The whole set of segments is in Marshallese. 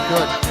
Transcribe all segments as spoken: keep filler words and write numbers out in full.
Good.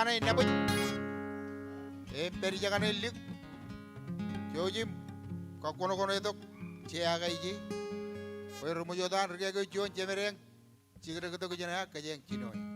Im pād ijekaṇe lik. Jouj im kōkkuṇkuṇ etok jea ke ije. Bwe ri ṃōj eo etan ri kake juon jemedeañ. Jikdikdik jān ak kōjeañ jinoe.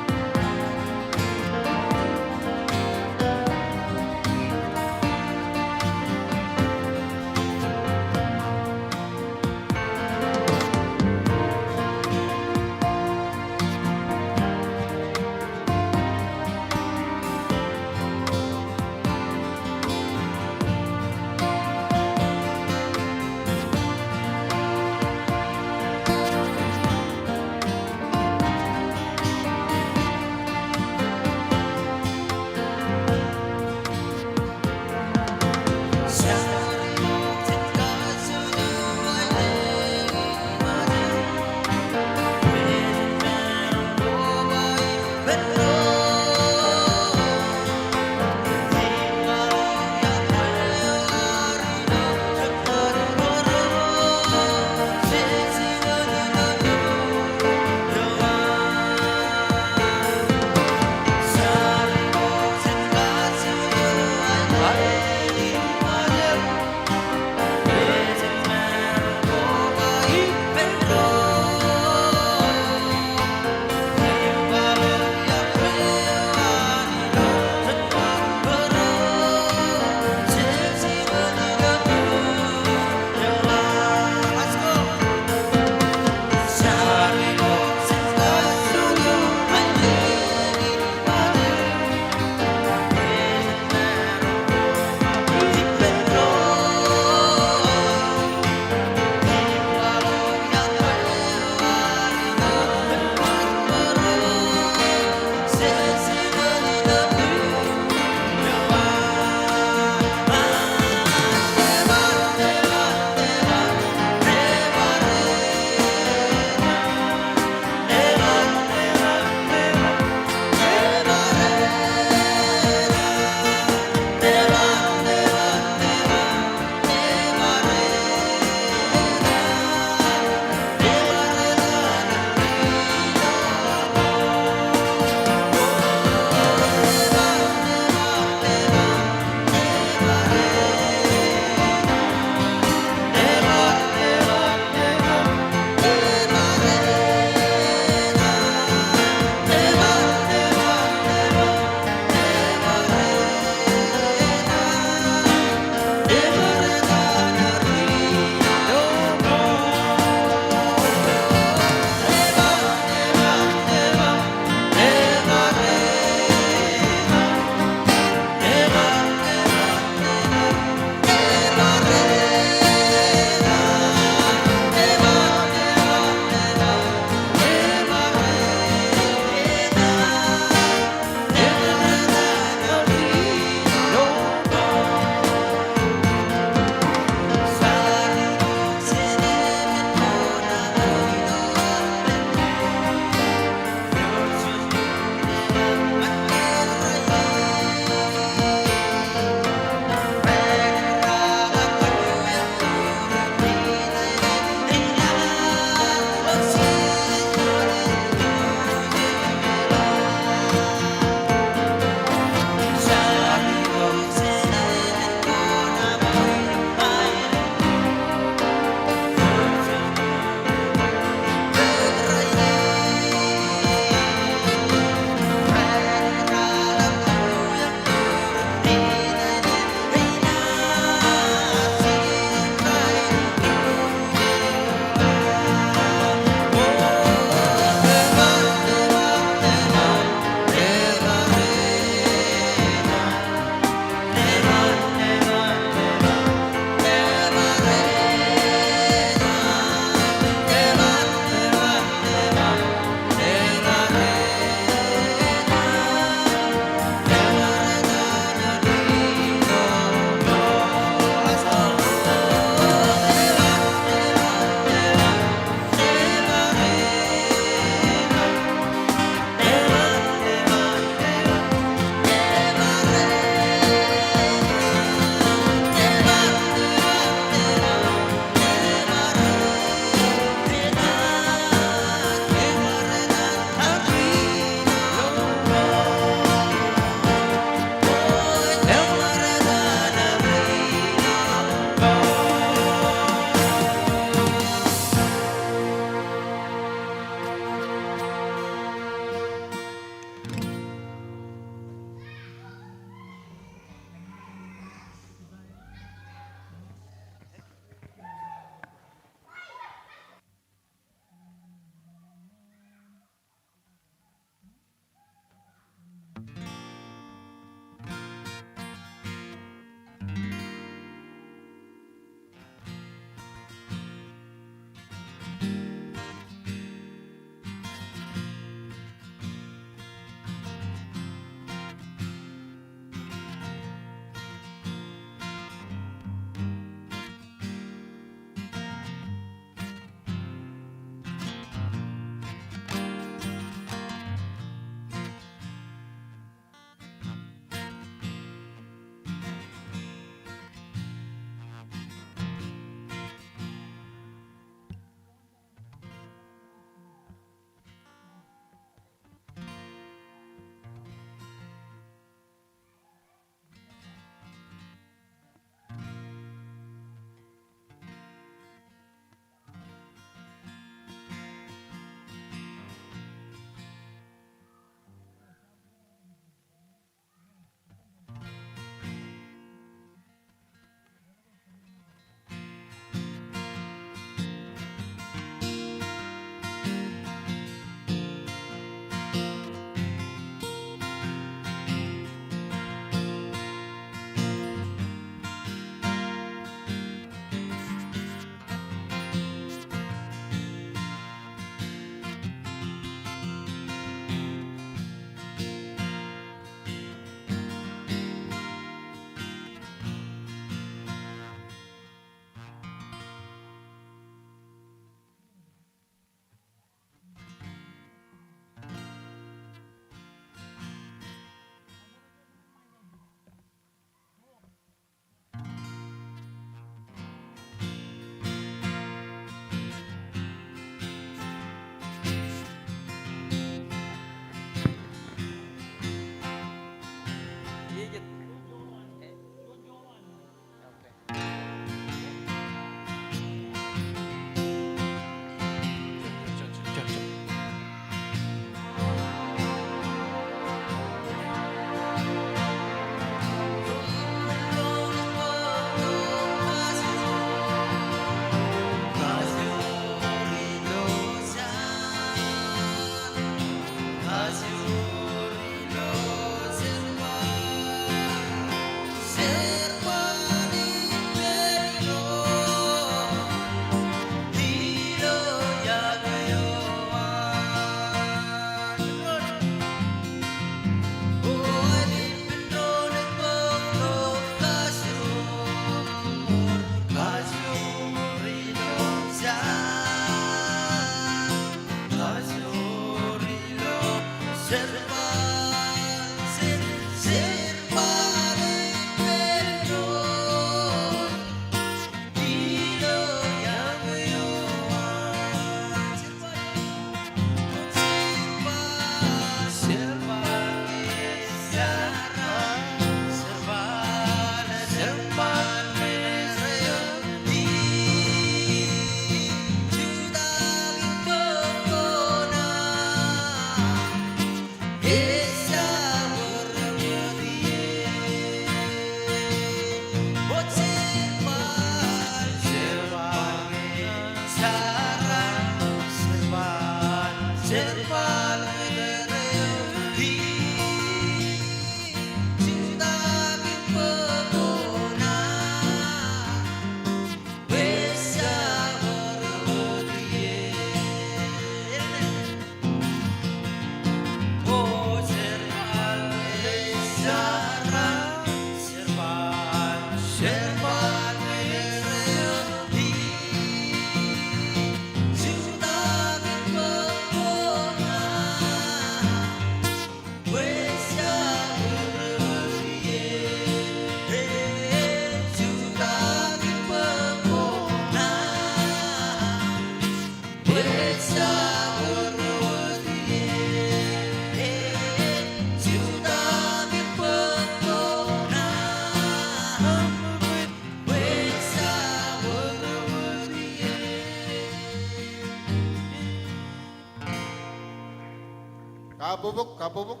Kabbokbok, kabbokbok.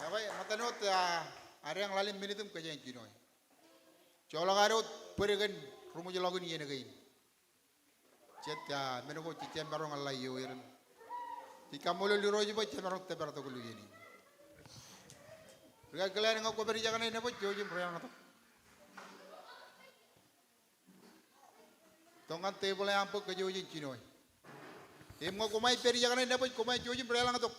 Ekwe, ṃōttan wōt, ah, adeañ ḷalem minit im kōjeañ jinoe. Joḷọk ad wōt bōd kōn ruṃwij ḷọk in iien kein. Jet, ah, men ko jej jab maroñ ḷak ioer in. Jej kaṃṃoolol Irooj bwe jemaroñ tōpar tok ilo iien in. Ri-kaki, kilen ñe kwō pād ijekane nebōj, jouj im ri-ḷañtok. Tok ñan tebōḷ eo aṃ bwe kōjwōj in jinoe. Im ñe koṃij pād ijekane nebōj, koṃij jouj im ri-ḷañtok.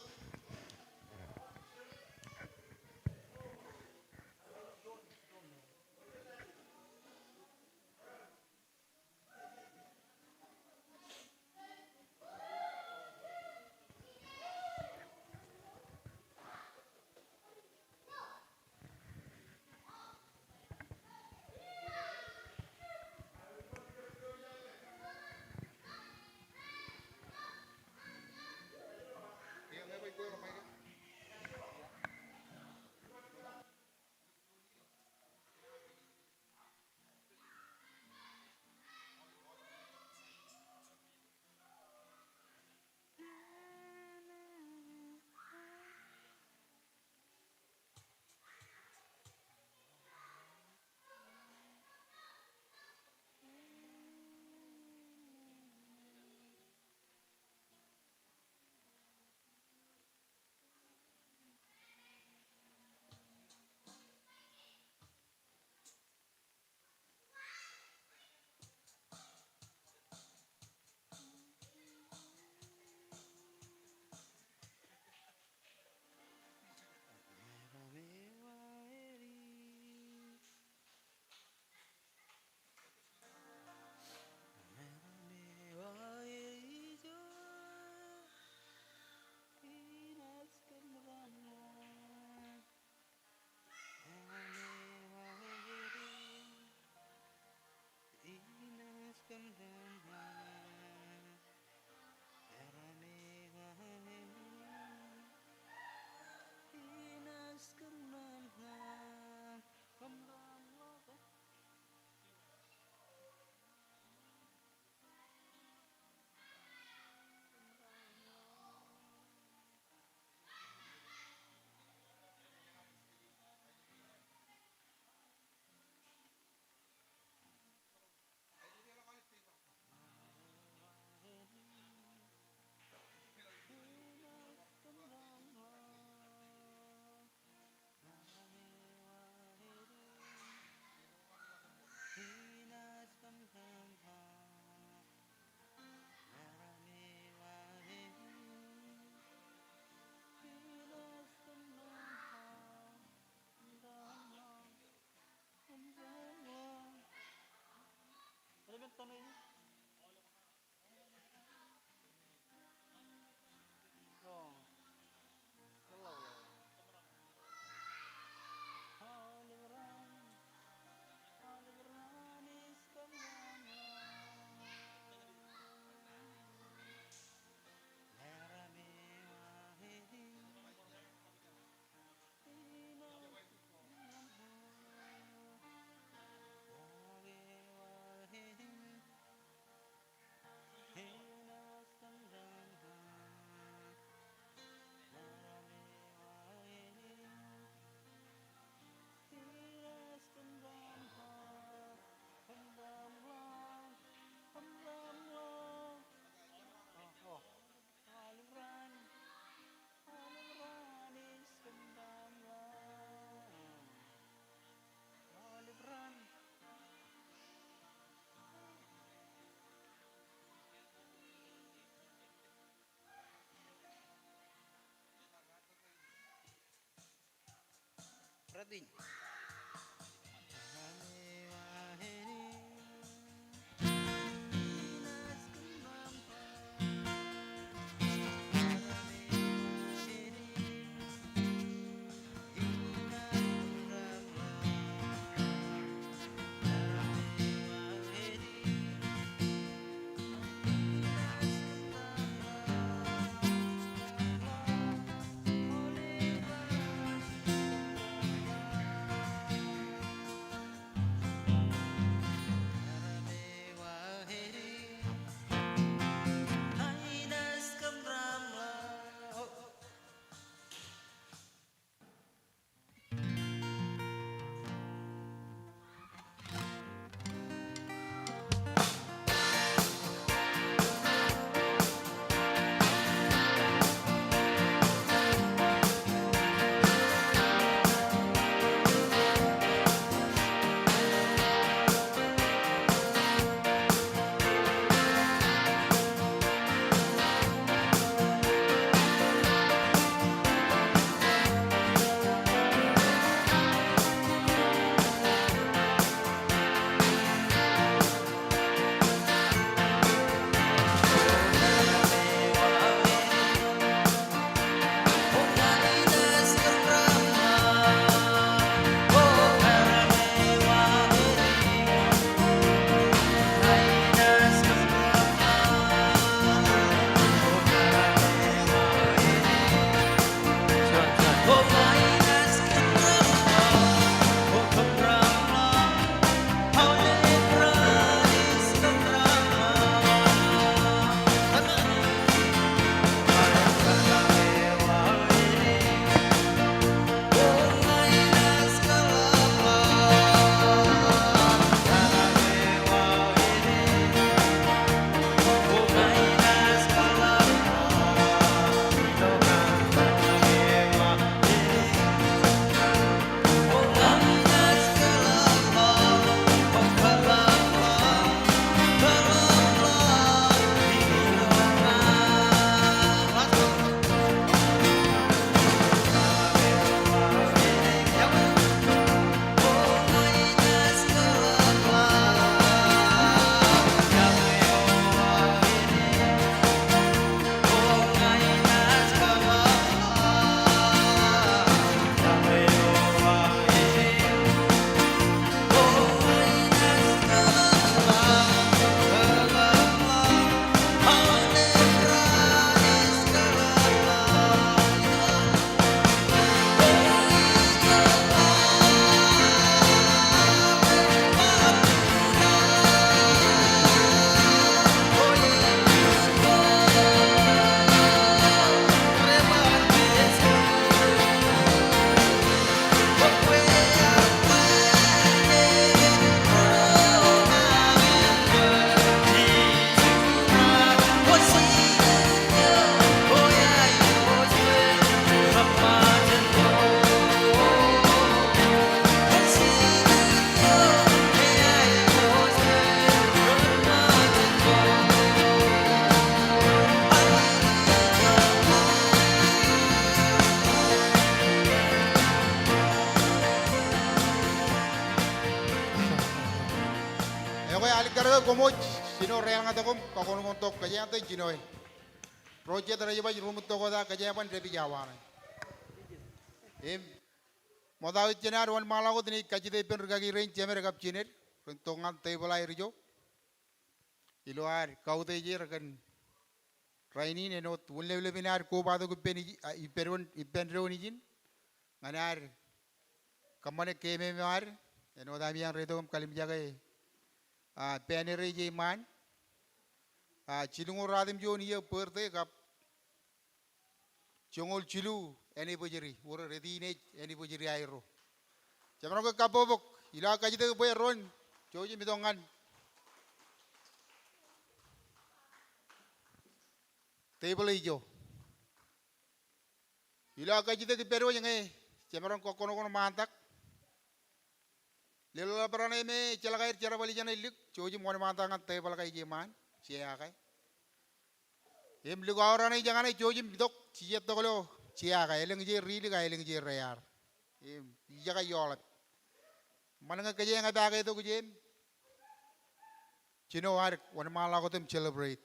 Ekwe, alikkar ke koṃ wōj, jino reḷaññe tok im kakonono tok kōjeañ tok jinoe. Ro jet rej baj ruṃwij tok wōt aō kōjeañ ban dāpij awa ṇe. Im ṃokta wōt jān ad wōnṃaanḷọk wōt naaj kajjitōk ippān rikaki rein jemed kab jined ren tok ñan tebōḷ aer ijo. Ilo ad kautiej er kōn rainin āinwōt wūnleplep in ad kobatok ippān ij-, a, ippān doon, ippān doon ijin. Ñan ad kōṃṃane keememem ad āinwōt ami eañ rej itok im kalimjake, a, banner eo ej ṃaan. A, jilñoul ratimjuon iiō birthday kab joñoul jilu anniversary, wōr rej teenage anniversary aerro. Jemaroñ ke kabbokbok, ilo aō kajjitōk bwe ren jouj im itok ñan tebōḷ eo ijo. Ilo aō kajjitōk ippād wōj ñe jemaroñ kōkkonono ṃaantak. Lelọọl barāinwōt im ejjeḷọk aer jerbal ijeṇe lik, jouj im wōnṃaantak ñan tebōḷ ko ej ṃaan, jeake. Im lik aorōk ṇe ijeṇe jouj im itok, jijet tok ilo jeake, elōñ jeid ri-lik ak elōñ jeid ri-ear. Im, ijjake ioḷap. Ṃan ñe kōjeañ epaake tok jān jino ad wōnṃaanḷọk wōt im celebrate.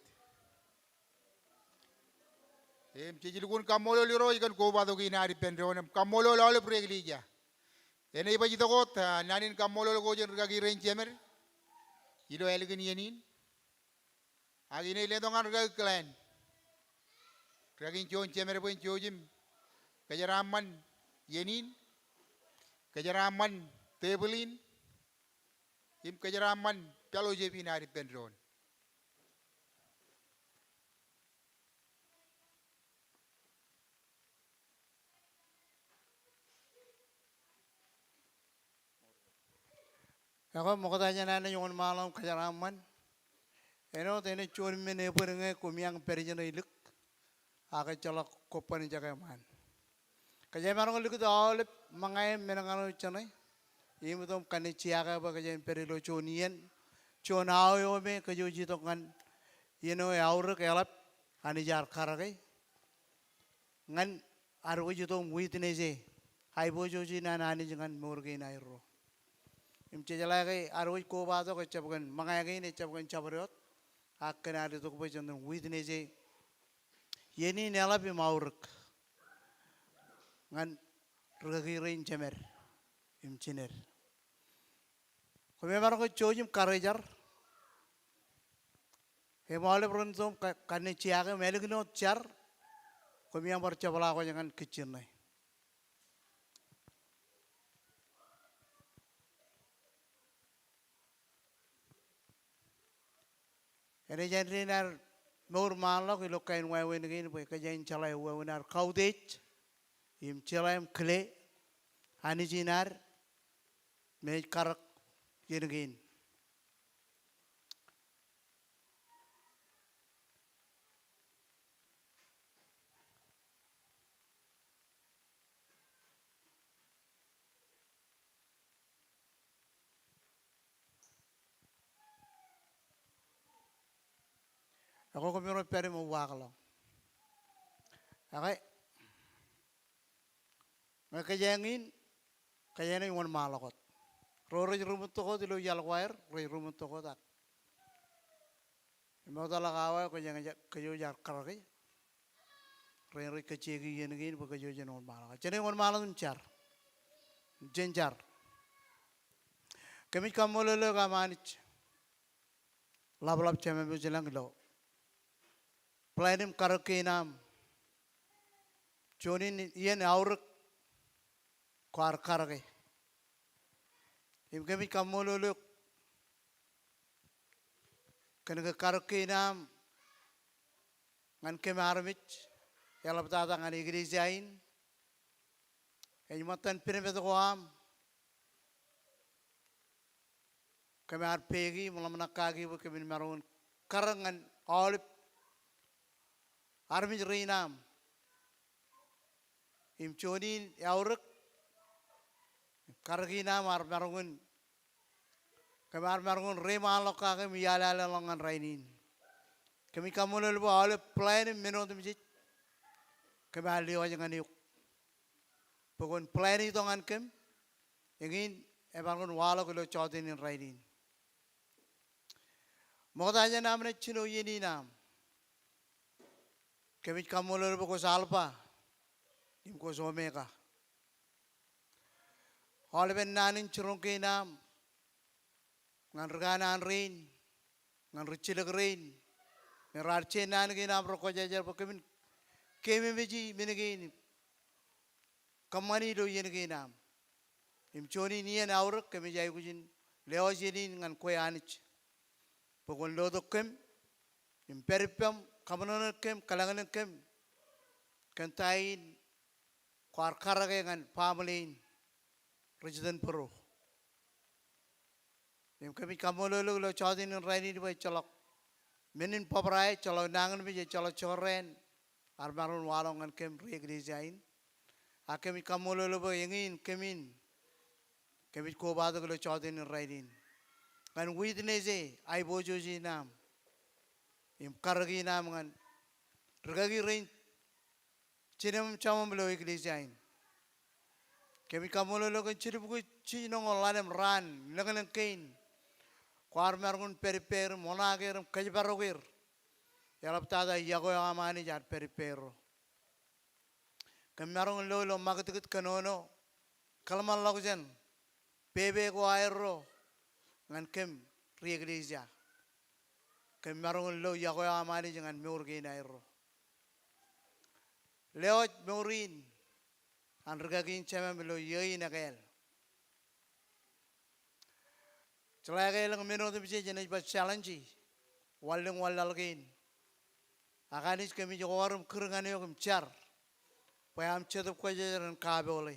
Im jej lukkuun kaṃṃoolol Irooj kōn kobatok in ad ippān doon im kaṃṃoolol aolep ri eklejia. Eṇ ej baj itok wōt, ah, naan in kaṃṃoolol ko jān rikaki rein jemed ilo ālikin iien in. Ak inaaj letok ñan rikaki Glenn, rikaki in juon jemed bwe en jouj im kōjeraaṃṃan iien in, kōjeraaṃṃan tebōḷ in, im kōjeraaṃṃan fellowship in ad ippān doon. Ekwe, ṃokta jān an naaj wōnṃaanḷọk im kōjeraaṃṃan. Āinwōt enaaj juon men ebōd ñe koṃeañ pād ijeṇe ilik ak ejjeḷọk kobban jekōṃṃan. Kōjeañ maroñ likūt aolep ṃōñā im men ñan wōt jeṇe im itok im kannijeake bwe kōjeañ pād ilo juon iien, juon aō eo me kōj wōj itok ñan iien eo eaorōk eḷap Anij ear karōke. Ñan ad wōj itok im witness e aiboojoj in an Anij ñan mour kein aerro. Im jejeḷā ke ad wōj kobatok ejjab kōn ṃōñā kein, ejjab kōn jabdewōt, ak kōn ad itok bwe jen witness e iien in eḷap im aorōk ñan rikaki rein jemed im jined. Koṃ emaroñ ke jouj im karijer. Im aolep ren itok im ka-, kannijeake im ālikin wōt jar, koṃeañ bar jepḷaak wōj ñan kitchen ṇe. Enaaj āindein ad mour ṃaanḷọk ilo kain wāween kein bwe kōjeañ jeḷā wāween ad kautiej im jeḷā im kile Anij in ad me ej karōk iien kein. Ekwe, koṃiro pād im uwaakḷọk. Ekwe, ñe kōjeañ in, kōjeañ ej wōnṃaanḷọk wōt. Ro rej ruṃwij tok wōt ilo iaḷ ko aer, rej ruṃwij tok wōt ak im ṃokta ḷọk awa, kōjeañ ej, kōj wōj ar karōke. Rein rej kajjioñ iien kein bwe kōj wōj jen wōnṃaanḷọk. Jenaaj wōnṃaanḷọk im jar. Jen jar. Kōmij kaṃṃoolol eok aṃ Anij ḷapḷap Jemem ilañ ilo plan im karōk kein aṃ. Juon in iien aorōk kwaar karōke. Im kōmij kaṃṃoolol eok kōn ke karōk kein aṃ ñan kōm armej, eḷaptata ñan eklejia in, ej ṃōttan pedepe ko aṃ. Kōm ar peiki im ḷōmṇak kaki bwe kōmin maroñ in karōk ñan aolep armej rein aṃ. Im juon in eaorōk, karōk in aṃ ar maroñ in, kōm ar maroñ in reiṃaanḷọk kake im iaḷaḷḷọk ñan rainin. Kōmij kaṃṃoolol bwe aolep plan im men otemjej kōm ar lewōj ñan eok. Bwe kwōn plan itok ñan kōm, eñin emaroñ in waḷọk ilo jota in rainin. Ṃokta jān am naaj jino iien in aṃ. Kōmij kaṃṃoolol bwe kwōj Alpha im kwōj Omega. Aolepen naan in jiroñ kein aṃ ñan ri kanaan rein, ñan ri jilōk rein, me raar je naan kein aṃ rekwōjarjar bwe kōmin keememej men kein kōṃṃani ilo iien kein aṃ. Im juon in iien aorōk kōmij aikuj in lewōj iien in ñan kwe Anij bwe kwōn lotok kōm im pād ippām, kaṃōṇōṇō kōm, kōḷañḷañ kōm kōn ta in kwaar karōke ñan family in ri jitōnbōro. Im kōmij kaṃṃoolol eok ilo jota in rainin bwe ejjeḷọk men in bōbrae, ejjeḷọk nañinmej, ejjeḷọk jorrāān ear maroñ in waḷọk ñan kōm ri eklejia in. Ak kōmij kaṃṃoolol bwe eñin kōmin, kōmij kobatok ilo jota in rainin ñan witness e aiboojoj in aṃ im karōk in aṃ ñan rikaki rein jinem im jemem ilo eklejia in. Kōmij kaṃṃoolol eok kōn jilubukwi jiljino ḷalem raan lōñlōñ kein. Kwaar maroñ in pād ippāer im oṇaake er im kōjparok er. Eḷaptata yokwe eo aṃ Anij ear pād ippāerro. Kōm maroñ in lo ilo ṃakūtkūt kōnono kōḷmānḷọkjeṇ pepe ko aerro ñan kōm ri eklejia. Kōm maroñ in lo yokwe eo aṃ Anij ñan mour kein aerro. Lewōj mour in an rūkaki in Jemām ilo iiō in ekāāl. Jeḷā ke elōñ men otemjej enaaj bar challenge wanlōñ wanlaḷ kein. Ak Anij kōmij wōr im kūr ñan eok im jar bwe aṃ Jetōb Kwōjarjar en kapoole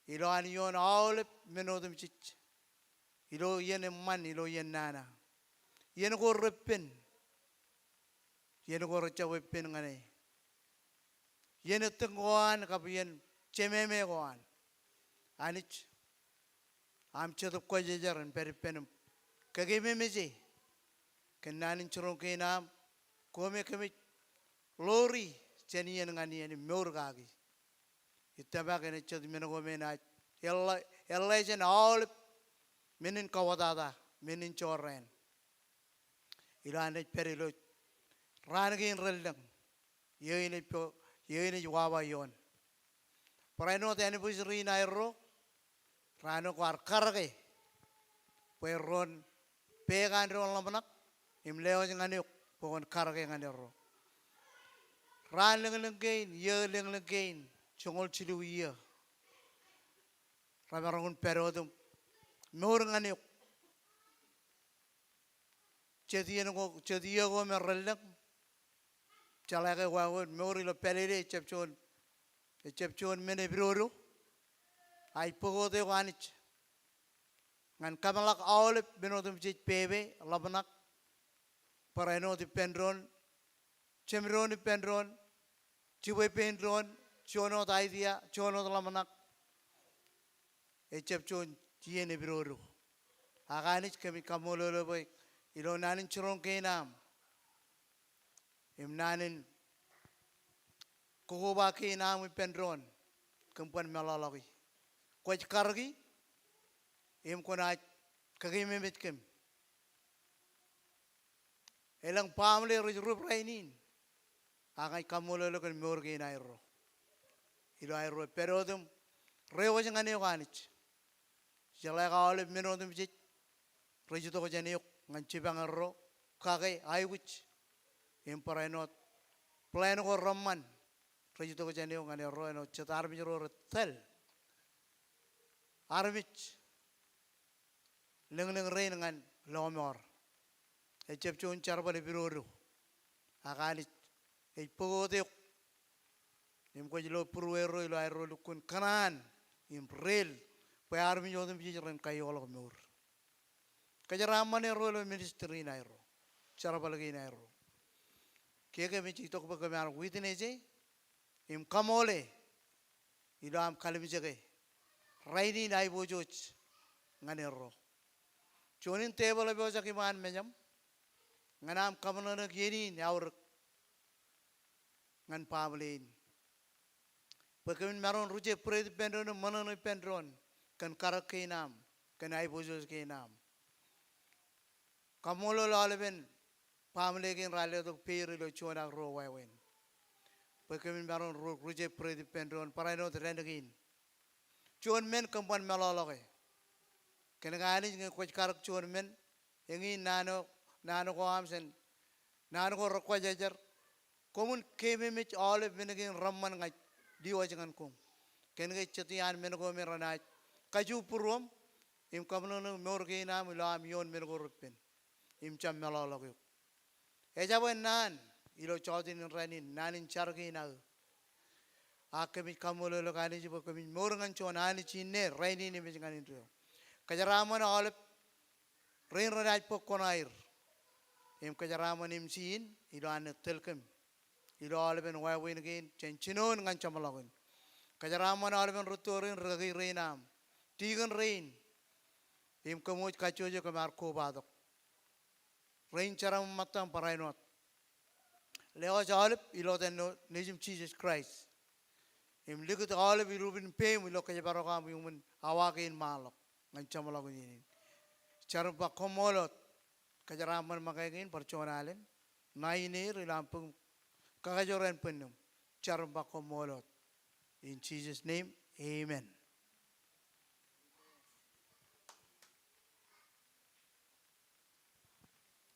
ilo an ioon aolep men otemjej. Ilo iien eṃṃan, ilo iien nana. Iien ko repen. Iien ko rejjab epen ñan e. Iien ettōñ ko an kab iien jememe ko an. Anij, aṃ Jetōb Kwōjarjar en pād ippān im kakememej e kōn naan in jiroñ kein aṃ, kōmij, kōmij ḷoori jān iien ñan iien im mour kaki. Ij tōmak enaaj jet men ko me enaaj eḷḷā, eḷḷā jān aolep men in kauwōtata, men in jorrāān. Ilo an ej pād ilo raan kein relōñ. Iiō in ej po, iiō in ej wāwā ioon. Barāinwōt anniversary in aerro, raan eo kwaar karōke bwe ren peek an doon ḷōmṇak im lewōj ñan eok bwe kwōn karōke ñan erro. Raan lōñlōñ kein, iiō lōñlōñ kein, joñoul jilu iiō. Remaroñ in pād wōt im mour ñan eok. Jet iien ko, jet iiō ko me relōñ. Jeḷā ke wāween mour ilo pālele ejjab juon, ejjab juon men epidodo. Ak ij bōk wōt eok Anij ñan kōmeḷọk aolep men otemjej pepe, ḷōmṇak, barāinwōt ippān doon, jemdoon ippān doon, jibwe pein doon, juon wōt idea, juon wōt ḷōmṇak. Ejjab juon iien epidodo. Ak Anij kōmij kaṃṃoolol eok bwe ilo naan in jiroñ kein aṃ im naan in kokoba kein aṃ ippān doon kōm ban meḷọkḷọki. Kwōj karōki im kwōnaaj kakememej kōm. Elōñ baaṃle rej rup rainin. Ak ña ij kaṃṃoolol eok kōn mour kein aerro. Ilo aerro pād wōt im reiwōj ñan eok Anij. Jeḷā ke aolep men otemjej rej itok jān eok ñan jipañ erro, kake aikuj im barāinwōt plan ko reṃṃan rej itok jān eok ñan erro āinwōt jet armej ro rej tōl armej lōñlōñ rein ñan lọmọọr. Ejjab juon jerbal epidodo. Ak Anij, ej bōk wōt eok im kwōj lo būruerro ilo aerro lukkuun kōṇaan im reel bwe armej otemjej ren kaioḷọk mour. Kōjeraaṃṃan erro ilo ministry in aerro, jerbal kein aerro. Ke kōmij itok bwe kōm ar witness e im kaṃool e ilo aṃ kalimjeke rainin aiboojoj ñan erro. Juon in tepel epojak iṃaan mejaṃ ñan aṃ kaṃōṇōṇō iien in eaorōk ñan baaṃle in. Bwe kōmin maroñ in ruje bread ippān doon im ṃōṇōṇō ippān doon kōn karōk kein aṃ, kōn aiboojoj kein aṃ. Kaṃṃoolol aolepen baaṃle kein raar letok peid ilo juon ak ruo wāween. Bwe kōmin maroñ in ru-, ruje bread ippān doon barāinwōt dān kein. Juon men kōm ban meḷọkḷọke. Kōnke Anij ñe kwōj karōk juon men, eñin naan eo, naan ko aṃ jān naan ko rekwōjarjar. Koṃwin keememej aolep men kein reṃṃan ña ij diwōj ñan koṃ. Kōnke jet iaan men ko me renaaj kaju būruōṃ im kaṃōṇōṇō mour kein aṃ ilo aṃ ioon men ko repen im jab meḷọkḷọk eok. Ejabwe naan ilo jota in rainin, naan in jar kein aō. Ak kōmij kaṃṃoolol eok Anij bwe kōmij mour ñan juon Anij inne rainin im ej ñan indeeo. Kōjeraaṃṃan aolep rein renaaj bōk koṇaer im kōjeraaṃṃan M C in ilo an tōl kōm ilo aolepen wāween kein jān jinoin ñan jeṃḷọkin. Kōjeraaṃṃan aolepen rūtto rein, rūkaki rein aṃ, tikōn rein, im kōmwōj kajjojo kōm ar kobatok. Rein jeraaṃṃan ṃōttaṃ barāinwōt. Lewōj aolep ilo etan eo Nejūṃ Jisōs Kraist. im likūt aolep ilubin peiṃ ilo kōjparok aṃ iuṃwin awa kein ṃaanḷọk ñan jeṃḷọkin in. Jar im ba koṃṃool wōt. Kōjeraaṃṃan ṃōñā kein bar juon alen ṇa in er ilo aṃ bōk kakajoor ānbwinnem. Jar im ba koṃṃool wōt. In Jesus' name, amen.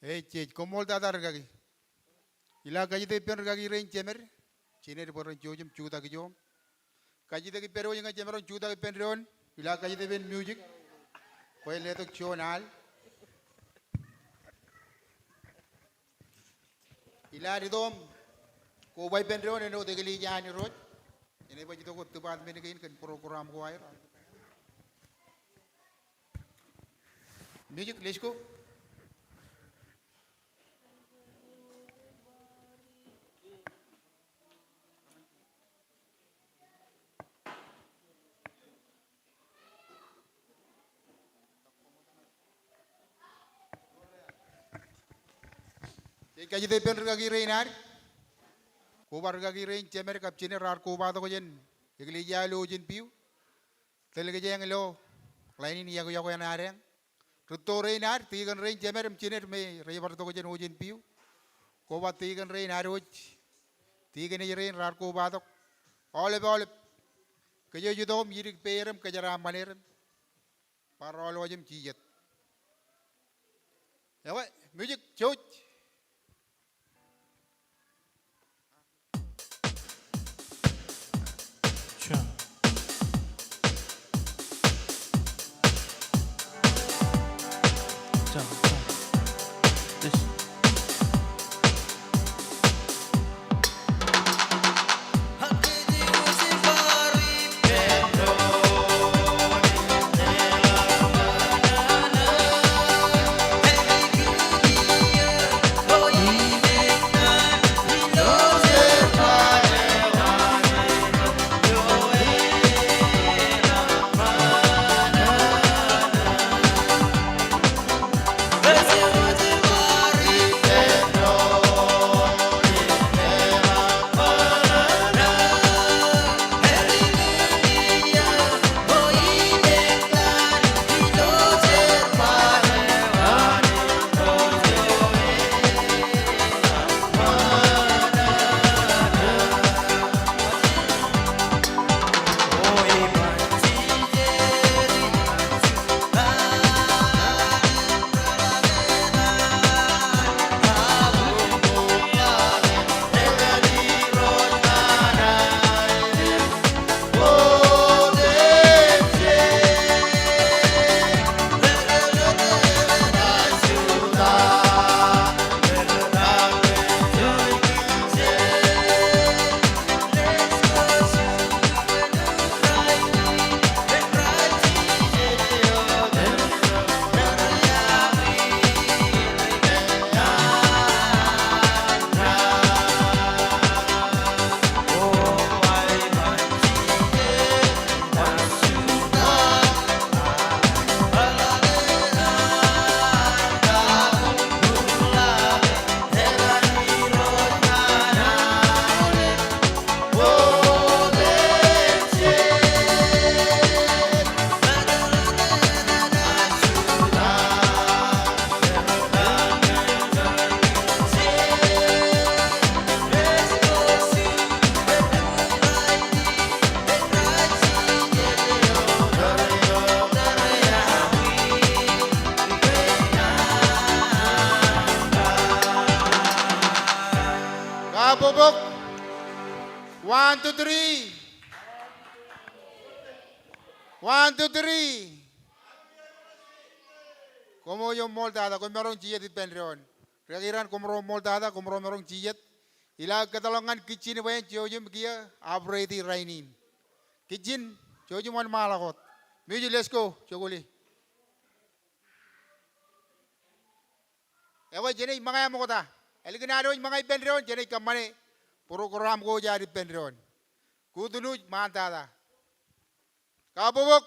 Ej, ej, koṃṃool tata rikaki. Ilo kajjitōk ippān rikaki rein jemed, jined bwe ren jouj im jutak ijo. Kajjitōk ippād wōj ñe jemaroñ jutak ippān doon, ilo kajjitōk ippān music. Kwe letok juon al. Ilo ad itok im koba ippān doon āinwōt eklejia an Irooj. Enaaj baj itok wōt department kein kōn program ko aer. Music, let's go. Ej kajjitōk ippān rikaki rein ad. Koba rikaki rein jemed kab jined raar kobatok jān eklejia ilo ocean view. Tōl kōj eñ ilo ḷain in iọkwe iọkwe eṇ ad eñ. Rūtto rein ad, tikōn rein jemed im jined me rej bar tok jān ocean view. Koba tikōn rein ad wōj. Tikōn ej rein raar kobatok. Aolep, aolep. Kōj ej itok im idik peier im kōjeraaṃṃan er im bar aolep waj im jijet. Ekwe, music, jouj. Sure. Sure, sure. This. Kabbokbok. One, two, three. One, two, three. Koṃ wōj ṃool tata, koṃ maroñ jijet ippān doon. Rikaki raṇ, koṃ ro ṃool tata, koṃ ro maroñ jijet. Ilo kōtḷọk ñan kijjin bwe en jouj im kiiō operate rainin. Kijjin, jouj im wōnṃaanḷọk wōt. Music, let's go, jokuli. Ekwe, jenaaj ṃōñā ṃokta. Ālikin ad wōj ṃōñā ippān doon, jenaaj kōṃṃane program ko ad ippān doon. Kūtnuuj ṃaan tata. Kabbokbok.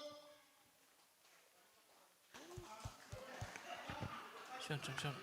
Sure, sure, sure.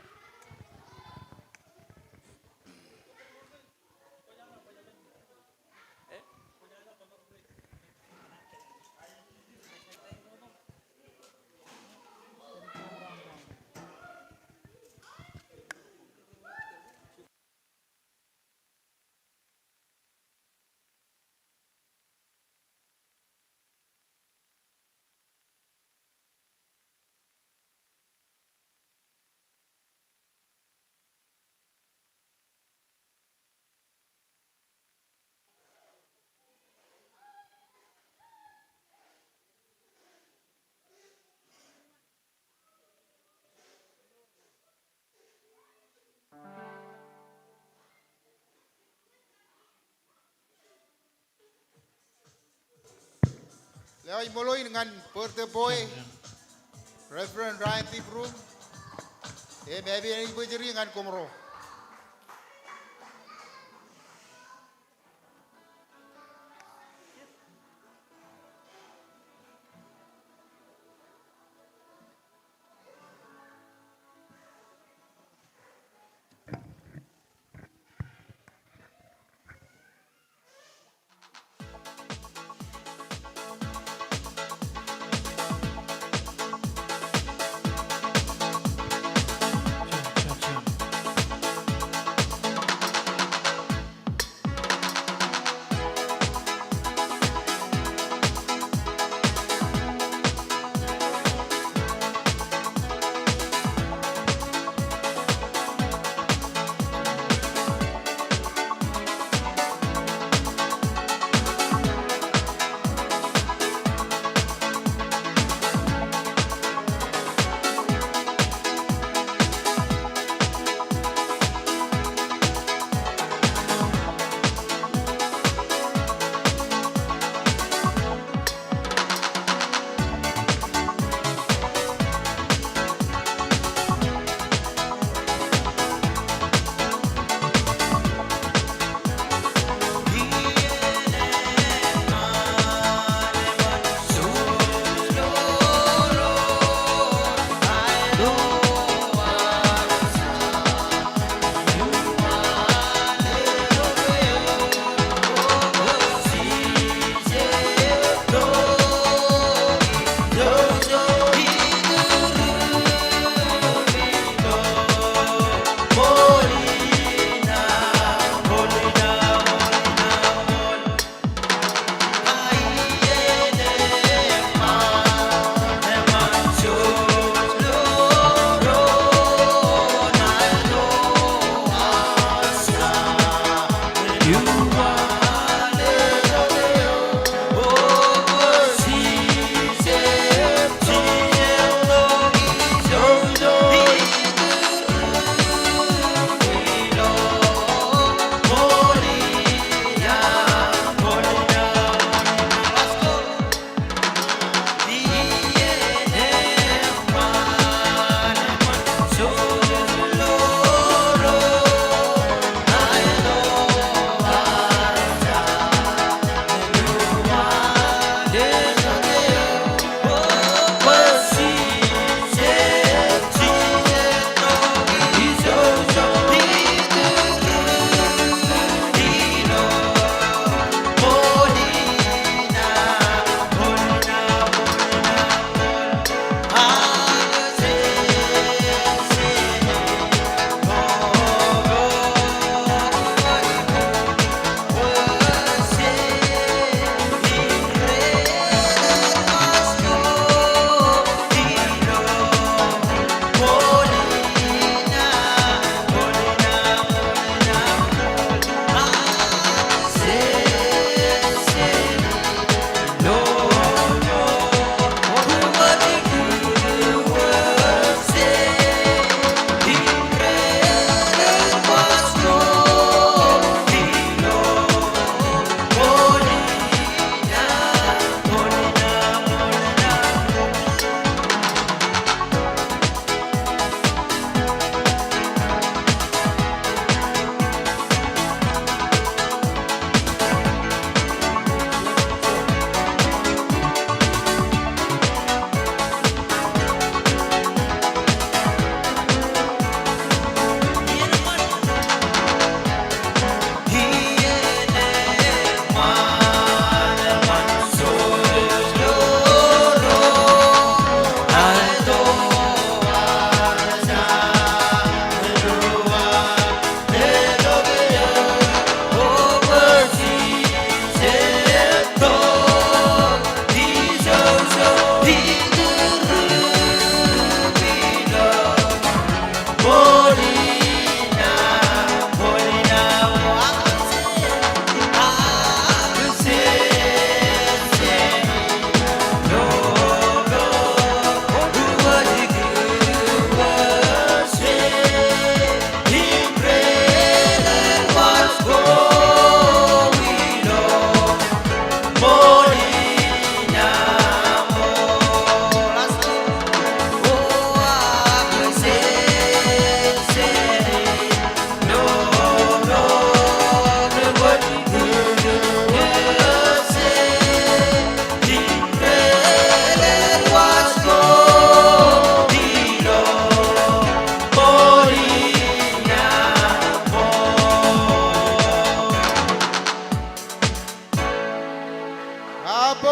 Lewōj ṃōḷo in ñan birthday boy, Reverend Ryan T. Broom, im happy anniversary ñan koṃro.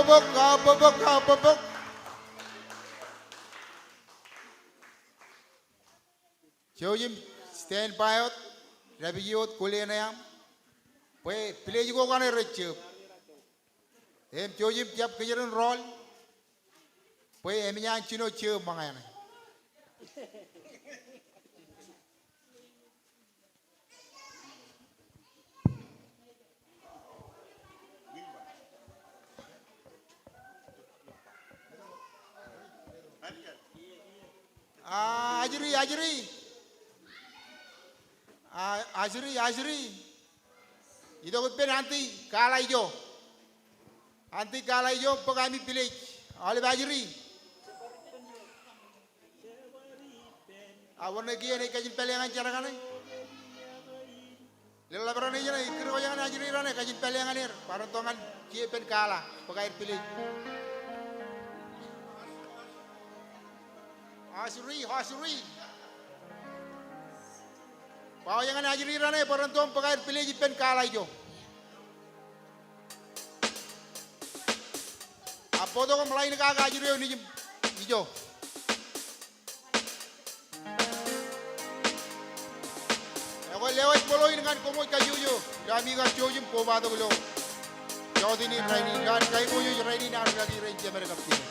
Bok, a, bok, bok, a, bok, bok. Jouj im stand by wōt, dāpij wōt, kōl eṇ eaṃ. Bwe piliej ko kaṇe rej jab. Im jouj im jab kōjdat in rọọl. Bwe emōj an jino jab ṃōñā ṇe. A, ajri, ajri. A, ajri, ajri. Itok ippān anti kaḷa ijo. Anti kaḷa ijo, bōk ami piliej. Aolep ajri. A, wōn ṇe kiiō ej kajin pālle ñan jar kaṇe? Leḷḷap raṇe ijeṇe, ikkure kwōj ñan ajri raṇe, kajin pālle ñan er, bar tok ñan kiiō ippān kaḷa, bōk aer piliej. Ajri, ajri. Ba wōj ñan ajri raṇe, bar tok bōk aer piliej ippān kaḷa ijo. A bōktok im ḷain kake ajri eo nejūṃ ijo. Ekwe lewōj bōḷo in ñan koṃ kajjojo ilo ami kar jouj im kobatok ilo jọteen in rainin, ilo an kaimojoj rainin an rūkaki rein jemed kab kine.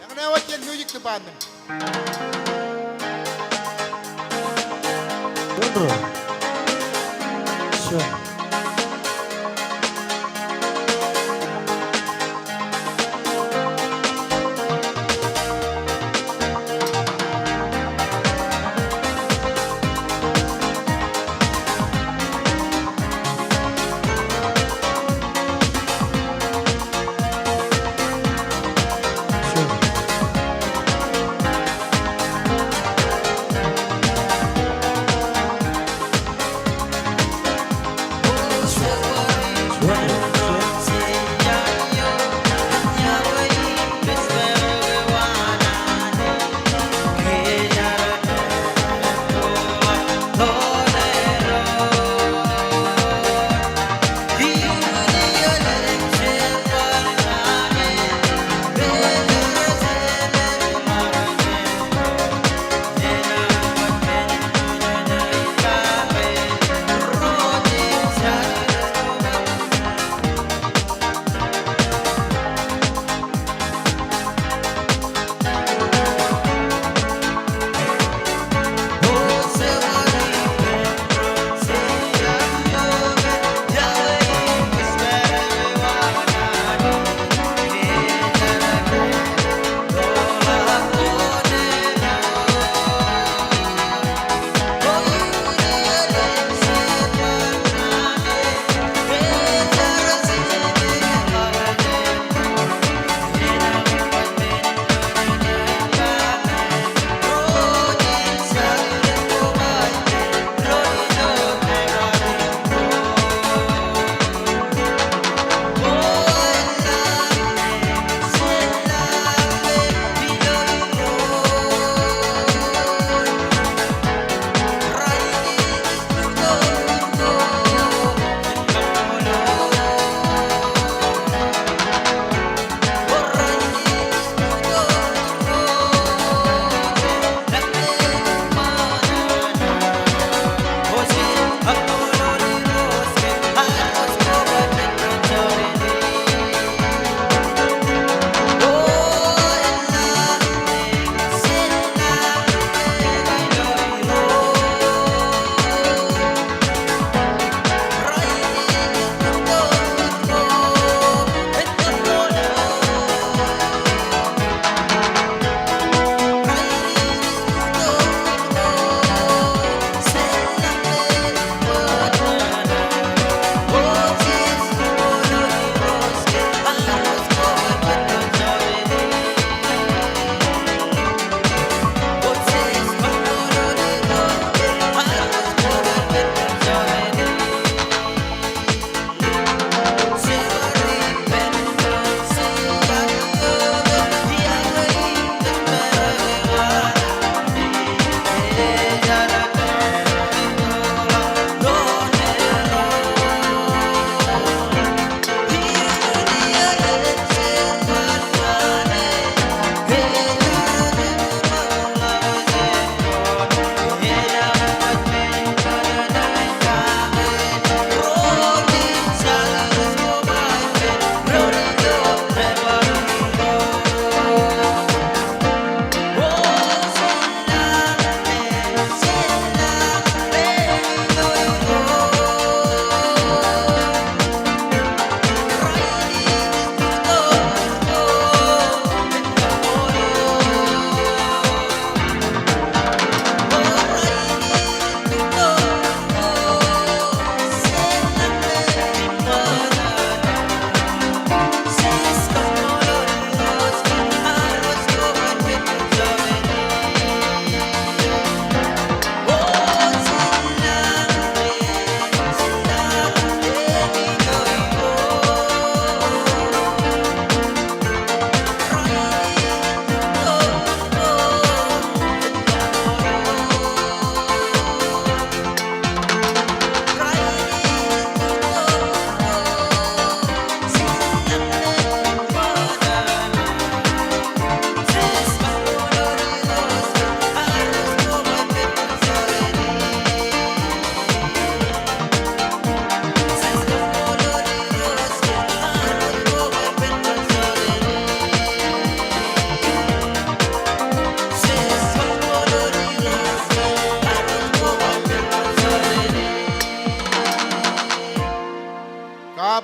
Eñṇe wōt jān music department. Wonderful. Sure.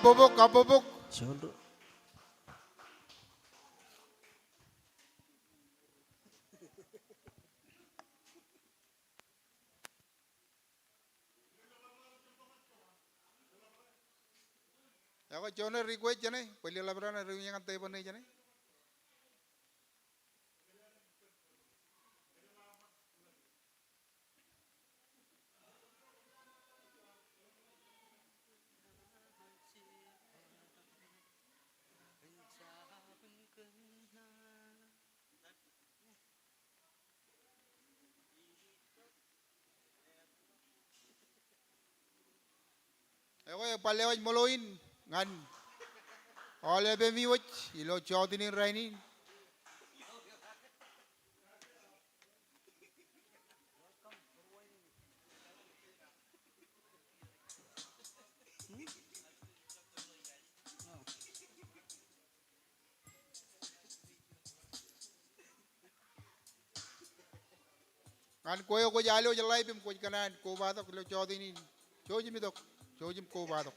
Kabbokbok, kabbokbok. Ekwe, juon request jeṇe, kwōj leḷọk ḷapḷọk ṇe, ri ñan tebōḷ ṇe jeṇe. Ekwe, bar lewōj ṃōḷo in ñan aolep emiwōj ilo jota in rainin. Ñan kwe eo kwōj alwōj live im kwōj kōṇaan kobatok ilo jota in, jouj im itok, jouj im kobatok.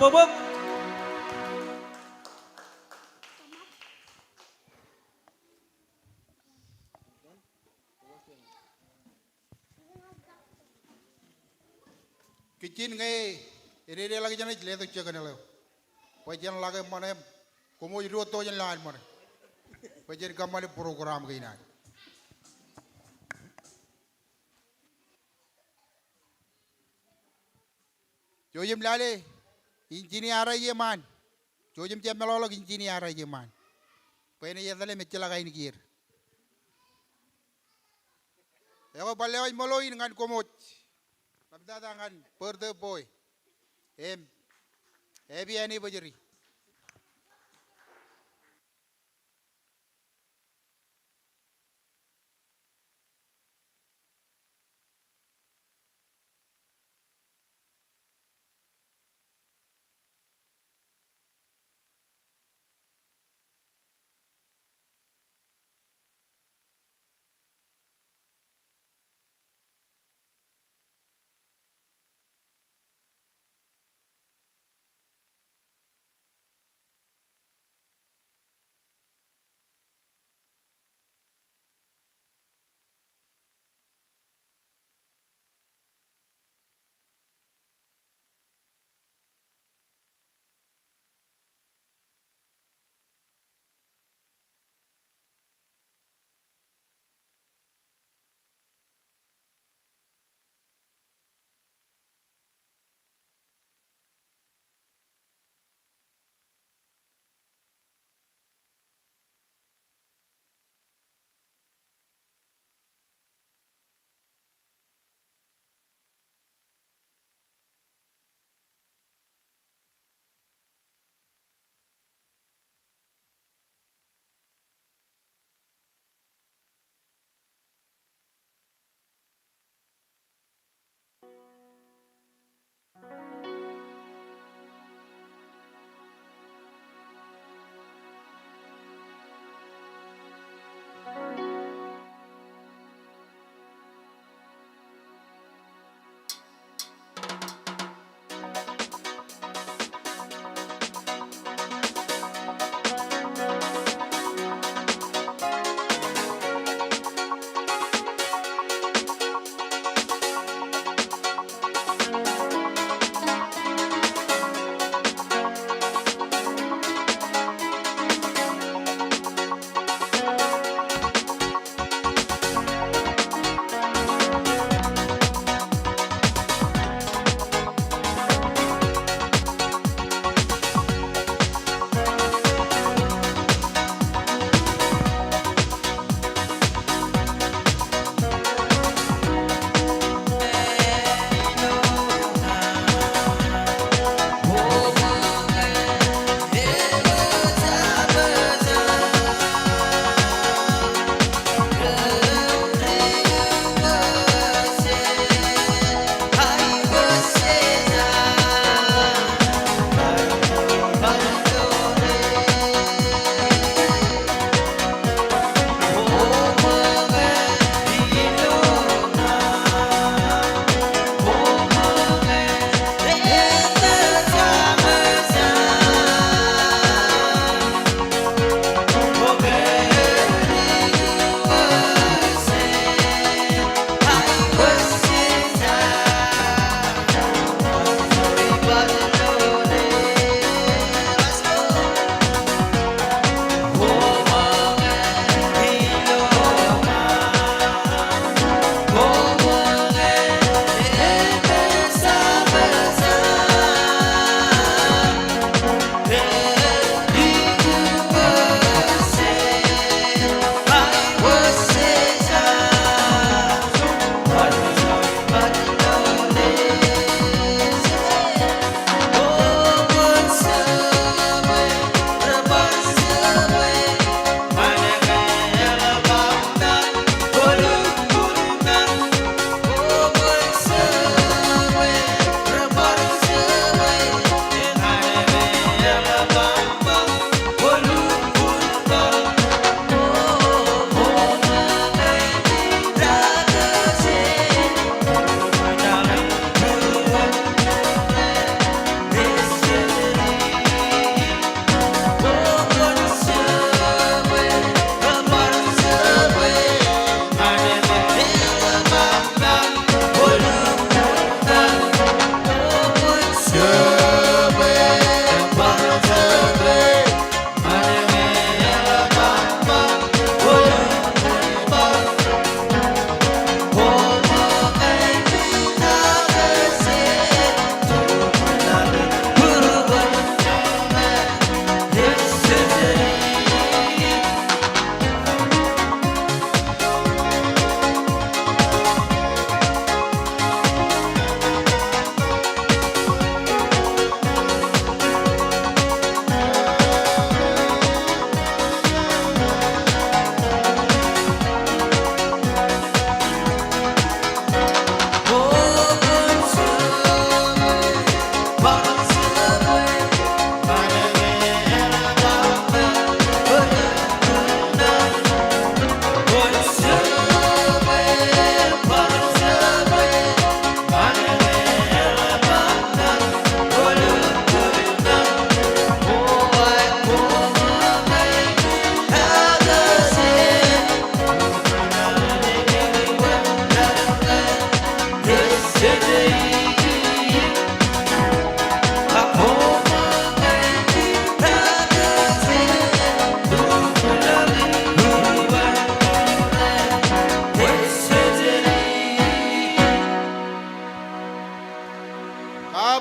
Bōkbōk. Kiiō ñe ededeḷọk jenaaj letok jekōn eo bwe jen ḷak eṃṃan im koṃwōj diwōj tok jān lowaan ṃōṇe bwe jen kōṃṃane program kein an. Jouj im lale engineer eo eṃṃan. Jouj im jab meḷọkḷọk engineer eo eṃṃan bwe enaaj etal im ejjeḷọk ainikieer. Ekwe bar lewōj ṃōḷo in ñan koṃwōj. Kōmtata ñan birthday boy im happy anniversary.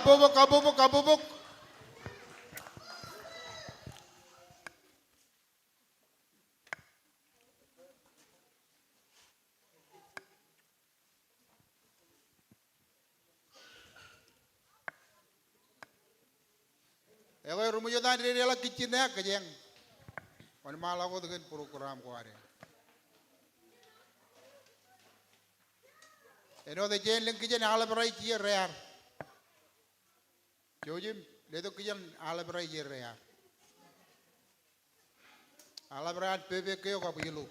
Kabbokbok, kabbokbok, kabbokbok. Ekwe, ri ṃwijeḷ an dedeḷọk kijjien ṇe, kōjeañ wōnṃaanḷọk wōt kōn program ko ad. Āinwōt ej jān lōñ kijen Alabrai ej iien rear. Jouj im letok kijen Alabrai ej iien rear. Alabrai an pepe ke eo kab ilo.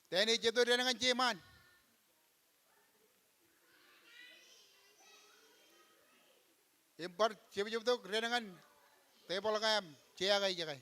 Tene ej jet wōt deñan jeṃaan. Im bar jebjebtok deñan tebōḷ ke im jeake ijeke.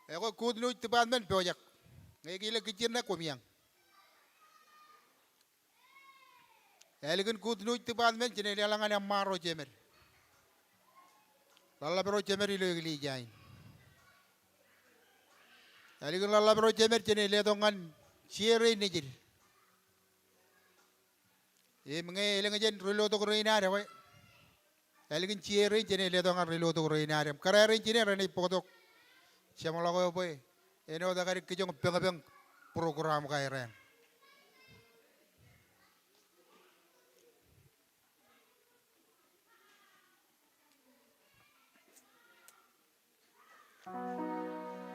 Ekwe Good News Department pojak. Ñe ej ilo kijjien ṇe koṃeañ. Ālikin Good News Department, jenaaj leḷọk ñan eṃṃaan ro jemed. Ḷōḷḷap ro jemed ilo eklejia in. Ālikin ḷōḷḷap ro jemed, jenaaj letok ñan C R A nejid. Im ñe elōñ jān ri lotok rein ad ekwe, ālikin C R A in jenaaj letok ñan ri lotok rein ad im kōrā rein jenaaj, renaaj bōktok jeṃḷọk eo bwe āinwōt ekar kijoñ peñpeñ program ko aer eṇ.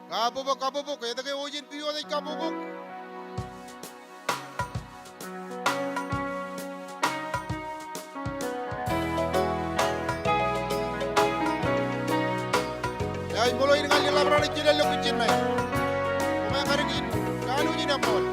Kabbokbok, kabbokbok, etke eo jen piwōj kabbokbok? Ej ṃōḷo in ñan ḷōḷḷap raṇe jilel ilo kijjien ṇe. Koṃ kar in kanooj in eṃṃool.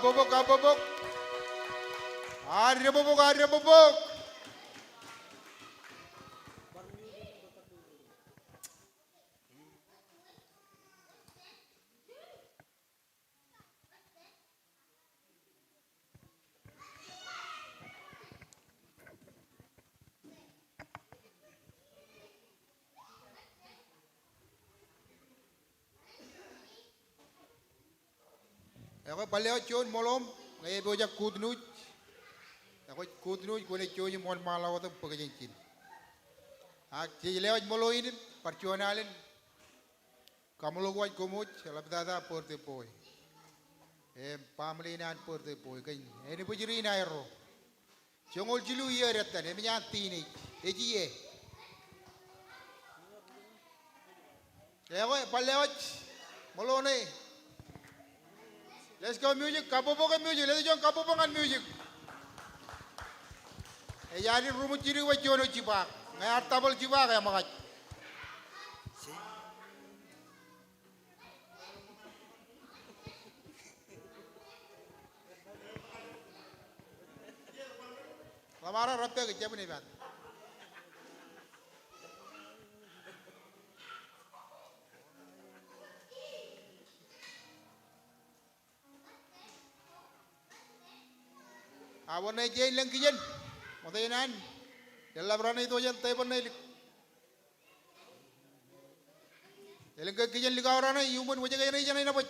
Kabbokbok, kabbokbok. Ad debokbok, ad debokbok. Ekwe, bar lewōj juon ṃōḷo, ñe epojak Good News. Ekwe, Good News kwōnaaj jouj im wōnṃaanḷọk wōt im bōk jān ijin. Ak jej lewōj ṃōḷo in im bar juon alen kaṃṃoolol wōj koṃ wōj, eḷaptata birthday boy im baaṃle in an birthday boy kōn anniversary in aerro. Joñoul jilu iiō dettan, emōj an teenage, ej ie. Ekwe, bar lewōj ṃōḷo ṇe. Let's go music, kabbokbok e music, let's go kabbokbok ñan music. Ej ad in ruṃwij jidik bwe juon eo jipaak, ñe ear double jipaak eṃōkaj. Ḷōṃaro, rej pād ke jab in epād. A wōn ṇe ej lōñ kijen? Ṃōttan in an. Eḷap raṇe ito jān tebōḷ ṇe ilik. Elōñ ke kijen likao raṇe, iuṃwin wōjke eṇ ej jeṇe nabōj.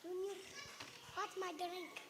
Junior, what's my drink?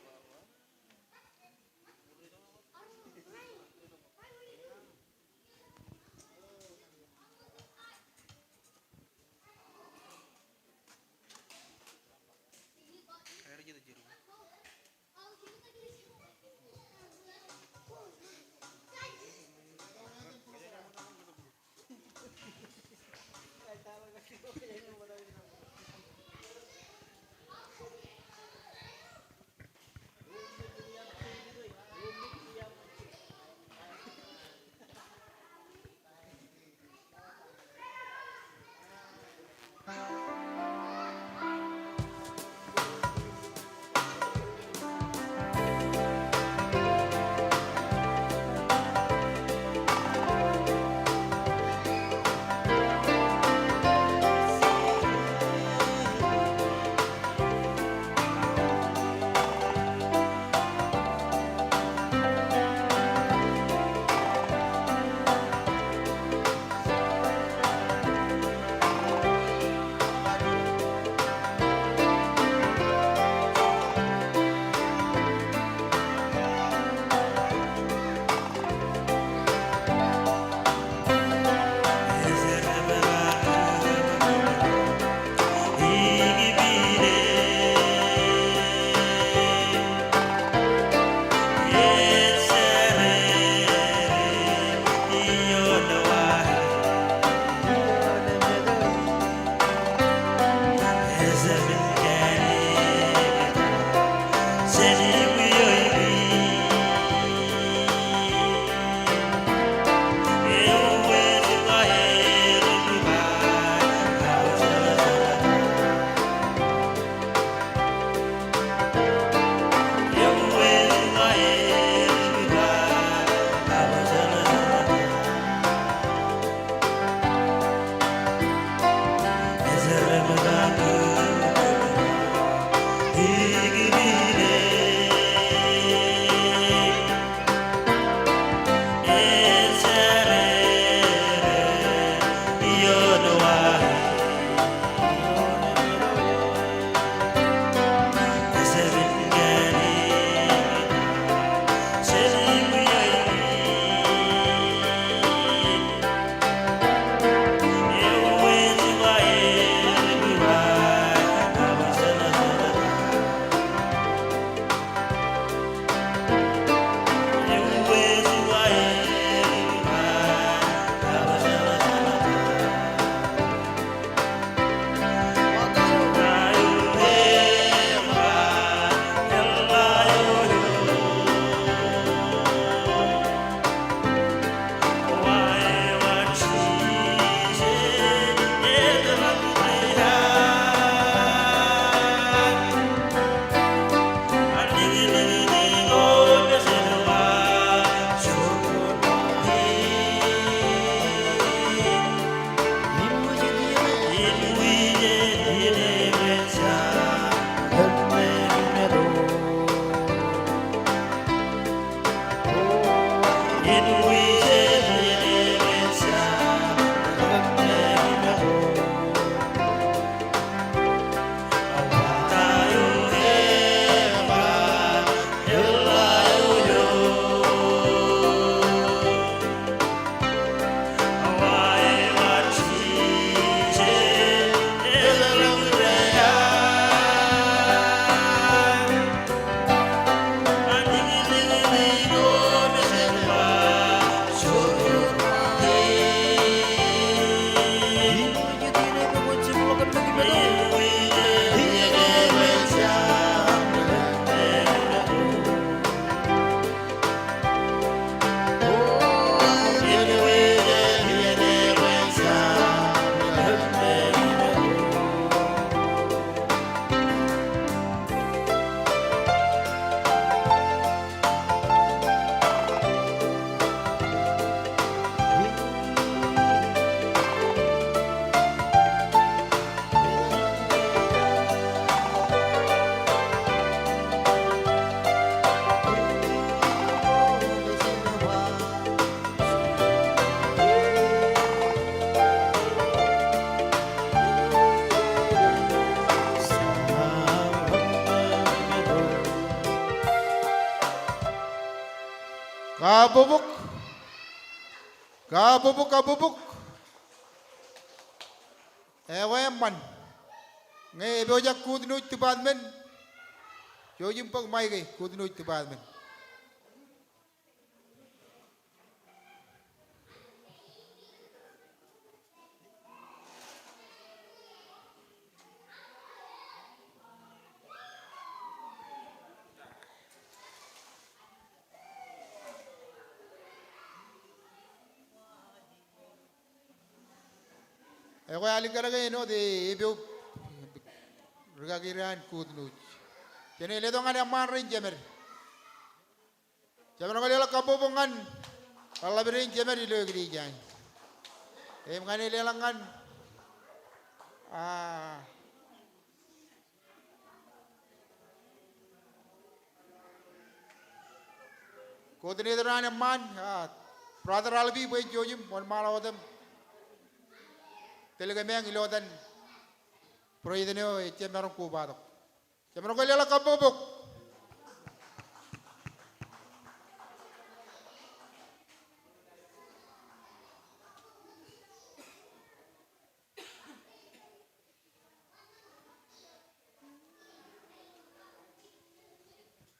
Kabbokbok. Kabbokbok, kabbokbok. Ekwe eṃṃan. Ñe epojak Kuwōt Nuuj Department, jouj im bōk maik e, Kuwōt Nuuj Department. Ekwe alikkar ke āinwōt e, epoub rūkaki raan Kuwōt Nuuj. Jen letok ñan eṃṃaan rein jemed. Jemed, kwōn leḷọk kabbokbok ñan ḷapḷap rein jemed ilo eklejia in. Im ñan e leḷọk ñan, ah, coordinator eo an eṃṃaan, ah, Brother Albi, bwe en jouj im wōnṃaanḷọk wōt im tōl kōmeañ ilo etan President eo ejjab maroñ kobatok. Jemed, kwōn leḷọk kabbokbok.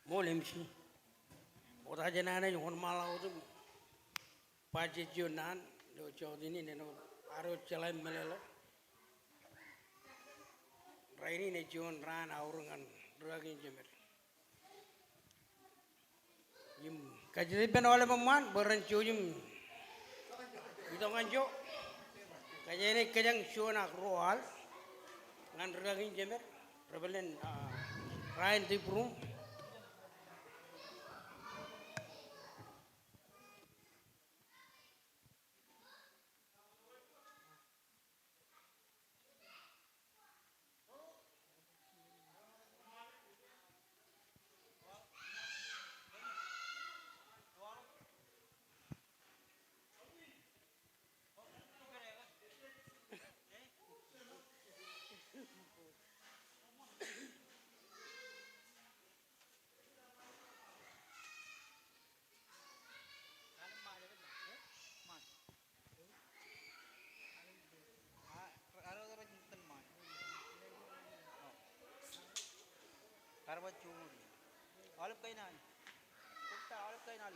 Ṃool M C. Ṃokta jān Anij wōnṃaanḷọk wōt im ba jej juon naan ilo jọteen in āinwōt ad wōj jeḷā im meḷeḷe. Rainin ej juon raan aorōk ñan rūkaki in jemed. Im kajjitōk ippān aolep eṃṃaan bwe ren jouj im itok ñan ijo. Kōjeañ ej kōjeañ juon ak ruo al ñan rūkaki in jemed, rej pād ilo, ah, rainin tibūruṃ. Aolep kain al. Aolep kain al.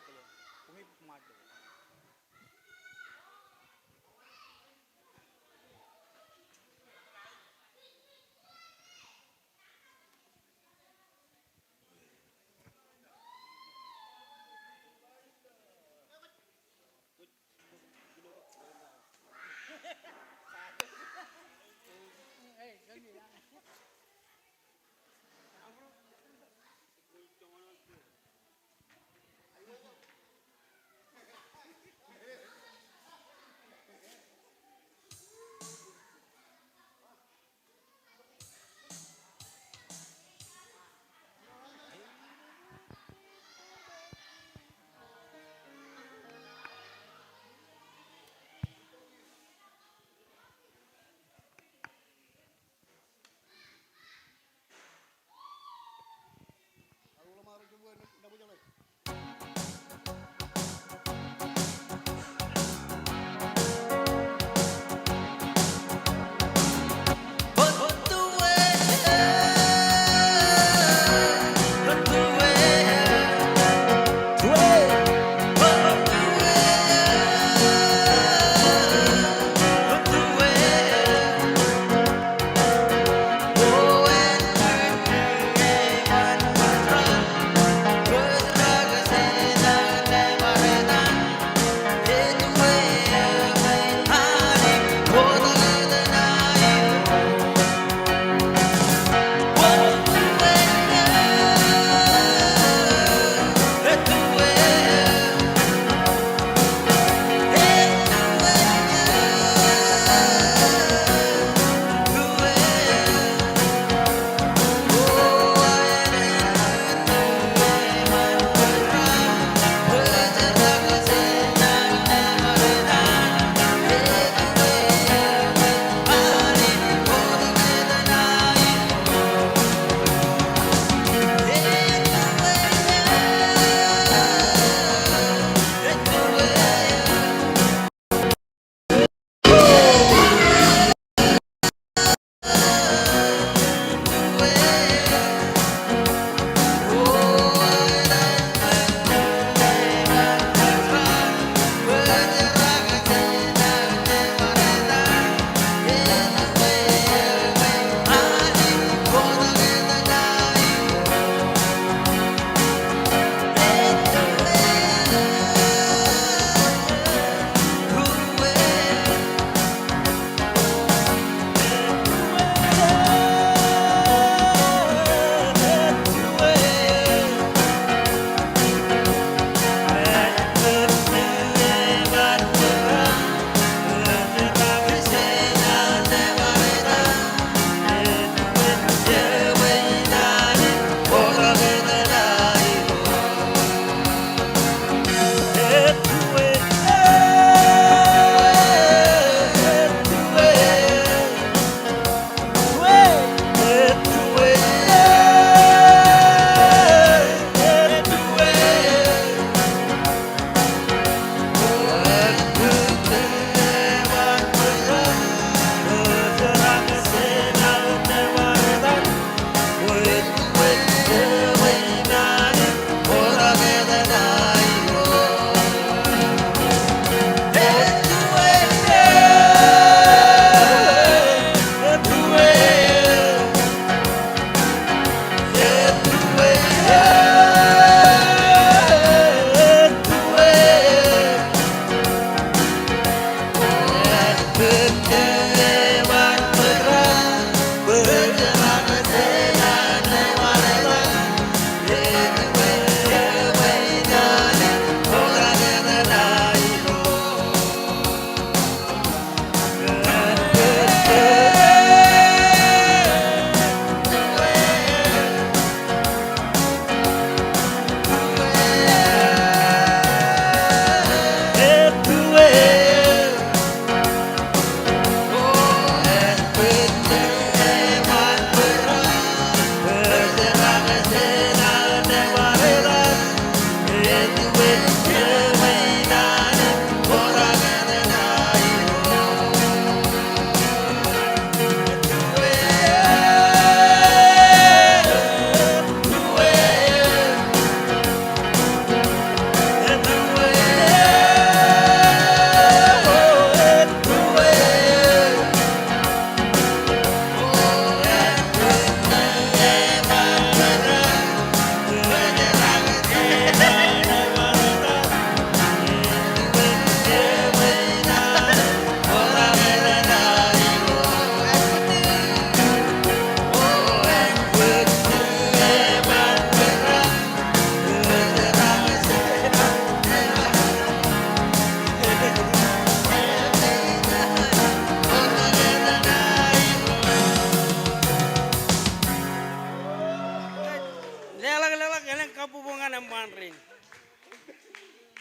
Elōñ kabbokbok ñan eṃṃaan rein.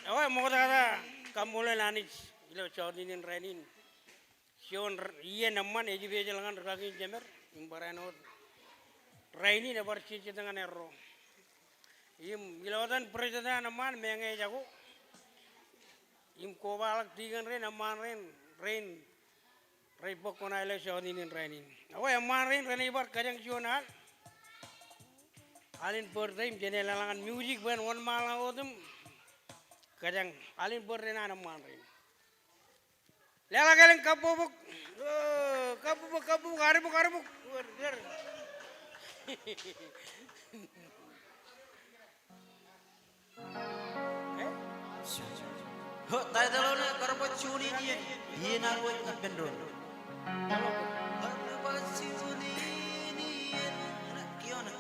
Ekwe ṃoktata kaṃṃoolol Anij ilo jọteen in rainin. Juon r-, iien eṃṃan ej ippān ḷọk ñan rūkaki in jemed im barāinwōt rainin ebar jejjet ñan erro. Im ilo etan president an eṃṃaan meñe ejako im kobaḷọk tikōn rein, eṃṃaan rein, rein rej bōk kuṇaō ilo jọteen in rainin. Ekwe eṃṃaan rein renaaj bar kōjañ juon al, al in birthday im jenaaj leḷọk ñan music bwe en wōnṃaanḷọk wōt im kōjañ al in birthday ṇe an eṃṃaan rein. Leḷọk elōñ kabbokbok. O, kabbokbok, kabbokbok, armej, armej. Wōr, wōr. E? O, title eo ṇe, Kar Ba Juon Inien. Iien ear wōj ñan ippān doon. Kar Ba Juon Inien. Ṇe, kioṇe.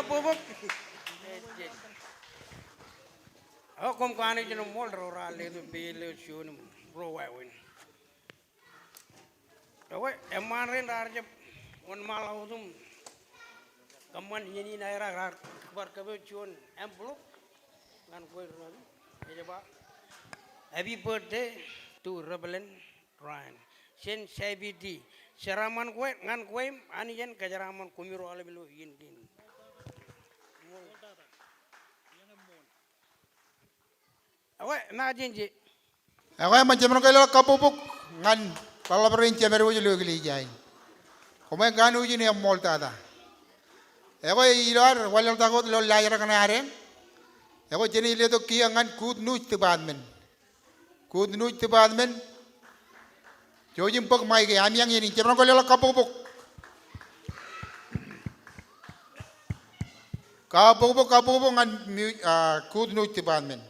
Bōkbōk. Eo, koṃ kanooj in eṃṃool ro raar letok peiḷ eo juon im ro wāween. Ekwe, eṃṃaan rein raar jab wōnṃaanḷọk wōt im kōṃṃan iien in aer ak raar bar kōpooj juon envelope ñan kwe ro. Ej ba, "Happy birthday to Reverend Ryan." Jen J P D, jeraaṃṃan kwe ñan kwe im Anij en kōjeraaṃṃan koṃiro aolep ilo iien kein. Ekwe, ṃōk jen je. Ekwe, eṃṃan jemaroñ ke leḷọk kabbokbok ñan ḷōḷḷap rein jemedwōj ilo eklejia in. Koṃwin kanooj in eṃṃool tata. Ekwe, ilo ad wanlaḷtak wōt ilo laajrak ṇe adeañ, ekwe, jenaaj letok kiiō ñan Good News Department. Good News Department. Jouj im bōk mike e, ami iien in, jemaroñ ke leḷọk kabbokbok. Kabbokbok, kabbokbok ñan mu-, ah, Good News Department.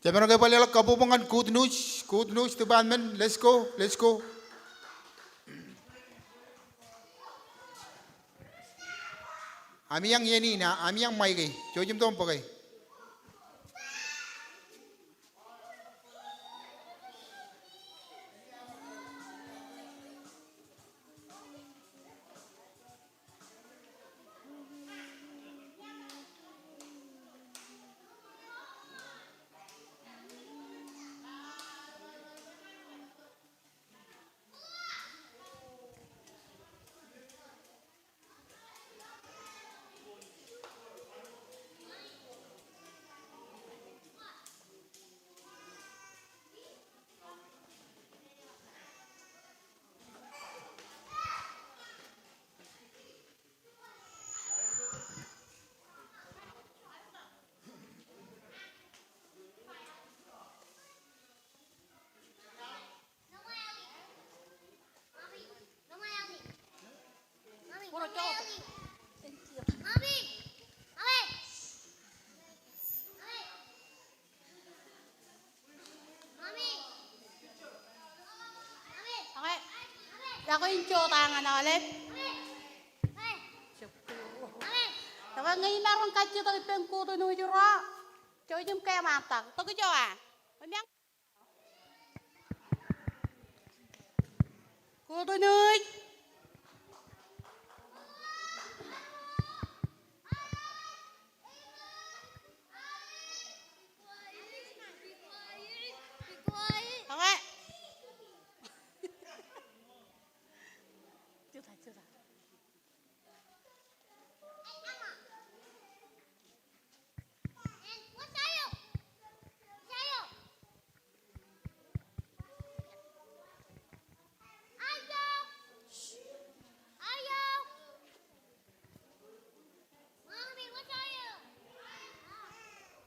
Jemaroñ ke bar leḷọk kabbokbok ñan Good News, Good News Department, let's go, let's go. Ami iien in, ami mike e, jouj im tok im bōke. Ekwe, ekwe in jota ñan aolep. Ekwe ñe imaroñ kajjitōk ippān Good News ro, jouj im keemaantak. Tok ijo a. Good News. Ekwe.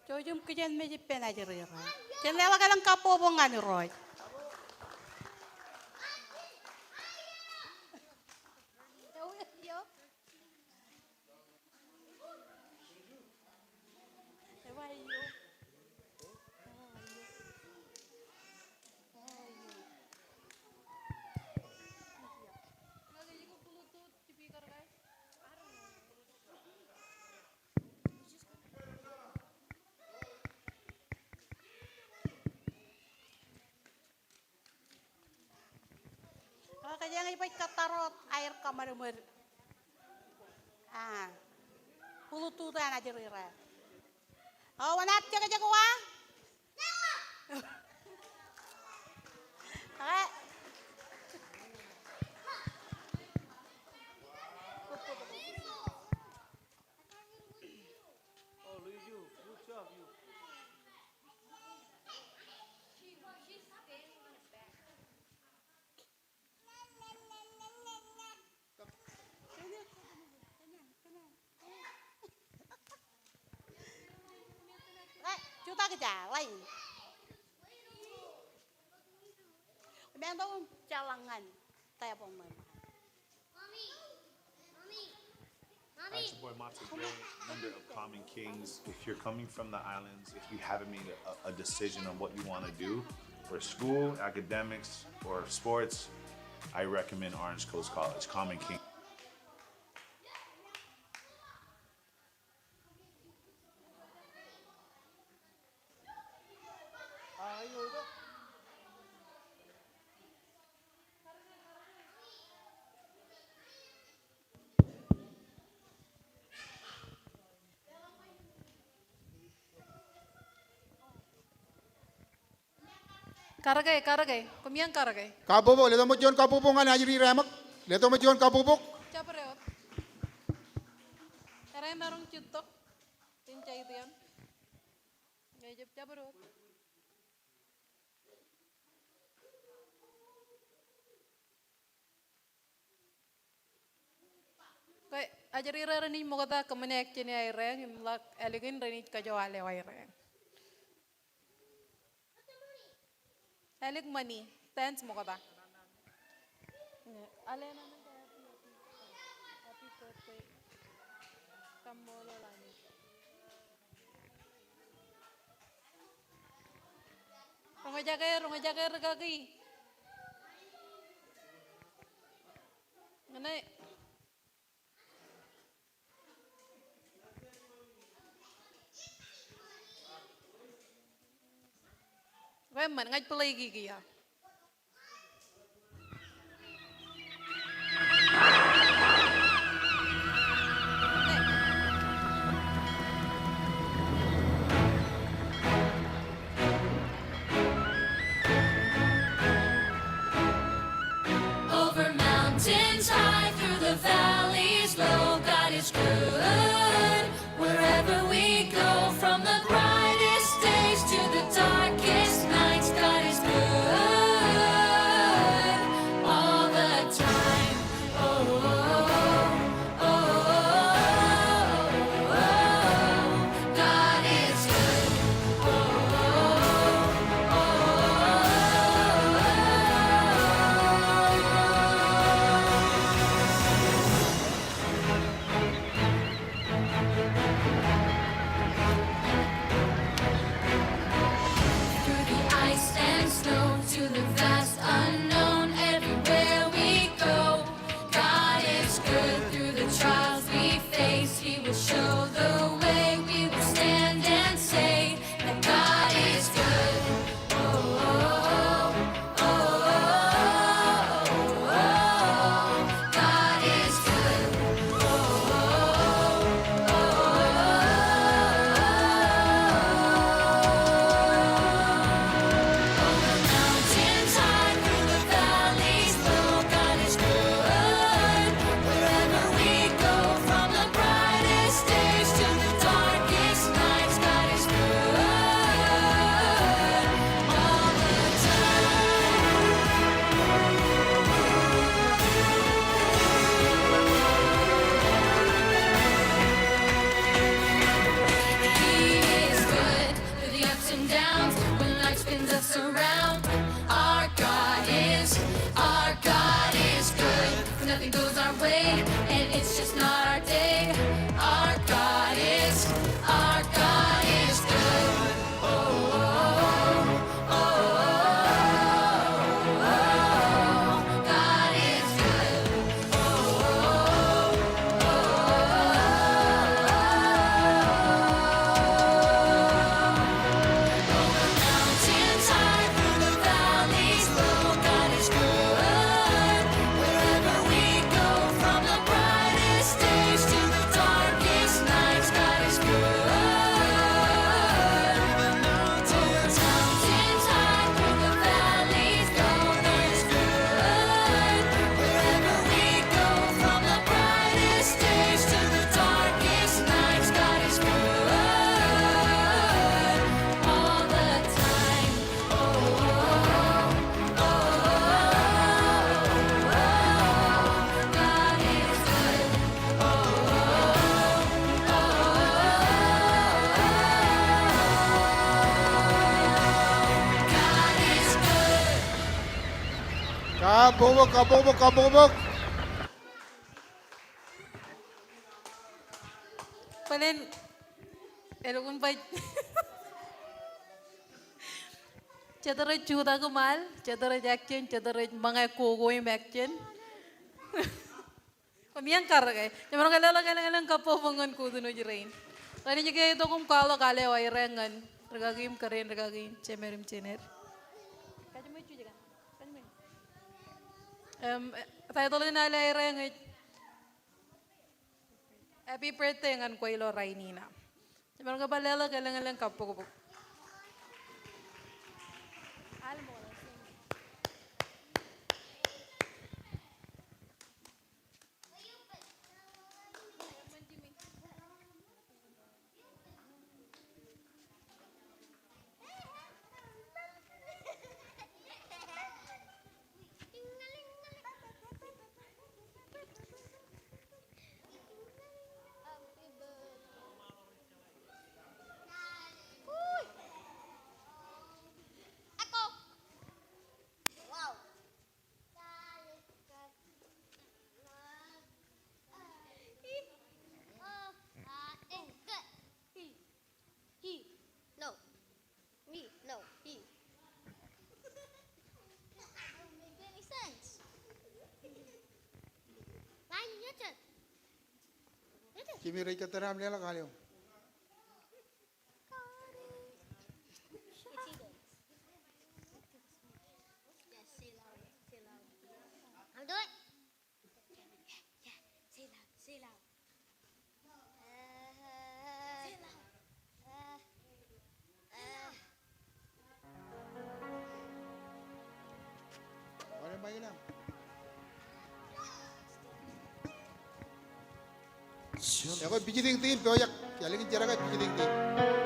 Jouj im kijenmej ippān ajri ro. Jen leḷọk elōñ kabbokbok ñan Irooj. Eo, kōjeañ ej baj kōttar wōt aer kōṃadṃōd. A, Bluetooth an ajri ro. Eo, wōn ad jekjek wa? Kōjeañ ḷein. Kōmeañ tok im jeḷā ñan tebōḷ ṇe. Hi, it's your boy Monte Gray, member of Common Kings. If you're coming from the islands, if you haven't made a, a decision on what you want to do for school, academics, or sports, I recommend Orange Coast College, Common Kings. Karōke, karōke, kōmeañ karōke. Kabbokbok, letok ṃōk juon kabbokbok ñan ajri reṃōk. Letok ṃōk juon kabbokbok. Jabdewōt. Errā emaroñ juttok. Tin jaidian. Ñe jab jabdewōt. Kwe, ajri ro renaaj ṃokta kōṃṃane action eo aerreañ, im ḷak ālikin renaaj kajoale eo aerreañ. Ālik ṃani, tens ṃokta. Ālena, happy, happy, happy birthday. Kaṃṃoolol Anij. Roñjake, roñjake rikaki. Ñe. Kwe ṃan, ña ij play kikiiō. Over mountains high, through the valleys low, God is good. Wherever we go, from the brightest days to the darkest nights, God is good. Kabbokbok, kabbokbok, kabbokbok. Bōlen, elukkuun baj. Jet rej jutak im al, jet rej action, jet rej ṃōñā koko im action. Koṃ iien karōk e. Jemaroñ ke leḷọk elōñ elōñ kabbokbok ñan kōtun eo ej rein. Ren ej ke itok im kwaḷọk al eo aer ñan rikaki im kōrā in rikaki in, jemed im jener. Em, title in al eo aer ñe ej Happy Birthday ñan kwe ilo rainin. Jemaroñ ke bar leḷọk elōñ elōñ kabbokbok. He. No. Me. No. He. Doesn't make any sense. Line, your turn. Your turn. Jimmy, rej kōttar aṃ leḷọk al eo. Yes, say loud. Say loud. I'll do it. Yeah, say loud, say loud. Say loud. Ekwe, pijjitōñtōñ in pojak. Ālikin jerkak pijjitōñtōñ in.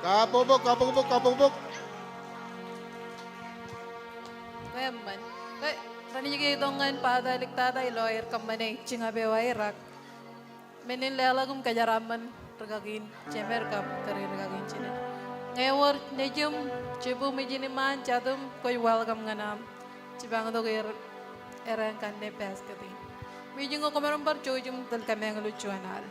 Kabbokbok, kabbokbok, kabbokbok. Kwe eṃṃan. Kwe, ren ij ke itok ñan Pata Iliktata ilo aer kōṃṃane jiñap eo aer ak men in leḷọk im kōjeraaṃṃan rikaki in jemed kab kōrā in rikaki in jined. Ñe ewōr nejiṃ, jibūṃ, ijin iṃaan, jatūṃ, kwōj welcome ñan aṃ jipañ tok er, er eo kaṇe basket in. Music eo kwōmaroñ bar jouj im tōl kōmeañ ilo juon al.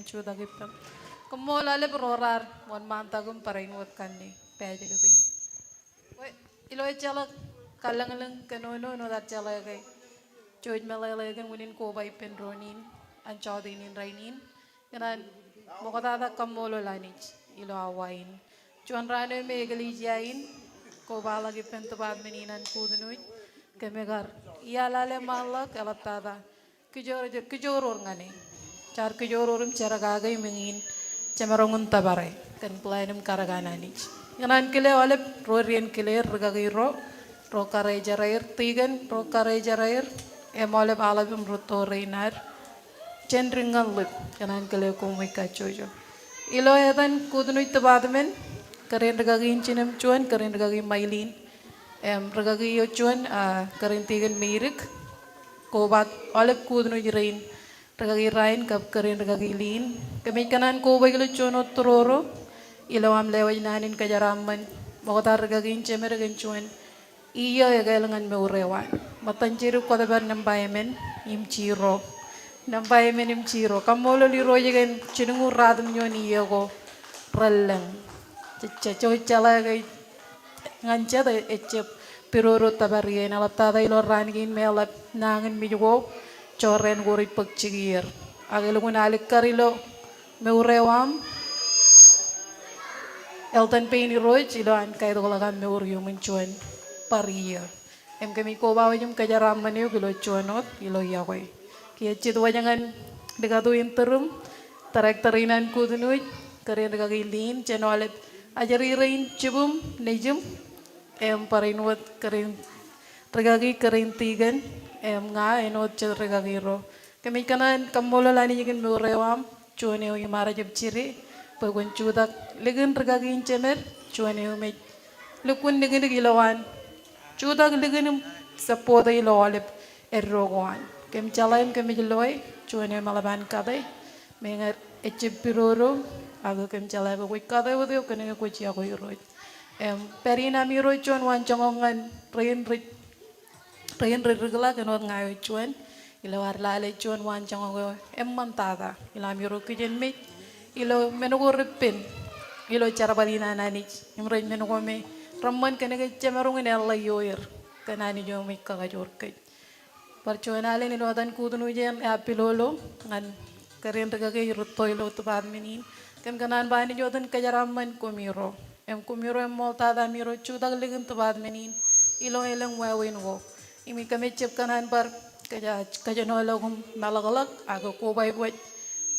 jutak ippem. Koṃṃool aolep ro raar wōnṃaantak im barāinwōt kanne pāāj kōtō in. Bwe ilo ejjeḷọk kōḷḷañḷañ kōnono āinwōt ad jeḷā ke jouj meḷeḷe kōn unin koba ippān doon in an jọteen in rainin. Ikōṇaan ṃoktata kaṃṃoolol Anij ilo awa in. Juon raan eo me eklejia in kobaḷọk ippān department in an kūtnuuj, kōm kar ia lale ṃaanḷọk eḷaptata kijoor, kijooror ñan e. Jaar kijooror im jerkake im eñin jemaroñ in tōpare kōn plan im karōk an Anij. Ikōṇaan kile aolep ro rej kile, rikaki ro, ro karejereer, tikōn, ro karejereer, im aolep aḷap im rūtto rein ad. Jān dik ñan ḷip, ikōṇaan kile koṃ kajjojo. Ilo etan kūtnuuj department, kōrā in rikaki in jinem juon, kōrā in rikaki Mailin. Im rikaki eo juon, ah, kōrā in tikōn Meidik. Kobaḷọk aolep kūtnuuj rein rikaki Rain kab kōrā in rikaki Lin. Kōmij kōṇaan koba ilo juon wōt tūroro ilo aṃ lewōj naan in kōjeraaṃṃan ṃokta rikaki in jemed kōn juon iiō ekāāl ñan mour eo an. Ṃōttan jidik kwōj pād nōṃba emān im jiro. Nōṃba emān im jiro. Kaṃṃoolol Irooj kōn jilñuul ruatimjuon iiō ko relōñ. Je, je, jej jeḷā ke ñan jet ejjab pidodo tōpar iien, eḷaptata ilo raan kein me eḷap nañinmej ko jorrāān ko rej bōk jikier. Ak elukkuun alikkar ilo mour eo aṃ, eḷtan pein Irooj ilo an kaitokḷọk aṃ mour iuṃwin juon bar iiō. Im kōmij koba wōj im kōjeraaṃṃan eok ilo juon wōt ilo iọkwe. Kiiō jet wōj ñan likatu in tūriṃ, director in an kūtnuuj, kōrā in rikaki Lin, jān aolep ajri rein, jibwim, nejim, im barāinwōt kōrā in rikaki, kōrā in tikōn, im ña āinwōt jet rikaki ro. Kōmij kōṇaan kaṃṃoolol Anij kōn mour eo aṃ, juon eo im ar jab jide, bwe kwōn jutak likin rikaki in jemed, juon eo im ej lukkuun niknik ilowaan jutak likin im support e ilo aolep eddo ko an. Kōm jeḷā im kōmij loe, juon eo im eḷap an kate, meñe ejjab pidodo, ak kōm jeḷā bwe kwōj kate wōt eok kōnke kwōj iọkwe Irooj. Im pād in amiro juon waanjoñak ñan rein rej rein rej dikḷọk āinwōt ña eo juon, ilo ad lale juon waanjoñak eo eṃṃantata, ilo amiro kijenmej, ilo men ko repen, ilo jerbal in an Anij, im rej men ko me reṃṃan kōnke jemaroñ in eḷḷā ioer, kōn Anij eo im ej kakajoor kōj. Bar juon alen ilo etan kūtnuuj in, eo pilolo, ñan kōrā in rikaki rej rūtto ilo department in, kōm kōṇaan ba Anij wōt en kōjeraaṃṃan koṃiro. Im koṃiro eṃṃooltata amiro jutak likin department in ilo elōñ wāween ko. Im kōmij jab kōṇaan bar kōj, kōjenolọk im meḷọkḷọk ak kobaik wōj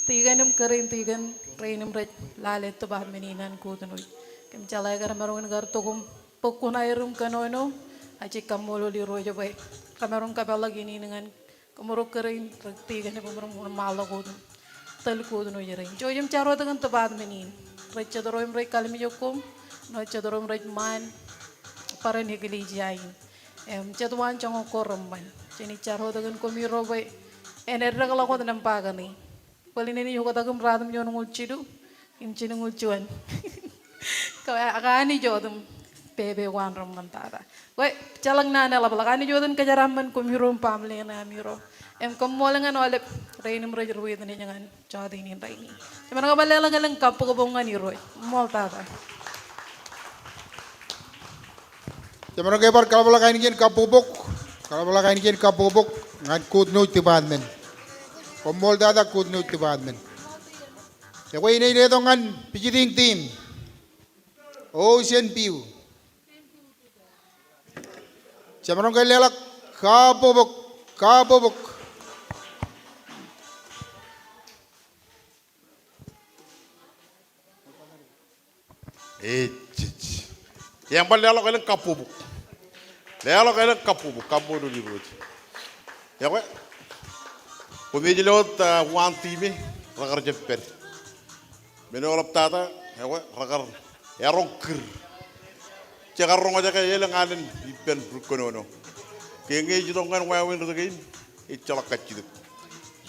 tikōn im kōrā in tikōn rein im rej lale department in an kūtnuuj. Kōm jeḷā ke remaroñ in kar tok im bōk kuṇaer im kōnono, ak jej kaṃṃoolol Irooj bwe remaroñ kōpeḷḷọk iien in ñan kōmro kōrā in rej tikōn im kōmro wōnṃaanḷọk wōt im tōl kūtnuuj rein. Jouj im jar wōt kōn department in. Rej jet ro im rej kallimjek koṃ, rej jet ro im rej ṃaan barāinwōt eklejia in. Im jet waanjoñak ko reṃṃan. Jen jar wōt kōn koṃiro bwe en eddekḷọk wōt nōṃba kaṇe. Bōlen enaaj oktak im ruatimjuon ñoul jilu im jilñuul juon. Ak Anij wōt im pepe ko an reṃṃantata. Bwe ejjeḷọk naan eḷapḷọk. Anij wōt en kōjeraaṃṃan koṃiro im baaṃle ṇe amiro. Im koṃṃool ñan aolep rein im rej ri-witness ñan jọteen in rainin. Jemaroñ ke bar leḷọk elōñ kabbokbok ñan Irooj. Ṃooltata. Jemaroñ ke bar kaḷapḷọk ainikien kabbokbok, kaḷapḷọk ainikien kabbokbok ñan kūtnuuj department. Koṃṃooltata kūtnuuj department. Ekwe, inaaj letok ñan visiting team, Ocean View. Jemaroñ ke leḷọk kabbokbok, kabbokbok. Ej, ej. Eṃṃan, leḷọk elōñ kabbokbok. Leḷọk elōñ kabbokbok, kaṃṃoolol Irooj. Ekwe, koṃij ilo wōt, ah, uwaan team e, rekar jab pād. Men eo eḷaptata, ekwe, rekar eroñ kūr. Jekar roñjake elōñ alen ippān ri kōnono. Ke ñe ej itok ñan wāween ri-tōl kein, ejjeḷọk kajjitōk.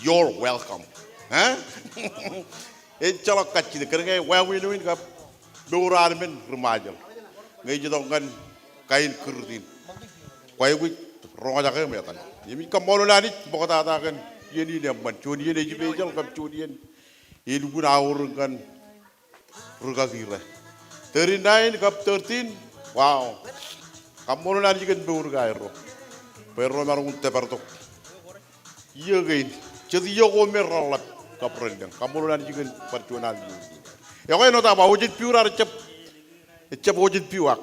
You're welcome. Ej? Ejjeḷọk kajjitōk, kōnke wāween eo in kab mour eo an men ri-Ṃajeḷ. Ñe ej itok ñan kain kūrūt in, kwaikuj roñjake im etal. Im ij kaṃṃoolol Anij ṃoktata kōn iien in eṃṃan. Juon iien ej special kab juon iien Elukkuun aorōk ñan rūkaki ro. Thirty-nine kab thirteen. Wow. Kaṃṃoolol Anij kōn mour ko aerro. Bwe erro maroñ in tōpartok iiō kein. Jet iiō ko me reḷap kab relōñ. Kaṃṃoolol Anij kōn bar juon al. Ekwe āinwōt aō ba ojej piu raar jab, jab ojej piu ak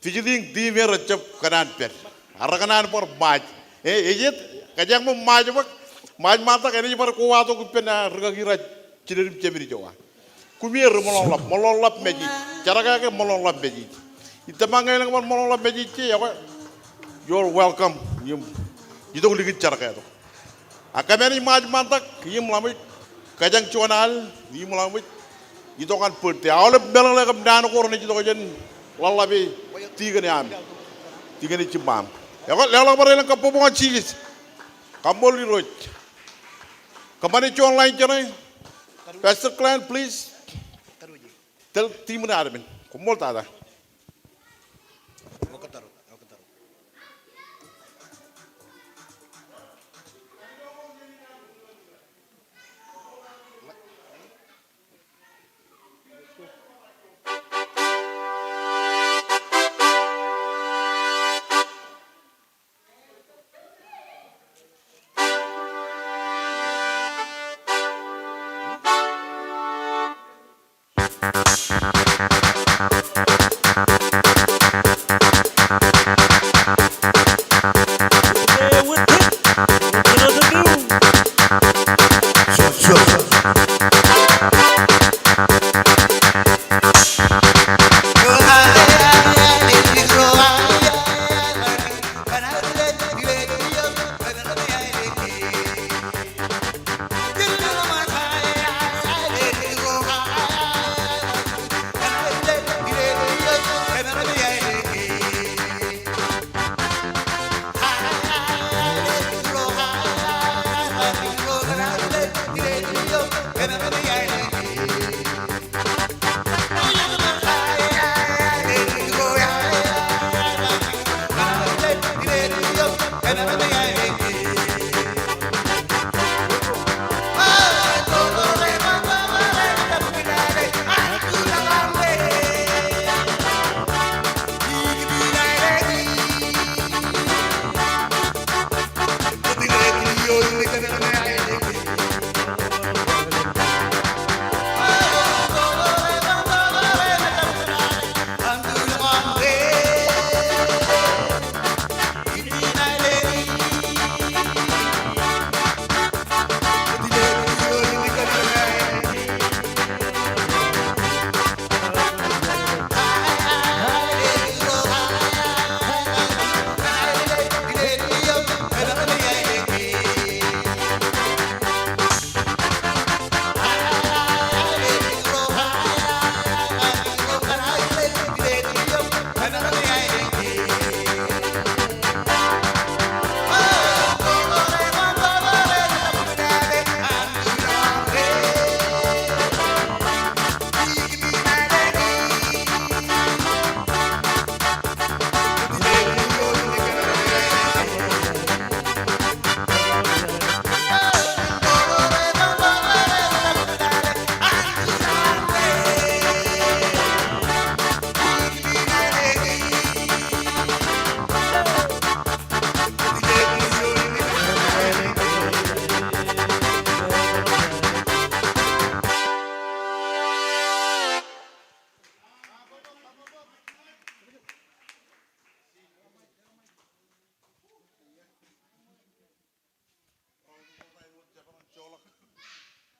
visiting team er ejjab kōṇaan pād. Ak rekōṇaan bar Ṃaaj. E, ej jet, kōjeañ ṃōk Ṃaaj bōk, Ṃaaj ṃaantak enaaj bar kowatok ippān, a, rūkaki ro jinen im jemen ijo a. Koṃi er ṃōḷoḷḷap, ṃōḷoḷḷap message. Jerkakake ṃōḷoḷḷap message. Itōmak ñe elōñ bar ṃōḷoḷḷap message je, ekwe, you're welcome. Im, itok likūt jerketok. Ak kōmān ej Ṃaaj ṃaantak, im ḷaṃōj, kōjeañ juon al, im ḷaṃōj, itok an birthday. Aolep meḷeḷe kab naan ko renaaj itok jān ḷōḷḷap e tikōn eo aṃ. Tikōn e jiṃṃaṃ. Ekwe, leḷọk bar elōñ kabbokbok ñan Jisōs. Kaṃṃoolol Irooj. Kōṃṃane juon line jeṇe. Pastor Glenn, please. Tell team ṇe ad men. Koṃṃool tata.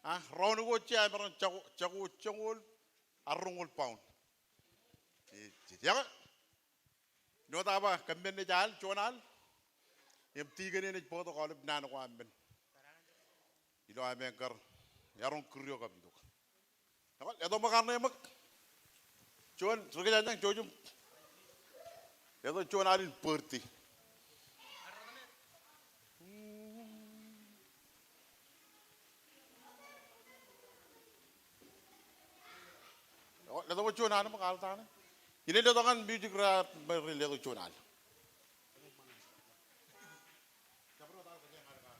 A, round ko je emaroñ jako, jako joñoul, a roñoul pound. Ej, ej, ej. Āinwōt aō ba kōm men naaj al, juon al. Im tikōn eṇ ej bōktok aolep naan ko aṃ men. Ilo aṃ anchor, eroñ kūr eo kab itok. Ekwe, letok ṃōk armej ṃōk. Juon, ri-kōjañjañ jouj im letok juon al in birthday. Ekwe, letok ṃōk juon al ṃōk, al ta ṇe. Inaaj letok ñan music ro, ri-letok juon al. Jabdewōt aō kōjeañ al kaṇ.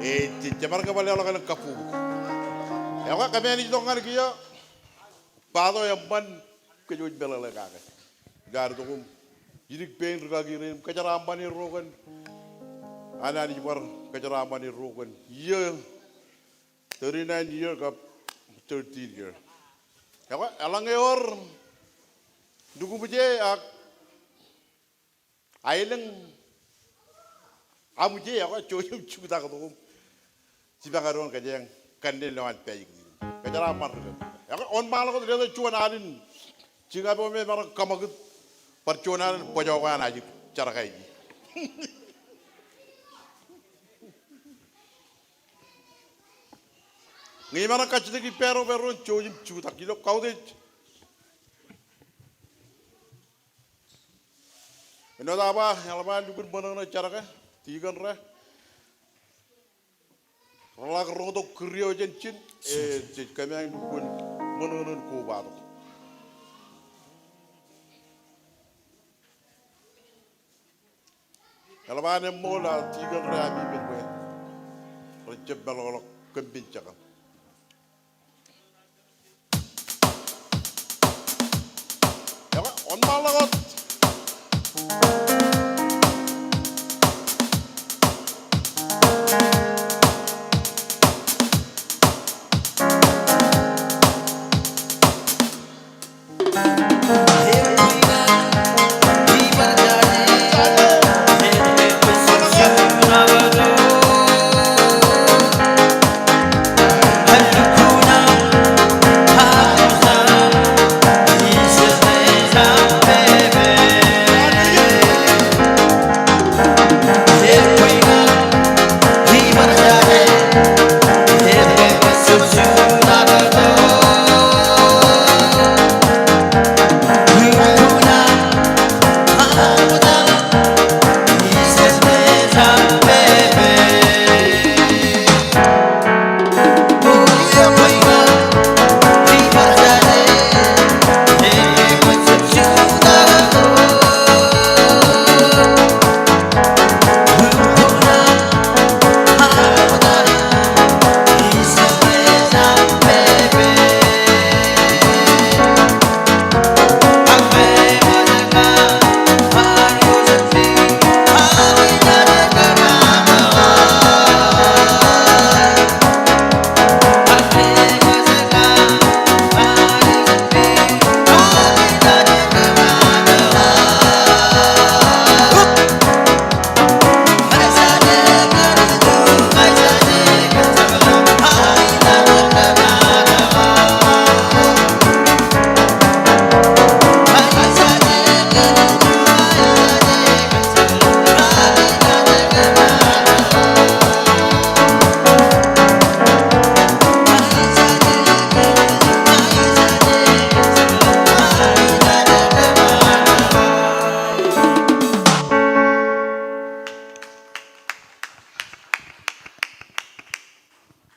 Ej, ej, jebar kōpālḷọk elōñ kabbokbok. Ekwe, kōm naaj tok ñan kiiō. Pato eṃṃan kōj wōj meḷeḷe kake. Ilo ad tok im jidik pein rikaki rein im kōjeraaṃṃan er ro kōn. An Anij bar kōjeraaṃṃan er ro kōn iiō thirty-nine year kab thirteen year. Ekwe, eḷaññe ewōr lukkuun bwij ak aelōñ aṃ ije, ekwe, jouj im jutak tok im jipañ doon kōjeañ kanne lowaan pāj in. Kōjeraaṃṃan rikaki. Ekwe, wōnṃaanḷọk wōt letok juon alen jiñap eo me emaroñ kōṃakūt bar juon alen bōjọ ko an ajik jerkaki. Ñe imaroñ kajjitōk ippād eo bwe ren jouj im jutak ilo kautiej. Āinwōt aō ba, eḷap an lukkuun ṃōṇōṇō jerkaki, tikōn ro. Reḷak roñtok kūr eo jān ijin, ej, ej kōmeañ lukkuun ṃōṇōṇō in kobatok. Eḷap an eṃṃool aō tikōn ro ami men bwe ren jab meḷọkḷọk kōm men jekōn. Ekwe, wōnṃaanḷọk wōt.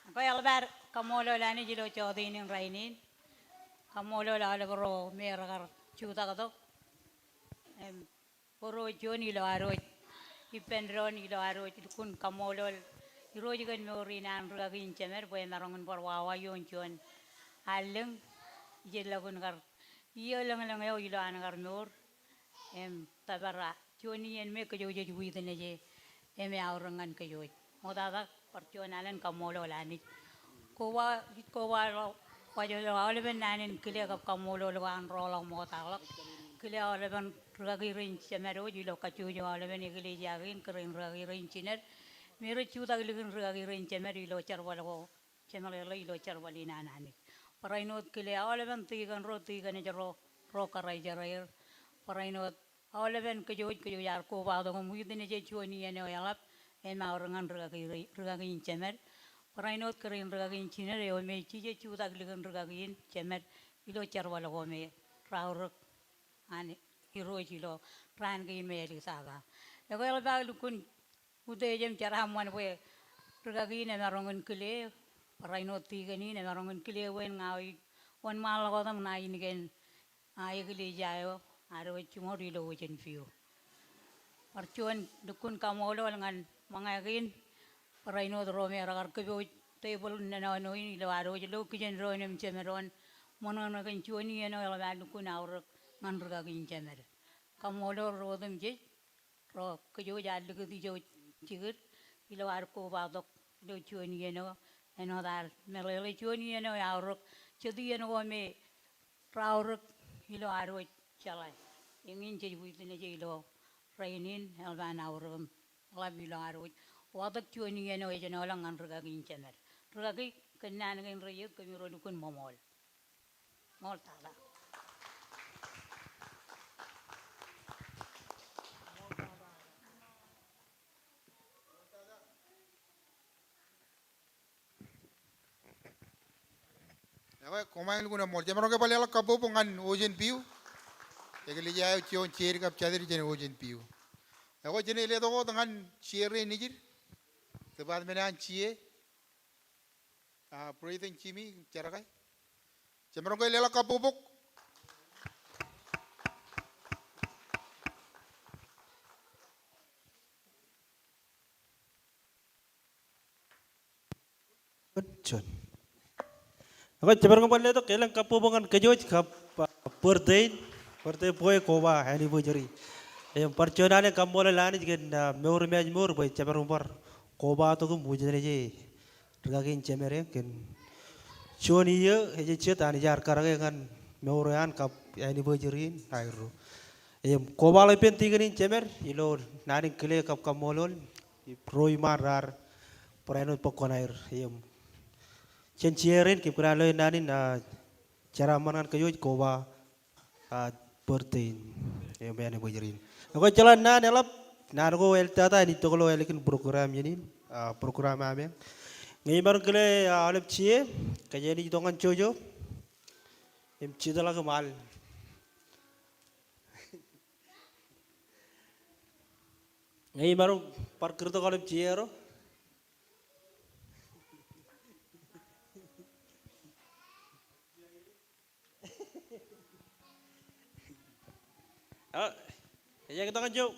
Ekwe, eḷap ad kaṃṃoolol Anij ilo jota in rainin. Kaṃṃoolol aolep ro me rekar jutak tok. Im bōro juon ilo ad wōj ippān doon ilo ad wōj lukkuun kaṃṃoolol Irooj kōn mour in an rikaki in jemed bwe emaroñ in bar wawa ioon juon allōñ ijellọkun kar iiō lōñlōñ eo ilo an kar mour. Im tōpar a juon iien me kōjwōj jej witness e, im eaorōk ñan kōjwōj. Ṃoktatak bar juon alen kaṃṃoolol Anij. Koba, koba ḷọk, kwōj ḷọk aolepen naan in kile kab kaṃṃoolol ko an roḷọk ṃoktaḷọk. Kile aolepen rikaki rein jemed wōj ilo kajjojo aolepen eklejia kein kōrā in rikaki rein jined me rej jutak likin rikaki rein jemed ilo jerbal ko jemeḷeḷe ilo jerbal in an Anij. Barāinwōt kile aolepen tikōn ro, tikōn ro, ro kōrā ijeraer. Barāinwōt aolepen kōjwōj, kōjwōj ar kobatok im witness e juon iien eo eḷap, im aorōk ñan rikaki, rikaki in jemed. Barāinwōt kōrā in rikaki in jined eo me jej jutak likin rikaki in jemed ilo jerbal ko me raorōk an Irooj ilo raan kein me āliktata. Ekwe, eḷap aō lukkuun utiej im jeraaṃṃan bwe rikaki in emaroñ in kile, barāinwōt tikōn in emaroñ in kile bwe en ña ij wōnṃaanḷọk wōt im ṇa in kōn, a, eklejia eo ad wōj jiṃor ilo Ocean View. Bar juon lukkuun kaṃṃoolol ñan ṃōñā kein, barāinwōt ro me rekar kōpooj tebōḷ in nōnno in ilo ad wōj ilo kijendoon im jemedoon, ṃōṇōṇō kōn juon iien eo eḷap an lukkuun aorōk ñan rūkaki in jemed. Kaṃṃoolol ro otemjej, ro kōjwōj ad likūt ijo jikid ilo ad kobatok ilo juon iien eo, āinwōt ad meḷeḷe juon iien eo eaorōk, jet iien ko me raorōk ilo ad wōj jeḷā. Eñin jej witness e ilo rainin, eḷap an aorōk im eḷap ilo ad wōj watōk juon iien eo ejenoḷọk ñan rūkaki in jemed. Rūkaki, kōnnaan kein ro iiet, kōmiro lukkuun ṃōṃool. Ṃool tata. Ekwe, koṃaroñ lukkuun ṃool. Jemaroñ ke bar leḷọk kabbokbok ñan Ocean View. Eklejia eo juon jeid kab jatid jān Ocean View. Ekwe, jen letok wōt ñan chair in nejid, department an C A. Ah, President Jimmy, jar ke. Jemaroñ ke leḷọk kabbokbok. Juon. Ekwe, jemaroñ ke bar letok elōñ kabbokbok ñan kōjwōj kab, ah, birthday in, birthday boy koba anniversary. Im bar juon alen kaṃṃoolol Anij kōn, ah, mour im ājmour bwe jemaroñ bar kobatok im witness e rūkaki in jemed eṇ kōn juon iiō ej jet Anij ear karōke ñan mour eo an kab anniversary in aerro. Im koba ḷọk ippān tikōn in jemed ilo naan in kile kab kaṃṃoolol ro iṃaan raar barāinwōt bōk kuṇaer. Im jān chair in kōm kōṇaan lo naan in, ah, jeraaṃṃan ñan kōjwōj koba, ah, birthday in im anniversary in. Ekwe, jeḷā naan eḷap, naan ko āliktata, en itok ilo ālikin program iien in, ah, program ameañ. Ñe imaroñ kile, ah, aolep C A, kōjeañ itok ñan jojo im jitḷọk im al. Ñe imaroñ bar kūrtok aolep C A ro. Ah, ej itok ñan jojo.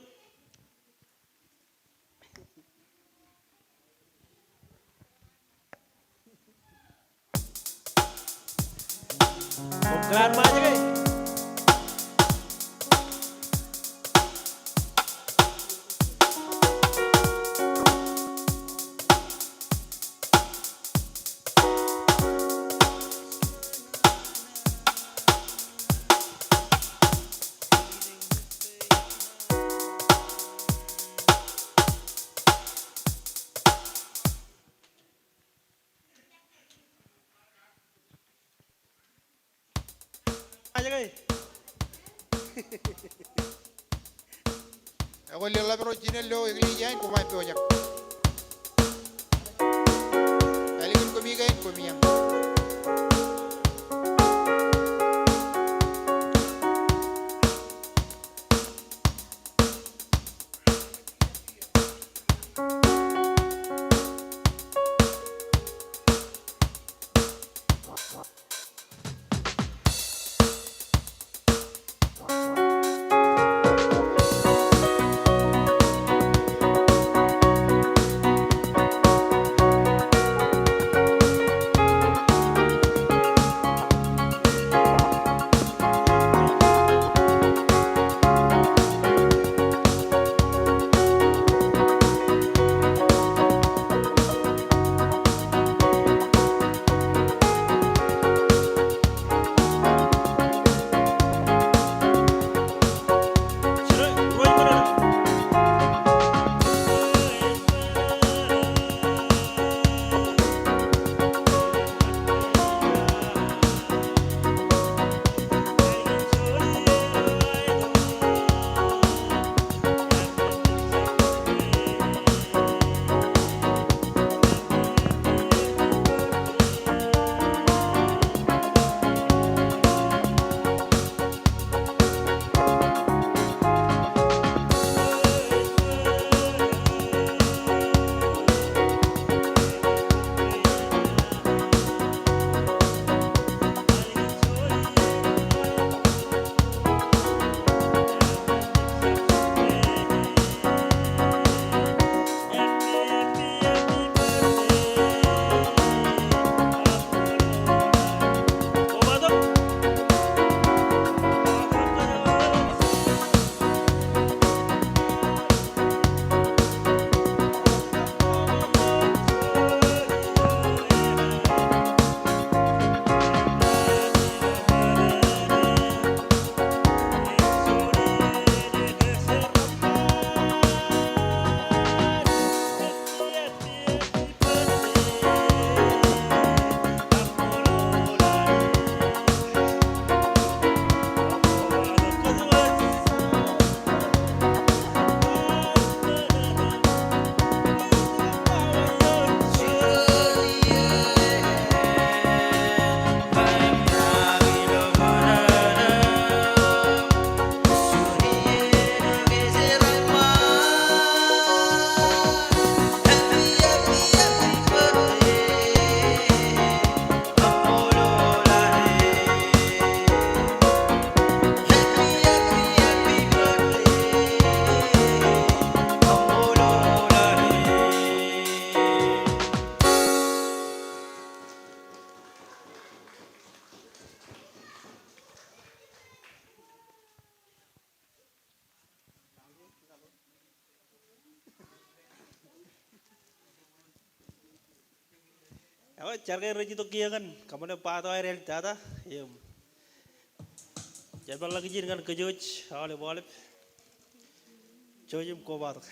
Ajake. Ekwe, leḷḷap ro jined ilo eklejia in, koṃ aer pojak. Ālikin koṃi kein, koṃi eañ. Ekwe, jar ke rej itok kiiō kōn kaṃṃoolol bōtaab aer āliktata im jerbal ḷọk ijin ñan kōj aolep aolep. Jouj im kobatok.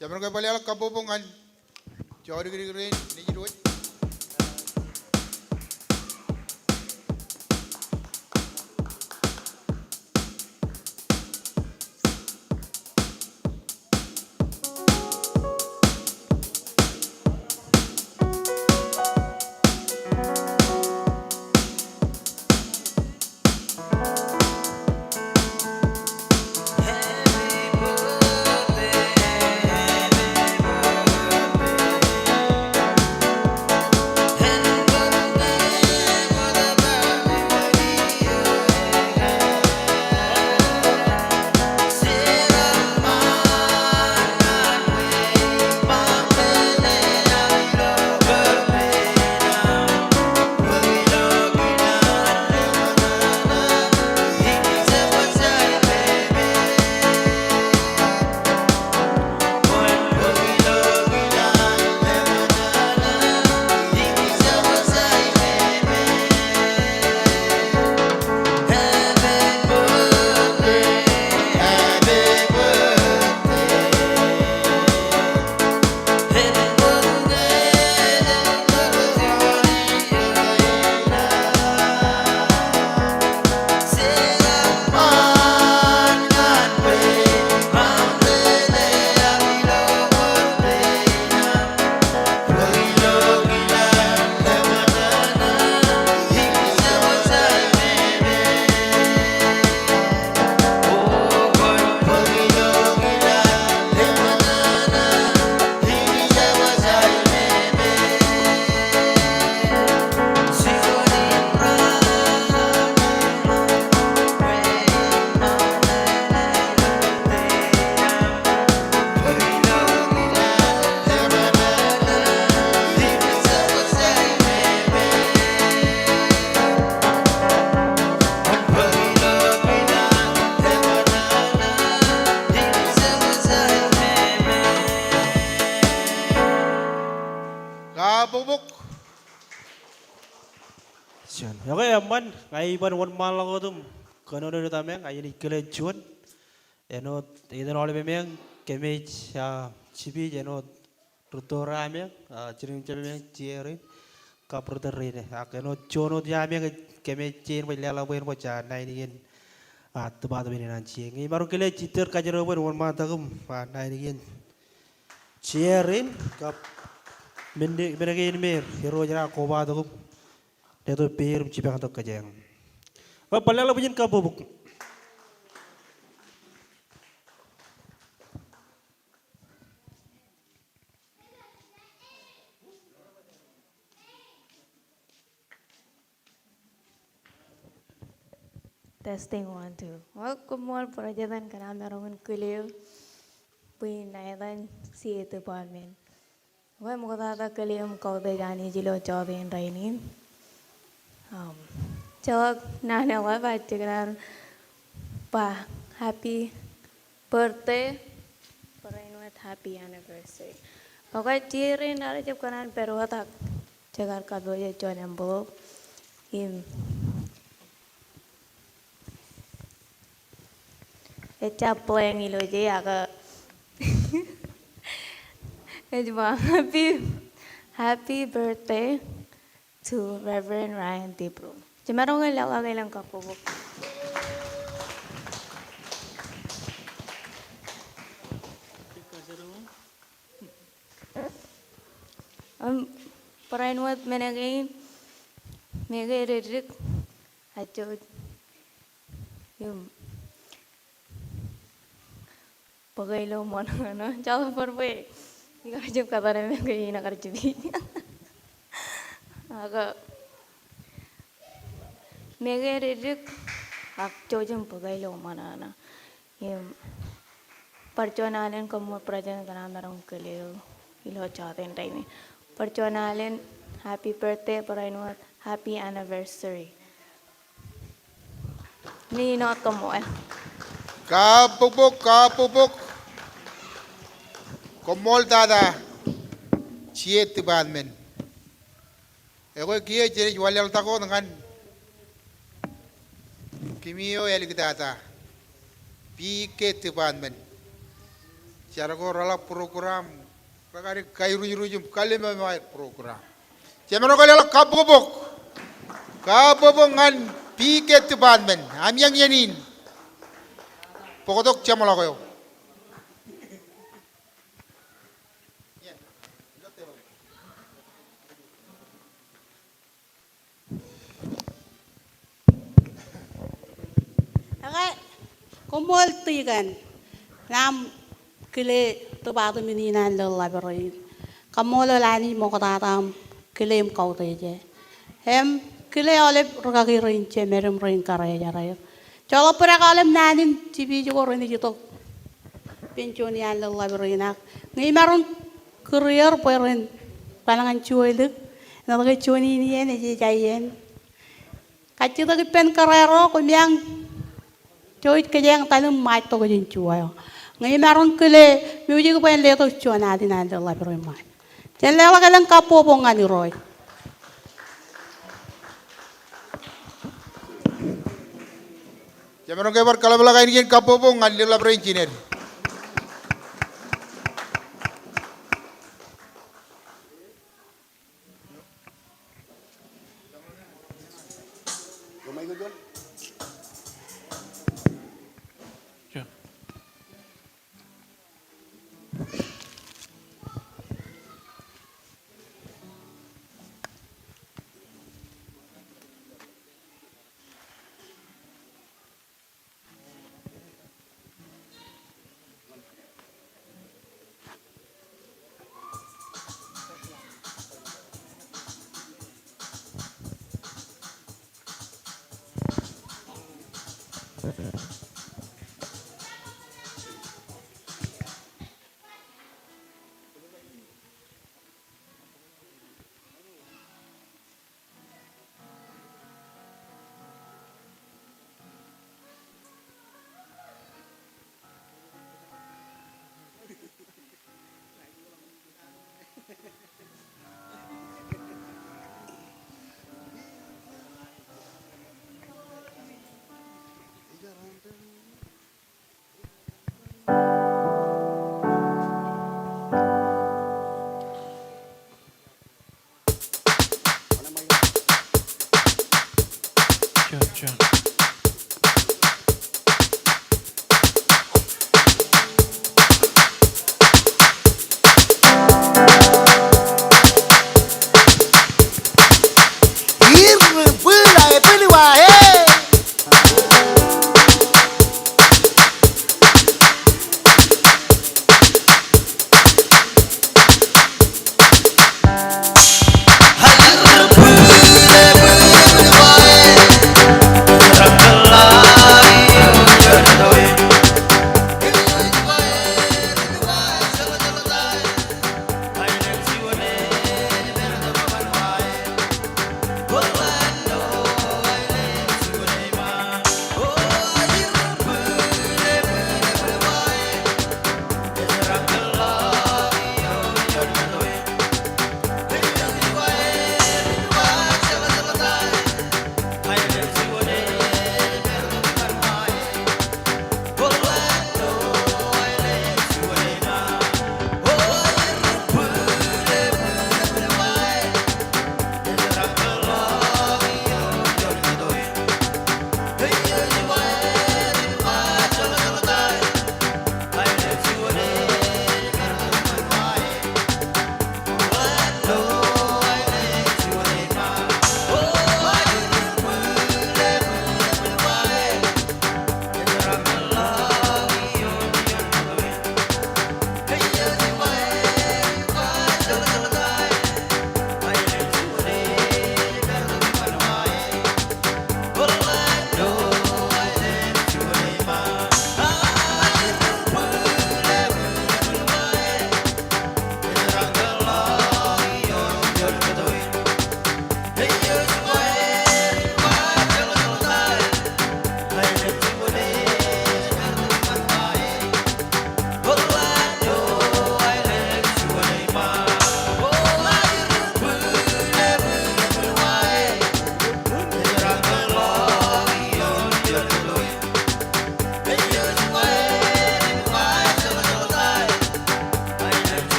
Jemaroñ ke bar leḷọk kabbokbok ñan jọọr dikdik rein nejid wōj. Kabbokbok. Juon. Ekwe, eṃṃan, ña iban wōnṃaanḷọk wōt im kōnono etaṃ eñ, ak inaaj kile juon. Āinwōt, āinwōt aolepen eñ, kōmij, ah, jipij, āinwōt rūtto raṃ eñ, ah, jinōñjab eñ, Jerry, kab rūtto rein. Ak āinwōt juon wōt iaam eñ, kōmij jañin bwe leḷọk bwe en bwe ja nañinmej in, ah, tōpatōp in an jeiū. Ñe imaroñ kile jidik kajeraaṃṃan wōnṃaantak im, ah, nañinmej in jeiū in, kab men, men kein me er, Irooj ej kobatok im letok peid im jipañtok kōj eñ. Bar leḷọk bwijin kabbokbok. Testing, one, two. Well, koṃṃool President kōn aṃ maroñ in kile eō bwe in aetan C A department. Ekwe, ṃoktata kile im kautiej Anij ilo jota in rainin. Um, ejjeḷọk naan eḷap, ak jekdọọn ba happy birthday, barāinwōt happy anniversary. Ekwe, Jerry, raar jab kōṇaan pād wōt ak jekar kappojak juon envelope. Im ejjab blank ilo je, ak ej ba happy, happy birthday to Reverend Ryan Dibru. Jemaroñ in leḷọk elōñ kabbokbok. Um, barāinwōt men kein, meñe dedik, ak jouj im bōk ilo ṃōṇōṇō, jeḷā bar bwe ikar jab kōttar men kein, ikar jab. Ak meñe dedik, ak jouj im bōk ilo ṃōṇōṇō. Im, bar juon alen, koṃṃool President kōn aṃ maroñ kile eō ilo jota in rainin. Bar juon alen, happy birthday, barāinwōt happy anniversary. Minot koṃṃool. Kabbokbok, kabbokbok. Koṃṃool tata. Jet department. Ekwe kiiō jenaaj wanlaḷtak wōt ñan kōm eo āliktata. P K department. Jar ko reḷap program. Rekar kairujruj im kallimem aer program. Jemaroñ ke leḷọk kabbokbok. Kabbokbok ñan P K department. Amieañ iien in. Bōktok jeṃḷọk eo. Ekwe, koṃṃool tikōn. Ij kile department in an lōḷḷap rein. Kaṃṃoolol Anij ṃoktata im kile im kautiej e. Im kile aolep rūkaki rein, jemād im rein kōrejeraer. Joḷọk bōdak aolep naan in jipij ko renaaj itok ippān juon iaan lōḷḷap rein ak ñe imaroñ kūr er bwe ren bōk ñan juon ālik, enaaj ke juon in iien ej ej iien. Kajjitōk ippān kōrā ro, koṃeañ jouj kōjeañ etal im ṃaaj tok jān juon eo. Ñe imaroñ kile music bwe en letok juon alen an lōḷḷap rein ṃaan. Jen leḷọk elōñ kabbokbok ñan Irooj. Jemaroñ ke bar kaḷapḷọk ainikien kabbokbok ñan lōḷḷap rein jined.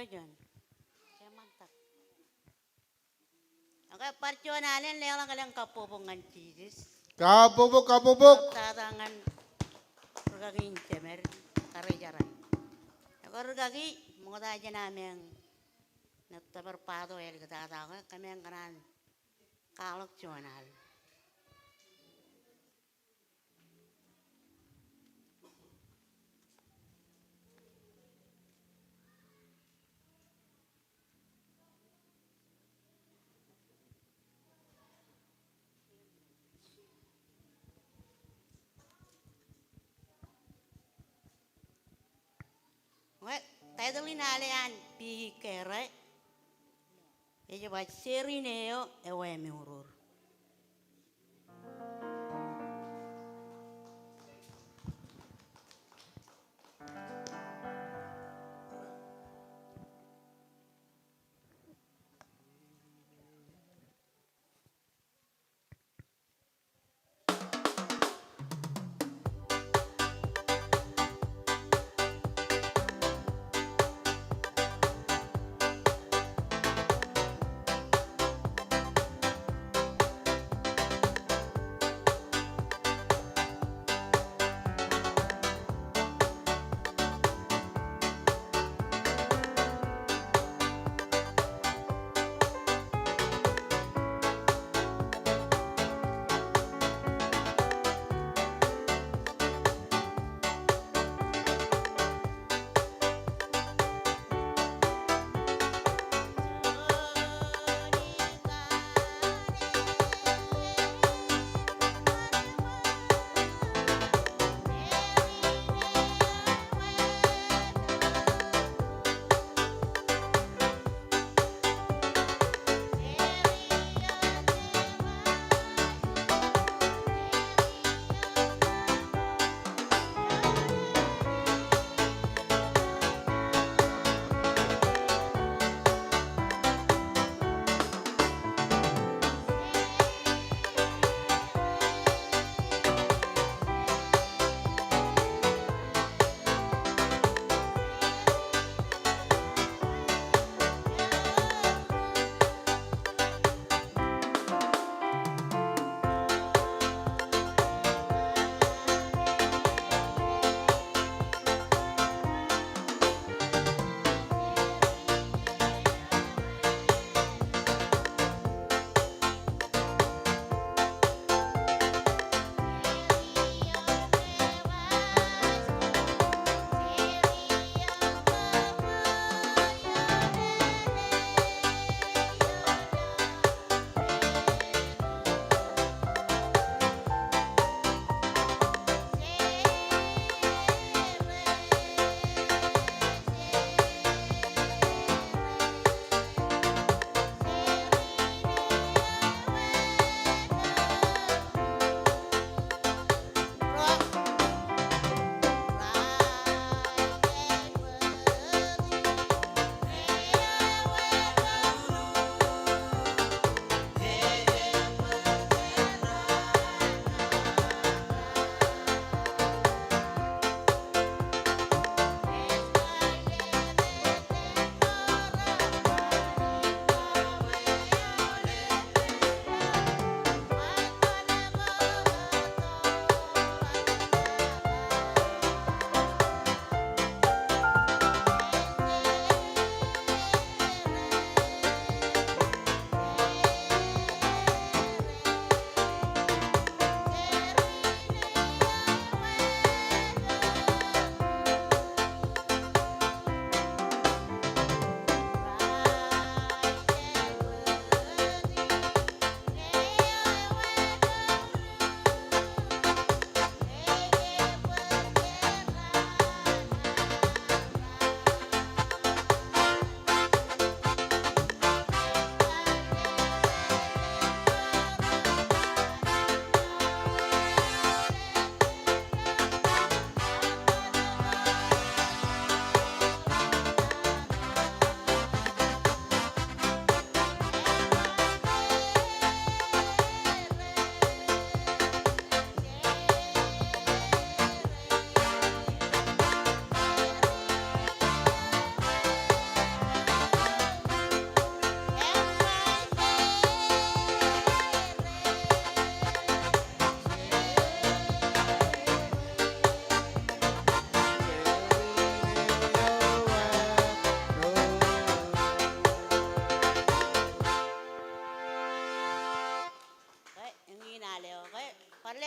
Juon. Jeṃḷọk. Ak bar juon alen leḷọk elōñ kabbokbok ñan Jisōs. Kabbokbok, kabbokbok. Tata ñan rūkaki in jemed, karijeran. Ak rūkaki, ṃokta jān ameañ, ṇe tōpar pato āliktata ke, kōmeañ kōṇaan kwaḷọk juon al. Wōt, title in ale an P. Carey. Ej ba Sharing eo ewāmeurur.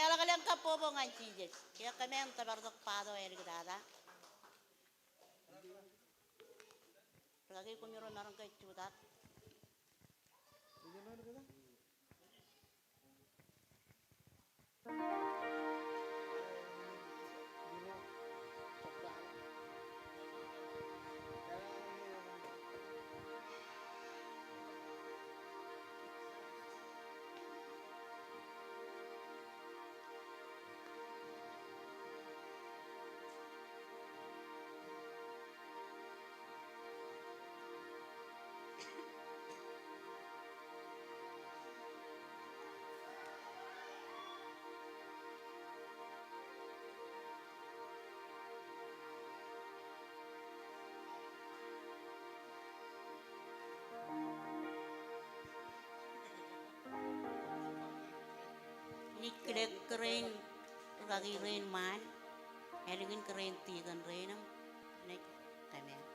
Ḷọk ḷọk kabbokbok ñan Jisōs. Ke kōmān tōpartok part eo āliktata. Rikaki, koṃiro maroñ ke jutak. Inaaj kile kōrā in, rikaki rein ṃaan, ālikin kōrā in tikōn rein im, inaaj kōmān.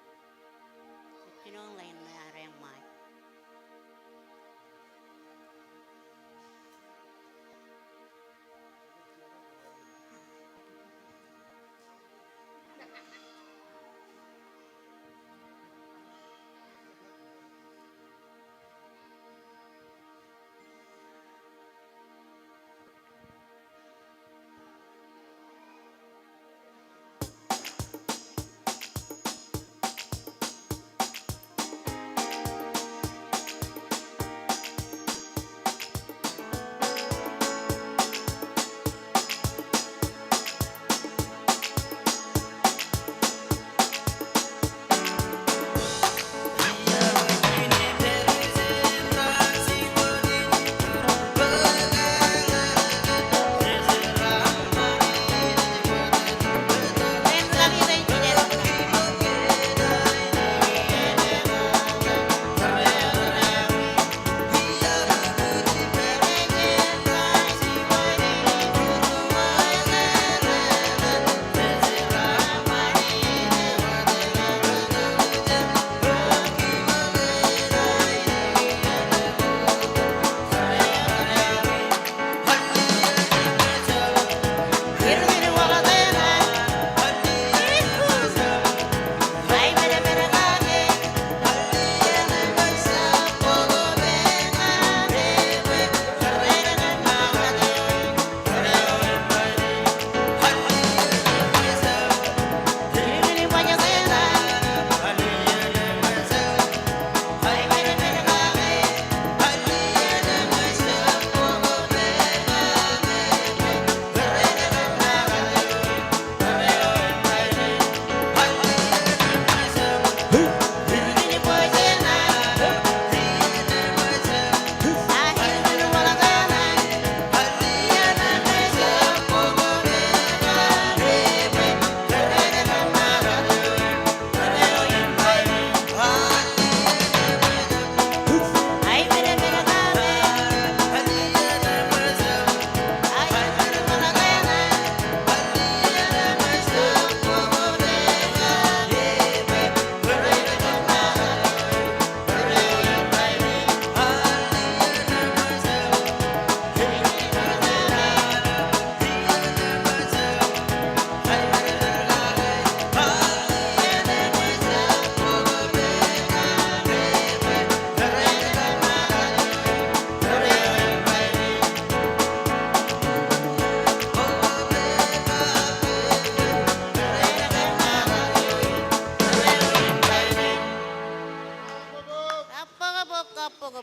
Jinoin ḷein ṇe ad eṃṃaan.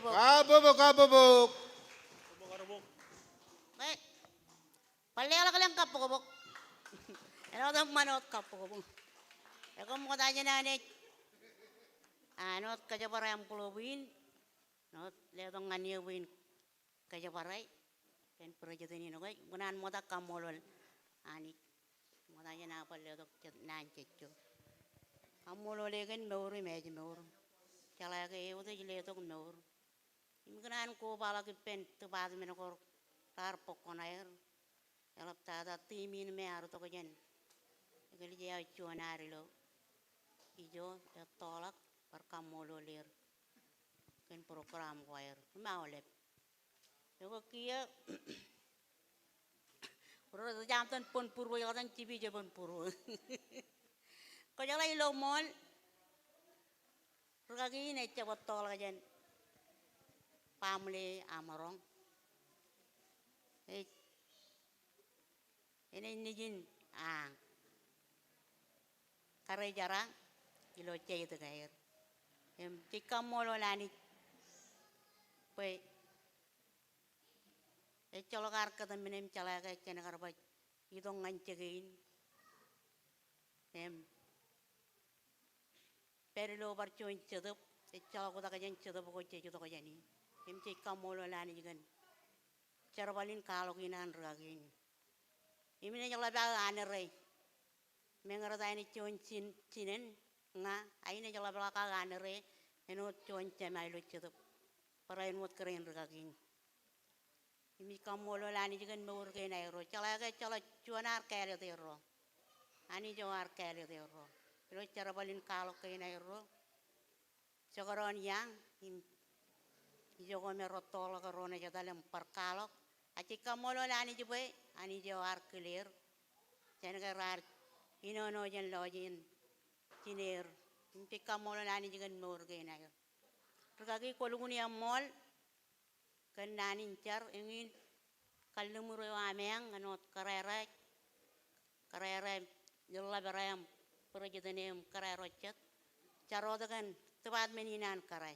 Kabbokbok, kabbokbok. Kabbokbok, kabbokbok. Bar leḷọk lōñ kabbokbok. Āinwōt eṃṃan wōt kabbokbok. Ekwe ṃokta jān an ej, an wōt kōjparei envelope in, āinwōt letok ñan eō bwe in kōjparei kōn president in, okay? Ikōṇaan ṃokta kaṃṃoolol Anij. Ṃokta jān aō bar letok jet naan jejjo. Kaṃṃoolol e kōn mour im ājmour. Jeḷā ke eutiej letok mour. Im ikōṇaan kobaḷọk ippān department ko raar bōk koṇaer. Eḷaptata team in me ear itok jān eklejia eo juon ad ilo ijo ettoḷọk, bar kaṃṃoolol er kōn program ko aer im aolep. Ekwe kiiō Bwe rej jab itōn bōnbūr bwe ej kōttan jibijebōn būruō. Kwōjeḷā ilo ṃool, rūkaki in ejjab ettoḷọk jān baaṃle Aṃaroñ. Ej, enaaj nejin, a, karijeraṃ ilo jeitōk aer. Im jej kaṃṃoolol Anij bwe ejjeḷọk ad kōtmān im jeḷā ke jen kar bar itok ñan jikin im pād ilo bar juon jetōb, ejjeḷọk oktak jān jetōb ko jej itok jāni. Im jej kaṃṃoolol Anij kōn jerbal in kwaḷọk in an rūkaki in. Im inaaj ḷap aō anōrā. Meñe rej ta āinwōt juon jin, jinen ña, ak inaaj ḷapḷọk aō anōrā āinwōt juon jema ilo jetōb barāinwōt kōrā in rūkaki in. Im ij kaṃṃoolol Anij kōn mour kein aerro. Jeḷā ke ejjeḷọk juon ad kāālōt erro. Anij eo ad kāālōt erro ilo jerbal in kwaḷọk kein aerro. Jekdọọn iañ im ijoko me rettoḷọk ro naaj etal im bar kwaḷọk. Ak jej kaṃṃoolol Anij bwe Anij eo ear kile er jān ke raar inono jān lọjien jineer. Im jej kaṃṃoolol Anij kōn mour kein aer. Rūkaki, kwō lukkuun eṃṃool kōn naan in jar, eñin kalliṃur eo ameañ āinwōt kōrā ro, kōrā ro im ḷap ro im president eo im kōrā ro jet. Jar wōt kōn department in an kōrā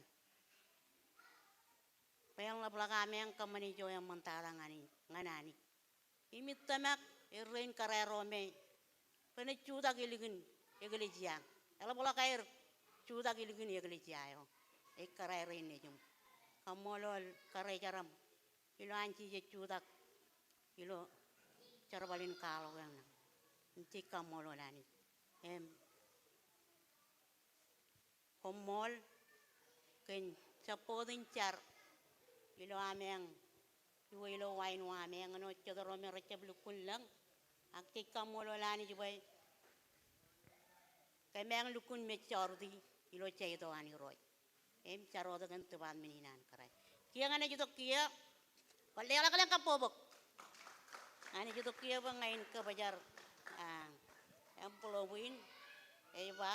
bwe en ḷapḷọk ameañ kōṃṃane ijo eṃṃantata ñan, ñan Anij. Im ij tōmak errein kōrā ro me renaaj jutak ilikin eklejia. Eḷapḷọk aer jutak ilikin eklejia eo. Ej kōrā rein nejiṃ. Kaṃṃoolol kōrā eo jar im ilo an jijet jutak ilo jerbal in kwaḷọk eṇ. Im jej kaṃṃoolol Anij. Im koṃṃool kōn support in jar ilo ameañ, iwōj ilo wine eo ameañ āinwōt jet ro me rejjab lukkuun lōñ. Ak jej kaṃṃoolol Anij bwe kōmeañ lukkuun mejority ilo jeito an Irooj. Im jar wōt kōn department in an kōrā. Kiiō ñan ej itok kiiō, kwōn leḷọk lōñ kabbokbok. Ñan ej itok kiiō bwe ña in kōbōjar, a, envelope in, ej ba,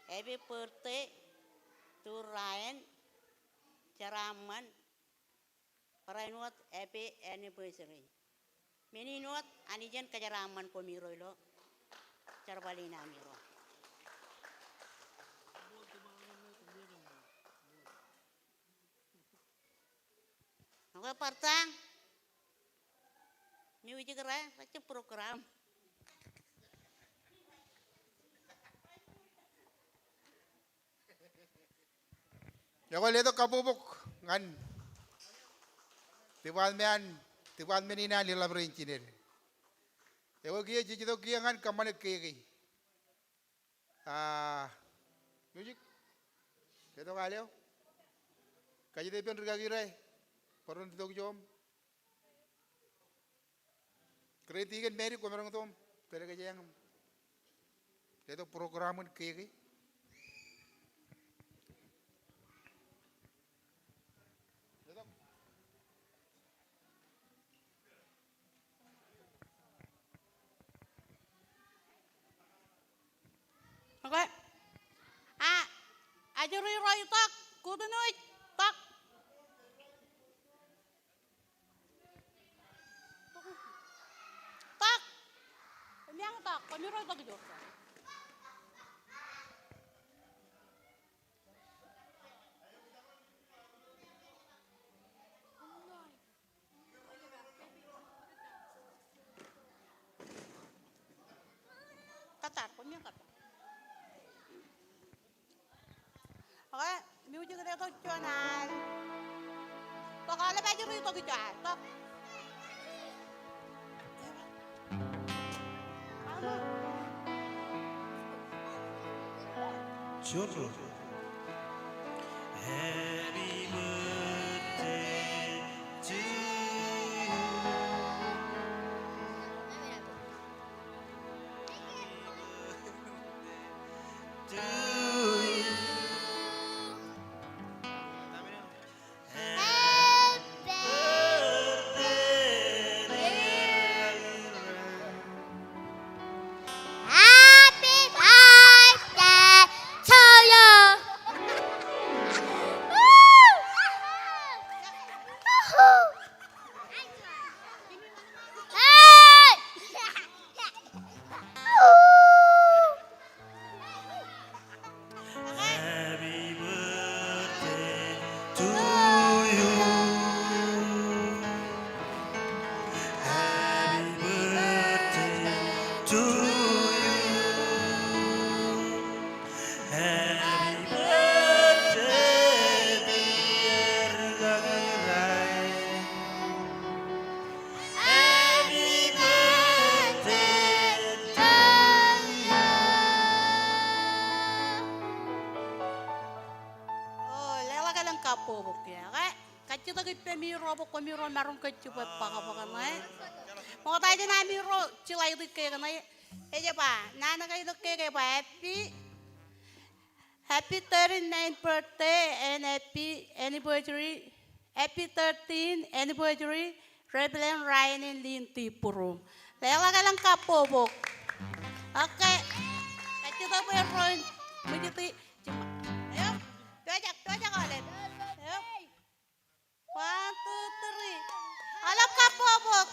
happy birthday to Ryan, jeraaṃṃan, barāinwōt happy anniversary. Men in wōt, Anij en kōjeraaṃṃan koṃiro ilo jerbal in amiro. Ak bar ta music ro, rej program. Ekwe letok kabbokbok ñan department, department in an eḷap rein jined. Ekwe kiiō jej itok kiiō ñan kōṃṃane keke. A, music. Letok al eo. Kajjitōk ippān rūkaki ro bwe ren itok ijo im Kōrā tikōn Mary, kwōmaroñ itok im pād kōj eañ im letok program in keke. Okay. A, ajri ro itok, kūtnooj, tok. Tok. Kōmeañ tok, kōmiro tok ijo. Kōttar, kōmeañ kōttar. Okay, music eo tok juon al. Tok aolep ajri tok ijo al. Tok. Juon ro. Happy birthday to you. Tok ippemi ro bwe koṃiro maroñ kajjitōk bōk bōk ṇe. Ṃokta jān ami ro jiḷā tok ke kōṇe. Ej ba, naan kein tok ke ej ba, happy, happy thirty-ninth birthday and happy anniversary, happy thirteenth anniversary, Reverend Ryan and Lindy Purum. Leḷọk elōñ kabbokbok. Okay. Kajjitōk bwe ro in ṃwijiti. Eok. Pojak, pojak aolep. Eok. One, two, three. Aolep kabbokbok.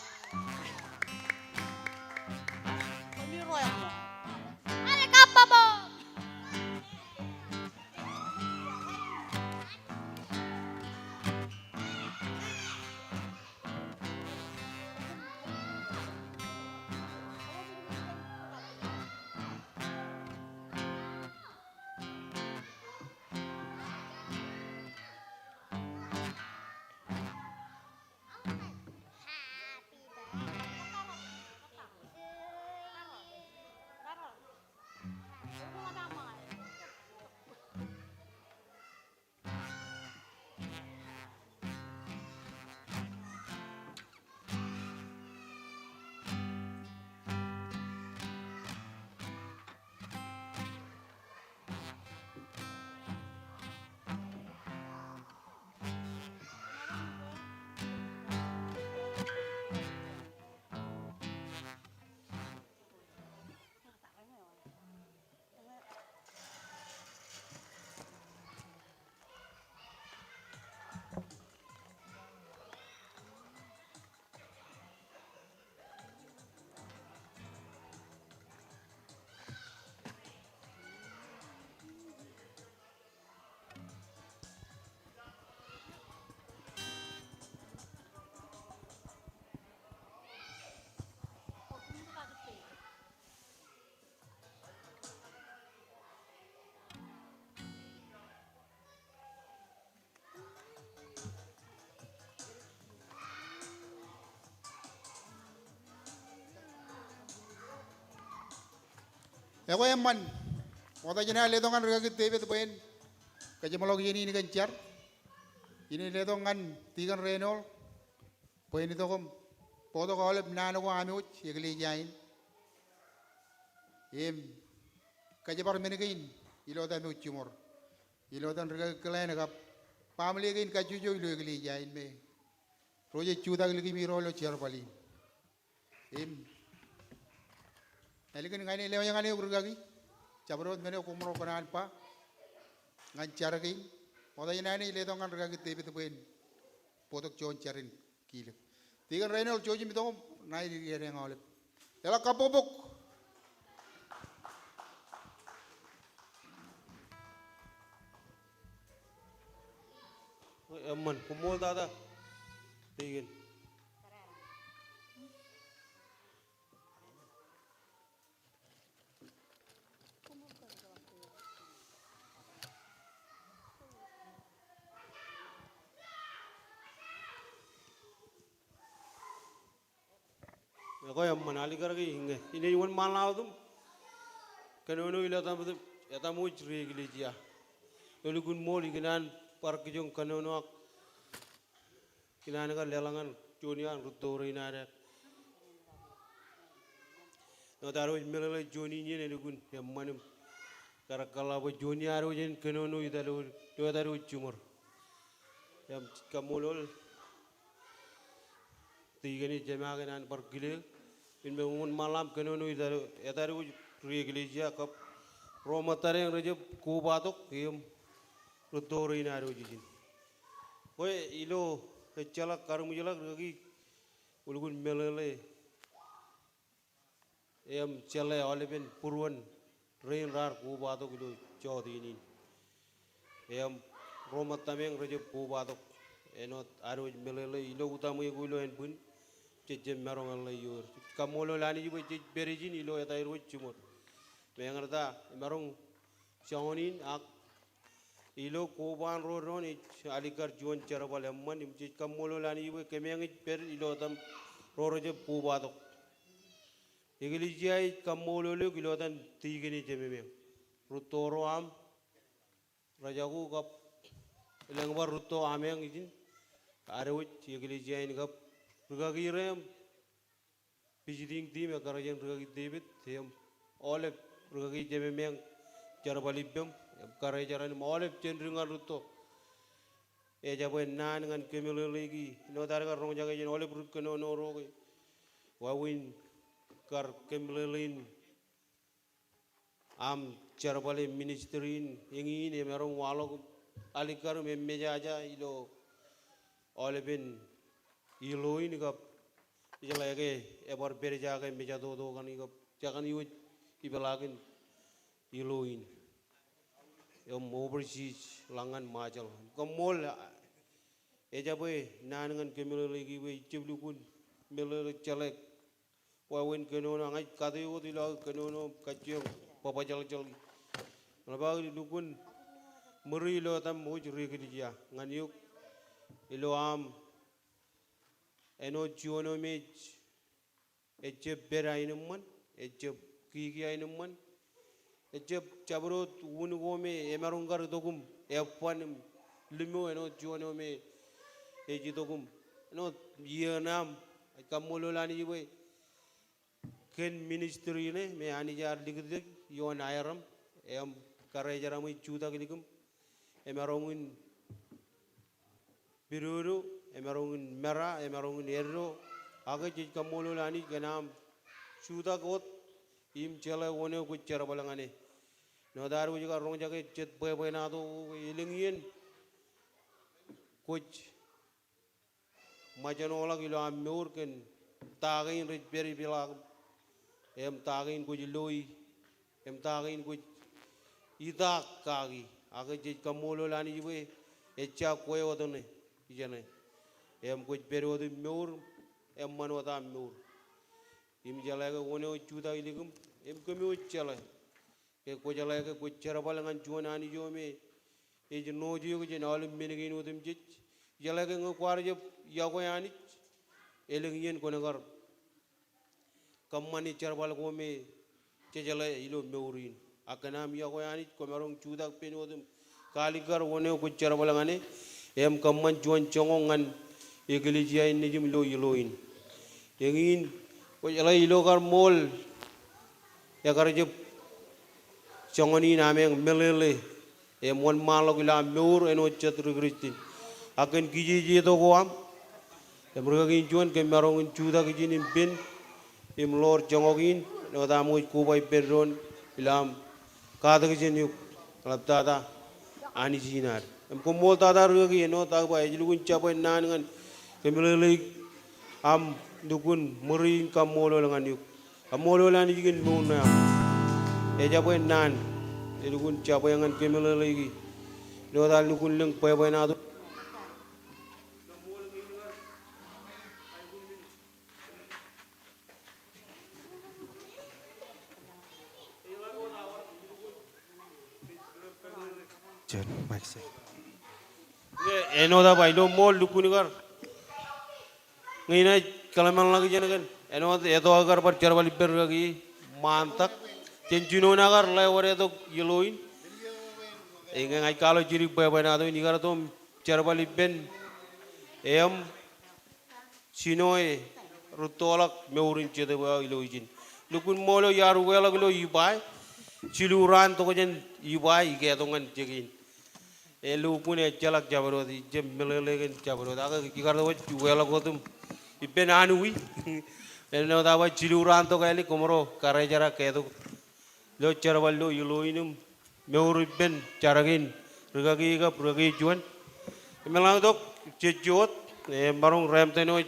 Koṃiro eṃṃan. Aolep kabbokbok. Ekwe eṃṃan. Ṃokta jān aō letok ñan rikaki David bwe en kōjeṃḷọk iien in kōn jar. Inaaj letok ñan Deacon Reynold bwe en itok im bōktok aolep naan ko amouj eklejia in im kōjparok men kein ilo etaṃ eo jiṃor. Ilo etan rikaki Glenn kab baaṃle kein kajjojo ilo eklejia in me ro jej jutak likimi ro ilo jerbal in. Im ālikin ña ij lewōj ñan eok rikaki, jabdewōt men eo koṃro kōṇaan ba ñan jar kein. Ṃokta jān aō naaj letok ñan rikaki David bwe en bōktok juon jar in kilōk. Deacon Reynold, jouj im itok im ṇa in ij dedeñ aolep. Leḷọk kabbokbok. Eṃṃan, koṃṃool tata. Deacon. Ekwe eṃṃan, alikkar ke iññā. Inaaj wōnṃaanḷọk wōt im kōnono ilo etaṃ, etaṃ wōj ri eklejia. Elukkuun ṃool ikōṇaan bar kijoñ kōnono ak ikōṇaan kar leḷọk ñan juon iaan rūtto rein ad. Āinwōt ad wōj meḷeḷe juon iien, elukkuun eṃṃan im kar kōḷḷā bwe juon iaan ad wōj en kōnono ilo etaṃ wōj jiṃor. Im kaṃṃoolol Deacon e, jema kōn an bar kile in me wōnṃaanḷọk im kōnono etaṃ wōj ri eklejia kab ro ṃōttadeañ rejab kobatok im rūtto rein ad wōj ijin. Bwe ilo ejjeḷọk karimjḷọk rikaki, elukkuun meḷeḷe im jeḷā aolepen būruon rein raar kobatok ilo jota in. Im ro ṃōttameañ rejab kobatok āinwōt ad wōj meḷeḷe ilo utaṃwe ko ilo ānbwin, jejjab maroñ eḷḷā ioer. Kaṃṃoolol Anij bwe jej pād ijin ilo etaṃ wōj jiṃor. Meñe ta emaroñ joñan in ak ilo koba an ro doon ej alikkar juon jerbal eṃṃan im jej kaṃṃoolol Anij bwe kōmeañ ej pād ilo etaṃ ro rejab kobatok. Eklejia ej kaṃṃoolol eok ilo etan tikōn e jemem, rūtto ro aṃ, rejako kab elōñ bar rūtto ameañ ijin, ad wōj eklejia in kab rūkaki rein im visiting team ekkar jān rūkaki David im aolep rūkaki jemem im jerbal ippem im karijeran im aolep jān dik ñan rūtto. Ejabwe naan ñan kōmeḷeḷeiki āinwōt ad kar roñjake jān aolep ri kōnono ro ke wāween kar kōmeḷeḷein aṃ jerbale ministry in eñin im emaroñ waḷọk alikkar im emejaja ilo aolepen ilo in kab ijeḷā ke ebar pād ijake mejatoto kaṇe kab jekane wōj ipeḷaakin ilo in im overseas ḷak ñan Ṃajeḷ. Kaṃṃool, ejabwe naan ñan kōmeḷeḷeiki bwe ijjab lukkuun meḷeḷe jeḷā wāween kōnono, ña ij kate wōt ilo aō kōnono im kajjioñ bwebwejeḷjeḷ. Eḷap aō lukkuun ṃōri ilo etaṃ wōj ri eklejia ñan eok ilo aṃ āinwōt juon eo me ej ejjab pād aenōṃṃan, ejjab kiki aenōṃṃan, ejjab jabdewōt un ko me emaroñ kar itok im efan im limo āinwōt juon eo me ej itok im āinwōt iiō ṇe aṃ. Ij kaṃṃoolol Anij bwe kōn ministry ṇe me Anij ear likūti ioon aeraṃ im karijeram ej jutak ilikim, emaroñ in pidodo, emaroñ in mera, emaroñ in eddo. Ak jej kaṃṃoolol Anij kōn aṃ jutak wōt im jeḷā wōn eo kwōj jerbal ñan e. Āinwōt ad wōj kar roñjake jet bwebwenato ko ke elōñ iien kwōj ṃōjṇọḷọk ilo aṃ mour kōn ta kein rej pād ipeḷaakim im ta kein kwōj loi im ta kein kwōj itaak kaki. Ak jej kaṃṃoolol Anij bwe ejja kwe wōt ṇe ijeṇe im kwōj pād wōt im mour, eṃṃan wōt aṃ mour. Im jeḷā ke wōn eo ej jutak ilikim im kōmij jeḷā ke kwōjeḷā ke kwōj jerbal ñan juon Anij eo me ej ṇooj eok jān aolep men kein otemjej. Jeḷā ke ñe kwaar jab iọkwe Anij, elōñ iien kwōn kar kōṃṃane jerbal ko me jejeḷā ilo mour in. Ak kōn aṃ iọkwe Anij, kwōmaroñ jutak ippān wōt im kaalikkar wōn eo kwōj jerbal ñan e im kōṃṃan juon joñak ñan eklejia in nejim ilo ilo in. Eñin, kwōjeḷā ilo kar ṃool ekar jab joñan in ameañ meḷeḷe im wōnṃaanḷọk ilo aṃ mour āinwōt jet ri Kristian. Ak kōn kijejeto ko aṃ im rūkaki in juon, kōm maroñ in jutak ijin im pen im ḷoor joñak in āinwōt aṃ wōj koba ippān doon ilo aṃ katakjān eok. Eḷaptata Anij in ad. Im koṃṃool tata rūkaki, āinwōt aō ba ej lukkuun jabwe naan ñan kōmeḷeḷeik aṃ lukkuun ṃōri in kaṃṃoolol ñan eok. Kaṃṃoolol Anij kōn mour ṇe aṃ. Ejabwe naan, elukkuun jabwe ñan kōmeḷeḷeiki āinwōt aō lukkuun lōñ bwebwenato. Jen, Mike, sir. Āinwōt aō ba ilo ṃool lukkuun kar ñe inaaj kōḷmānḷọkjeṇ kōn āinwōt eto aō kar bar jerbal ippān rūkaki ṃaantak jān jinoin aō kar ḷewōdetok ilo in. Eñin ña ij kwaḷọk jidik bwebwenato in, ikar itok im jerbal ippān im jino e rūttoḷọk mour in jetōb eo aō ilo ijin. Lukkuun ṃool eo iar ukeḷọk ilo Ebrew, jilu raan tok jān Ebrew, iketok ñan jikin. Elukkuun ejjeḷọk jabdewōt, ijjab meḷeḷe kōn jabdewōt. Ak ikar wōj ukeḷọk wōt im ippān anui. Āinwōt aō ba jilu raan tok ālikin koṃro karijer ak ketok ilo jerbal ilo ilo in im mour ippān jar kein rūkaki kab rūkaki juon. Im eḷaññe tok jejjo wōt, emaroñ rem tōn wōj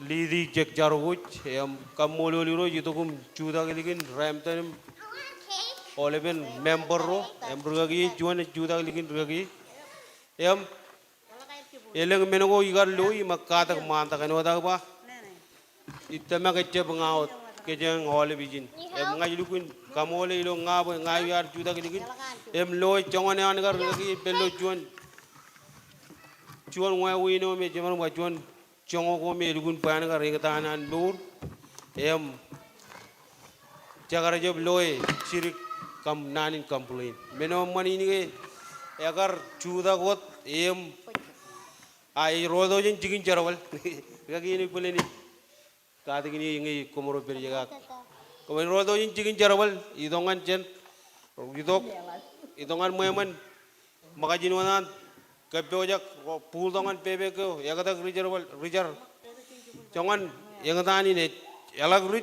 Liti Jekjarkōj, im kaṃṃoolol Irooj itok im jutak ilikin rem tōn im aolepen member ro, im rūkaki juon ej jutak ilikin rūkaki. Im elōñ men ko ikar loi im katak ṃaantak āinwōt aō ba. Ij tōmak ejjab ña wōt, kōjeañ aolep ijin. Im ña ij lukkuun kaṃoole ilo ña bwe ña eo iar jutak ilikin. Im loe joñan eo an kar rūkaki ippān ilo juon, juon wāween eo me jemaroñ ba juon joñak ko me elukkuun bwe an kar eñtaan an mour. Im jekar jab loe jidik kōm naan in complain. Men eo eṃṃan in ke ekar jutak wōt im A, ej roto jān jikin jerbal. Kake ej bōlen ej katakin e ñe koṃro pād jekak. Koṃ ej roto jān jikin jerbal, itok ñan jān, itok, itok ñan ṃweo eṃṃan, ṃōkajin wōt an, kōppojak, ro-, bōktok ñan pepe ko, ektak ri jerbal, ri jar. Joñan, eñtaan in ej, eḷak ri,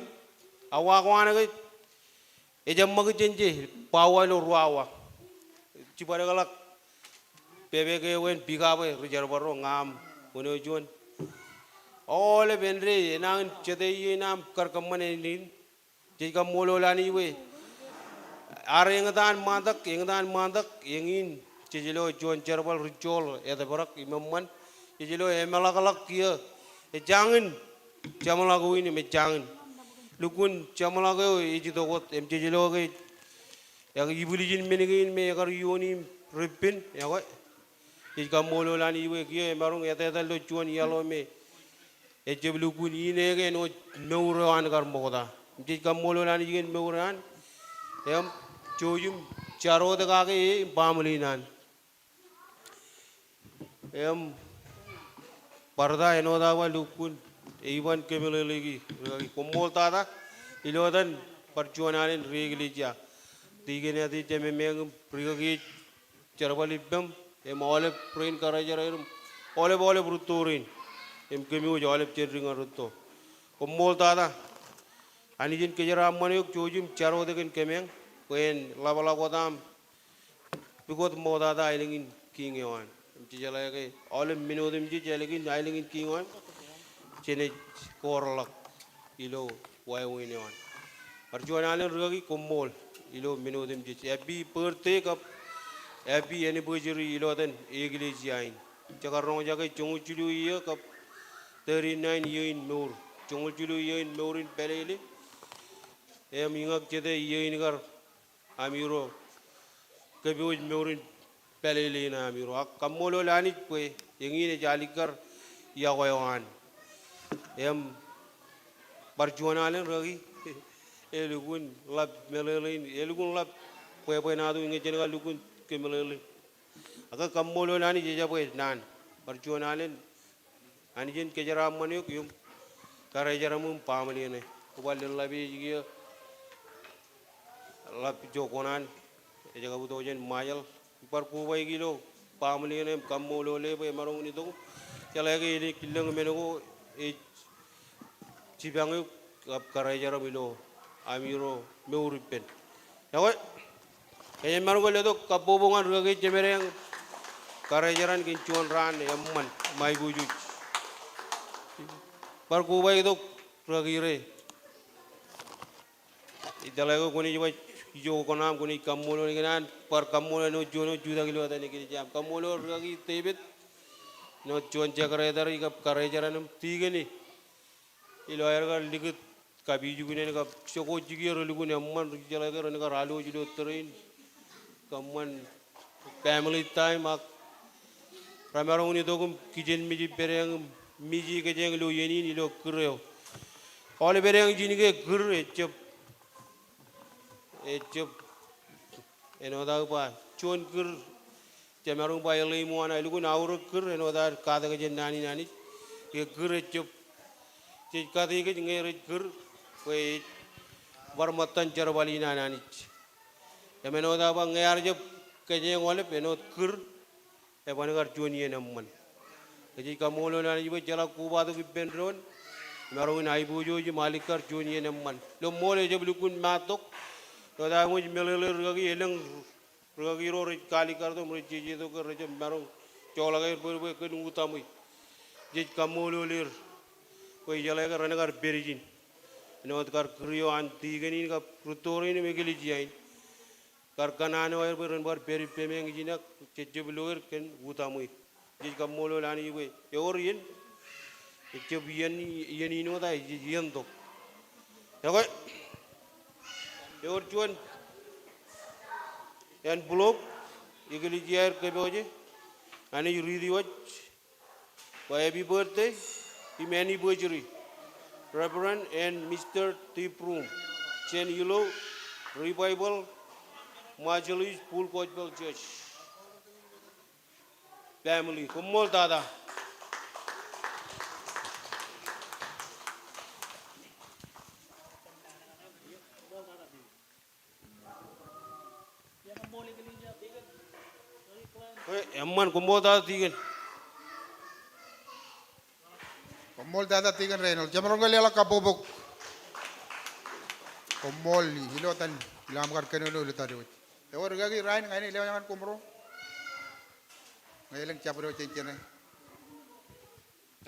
awa ko an ke, ejjab ṃōk jān je, ba awa ilo ruo awa. Jibadekḷọk pepe ke eo en pick up e ri jerbal ro ña aṃ wōn eo juon. Aolep āindein, enañin jete iien aṃ kar kōṃṃan āindein. Jej kaṃṃoolol Anij bwe. Ear eñtaan ṃaantak, eñtaan ṃaantak, eñin jej lo juon jerbal ri joḷ etōprak im eṃṃan. Jej lo emeḷọkḷọk kiiō. Ejañin jeṃḷọk eo in im ejañin. Lukkuun jeṃḷọk eo ej itok wōt im jej lo ke Ekwe, ibwiljin men kein me ekar iioon im ribbon, ekwe. Jej kaṃṃoolol Anij bwe kiiō emaroñ etetal ilo juon iaḷ eo me ejjab lukkuun in e ke āinwōt mour eo an kar ṃokta. Jej kaṃṃoolol Anij kōn mour eo an. Im jouj im jar wōt kake e im baaṃle in an. Im bar ta āinwōt aō ba lukkuun, e, iban kōmeḷeḷeiki, rikaki. Koṃṃool tata, ilo etan bar juon alen ri eklejia. Tikōn Eti, Jememem, rikaki ej jerbal ippem, im aolep rein karijer aer im aolep, aolep rūtto rein. Im kōm wōj aolep jān dik ñan rūtto. Koṃṃool tata, Anij en kōjeraaṃṃan eok, jouj im jar wōt kōn kōmeañ, bwe en ḷapḷọk wōt aṃ pukot ṃoktata aelōñ in kiiñ eo an. Im jejeḷā ke aolep men otemjej ālikin aelōñ in kiiñ eo an, jenaaj koorḷọk ilo wāween eo an. Bar juon alen rikaki, koṃṃool ilo men otemjej. Happy birthday kab happy anniversary ilo etan eklejia in. Jekar roñjake joñoul jilu iiō kab thirty-nine iiō in mour. Joñoul jilu iiō in mour in pāleile. Im iñak jete iiō in kar amiro kōpooj mour in pāleile in amiro. Ak kaṃṃoolol Anij bwe eñin ej alikkar iọkwe eo an. Im bar juon alen rikaki, elukkuun ḷap meḷeḷein, elukkuun ḷap bwebwenato in ñe jen kar lukkuun kōmeḷeḷe. Ak kaṃṃoolol Anij ejabwe naan. Bar juon alen Anij en kōjeraaṃṃan eok im karijer aṃ im baaṃle ṇe. Koba ḷeḷḷap ej kiiō ḷap ijo kuṇaan ej kab itok jān Ṃajeḷ. Bar kobaik ilo baaṃle ṇe im kaṃṃoolol e bwe emaroñ in itok. Jeḷā ke elōñ men ko ej jipañ eok kab karijer aṃ ilo amiro mour ippān. Ekwe, kōj emaroñ ke letok kabbokbok ñan rikaki ej jemedeañ karijeran kōn juon raan eṃṃan im aiboojoj. Bar kobaik tok rikaki ro. Ij jeḷā ke kwōnaaj ba ijo kuṇaam, kwōnaaj kaṃṃoolol kōn an bar kaṃṃoolol āinwōt juon eo jutak ilo etan eklejia am. Kaṃṃoolol rikaki David āinwōt juon secretary kab karijeran im tikōn e. Ilo aer kar likūt kapijuknen kab jokwe jikier elukkuun eṃṃan, ri jeḷā ke ren kar alwōj ilo tōre in kōṃṃan family time ak remaroñ in itok im kijenmej ippādeañ im miji kōjeañ ilo iien in ilo kūr eo. Aolep edeañ ijin ke kūr ejjab, ejjab āinwōt aō ba juon kūr Jemaroñ ba eḷeim wōn aelukkuun aorōk kūr āinwōt ad katak jān naan in Anij. Ke kūr ejjab, jej kate kōj ñe rej kūr, bwe ej bar ṃōttan jerbal in an Anij. Im āinwōt aō ba ñe ear jab kōjeañ aolep āinwōt kūr, eban kar juon iien eṃṃan. Ke jej kaṃṃoolol Anij bwe jeḷā kobatok ippān doon, emaroñ in aiboojoj im alikkar juon iien eṃṃan. Ilo ṃool ejab lukkuun maat tok, āinwōt aō ṃōj meḷeḷe rikaki elōñ rikaki ro rej kalikkar tok im rej jeje tok ke rejab maroñ joḷọk aer bwe, bwe kōn utaṃwe. Jej kaṃṃoolol er bwe ijeḷā ke ren kar pād ijin. Āinwōt kar kūr eo an tikōn in kab rūtto rein im eklejia in. Kar kōṇaan eo aer bwe ren bar pād ippāmeañ ijin ak jejjab lo er kōn utaṃwe. Jej kaṃṃoolol Anij bwe ewōr iien, ejjab iien, iien in wōt, ej iien tok. Ekwe, ewōr juon envelope, eklejia aer kōpooje, Anij riiti wōj, bwe happy birthday im anniversary, Reverend and Mister Tiprum, jān ilo Revival Marshallese Full Gospel Church. Family, koṃṃool tata. Eṃṃan, koṃṃool tata Tikōn. Koṃṃool tata Tikōn Reinald. Jemaroñ ke leḷọk kabbokbok. Koṃṃool ilo etan, ilo aṃ kar kōnono ilo tariwōj. Ewōr rikaki Rain, ña ij lewōj ñan koṃro. Ñe elōñ jabdewōt jān jeṇe.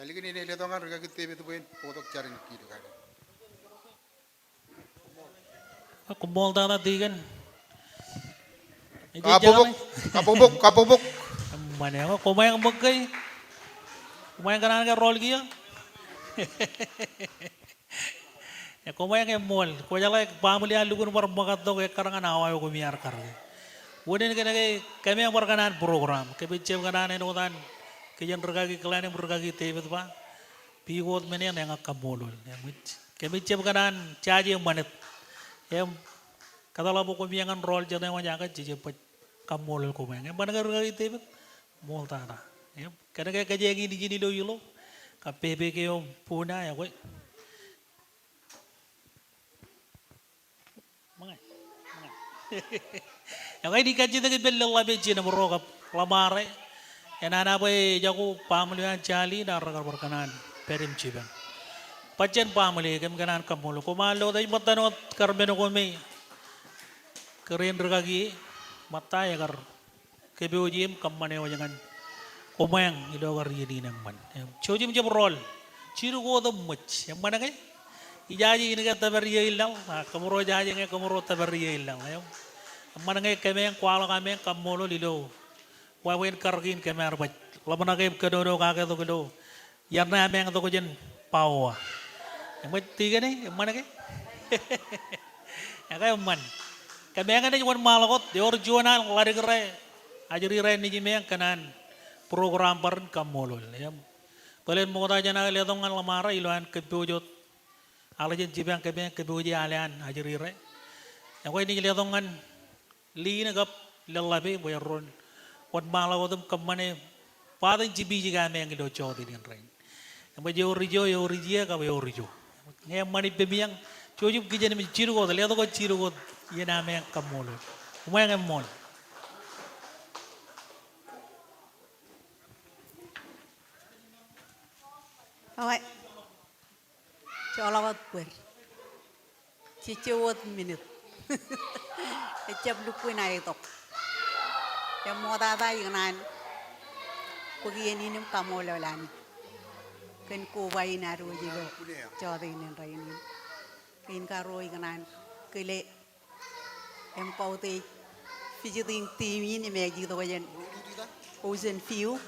Ālikin in ej letok ñan rikaki David bwe en bōktok jar in kiiō kaṇe. Koṃṃool tata Tikōn. Kabbokbok, kabbokbok, kabbokbok. Eṃṃan, eñe koṃeañ ṃōk ke. Koṃeañ kōṇaan ke rool kiiō. Koṃeañ eṃṃool. Kwōjeḷā baaṃle an lukkuun bar ṃōkaj tok ekkar ñan awa eo koṃi ar kar ke. Unin kōnke kōmeañ bar kōṇaan program. Kōmij jab kōṇaan āinwōt an kijen rikaki Glenn im rikaki David ba. Pik wōt men eṇ eñak kaṃṃoolol. Eṃōj. Kōmij jab kōṇaan jaje ṃanit. Im kōtḷọk bwe koṃi eñin rool jet eo ñan kōj, jej jab baj kaṃṃoolol koṃeañ. Eṃṃan ke rikaki David? Ṃool tata. Im kōnke kōjeañ in ijin ilo ilo. Kab pepe ke eo Buna ekwe. Ṃōñā. Ṃōñā. Ekwe, inaaj kajjitōk ippān leḷḷap eo Jennifer kab Lamare. Enana bwe ejako baaṃle eo an Charlie, nar rekar bar kōṇaan pād im jipañ. Baj jān baaṃle, kōm kōṇaan kaṃṃoolol. Koṃ ar lo ej ṃōttan wōt kar men ko me kōrā in rikaki, ṃōtta ekar kōpooje im kōṃṃane wōj ñan koṃeañ ilo kar iien in eṃṃan. Im, jouj im jab rool. Jidik wōt im ṃōj. Eṃṃan ke? Ijaje in ke tōpar iiō ilaḷ. A, kōmro jaje ñe kōmro tōpar iiō ilaḷ. Im, eṃṃan ñe kōmeañ kwaḷọk ameañ kaṃṃoolol ilo wāween kar kein kōm ar baj ḷōmṇak im kōnono kake tok ilo iar ṇa ameañ tok jān Paoa. Eṃōj Tikōn e, eṃṃan ke? Ekwe eṃṃan. Kōmeañ enaaj wōnṃaanḷọk wōt, ewōr juon an ḷadik ro, ajri ro nejin meañ kōn an program bar in kaṃṃoolol. Im, bōlen ṃokta jān aō letok ñan Lamare ilo an kōpooj wōt. Aḷ jān jipañ kōmeañ kōpooje ale an ajri ro. Ekwe inaaj letok ñan Lin kab leḷḷap e bwe erro en wōnṃaanḷọk wōt im kōṃṃane part in jipij eo ameañ ilo jọteen in rainin. Eṃōj ewōr ijo, ewōr ijo kab ewōr ijo. Ñe eṃṃan ippāmi eañ, jouj im kijenmej jidik wōt, letok wōt jidik wōt iien ameañ kaṃṃoolol. Koṃeañ eṃṃool. Joḷọk wōt bōd. Jejjo wōt minit. Ejjab lukkuun aetok. Im ṃoktata ikōṇaan bōk iien in im kaṃṃoolol Anij kōn koba in ad wōj ilo jọteen in rainin. Kein karuo ikōṇaan kile im kautiej visiting team in im ej itok jān Ocean View,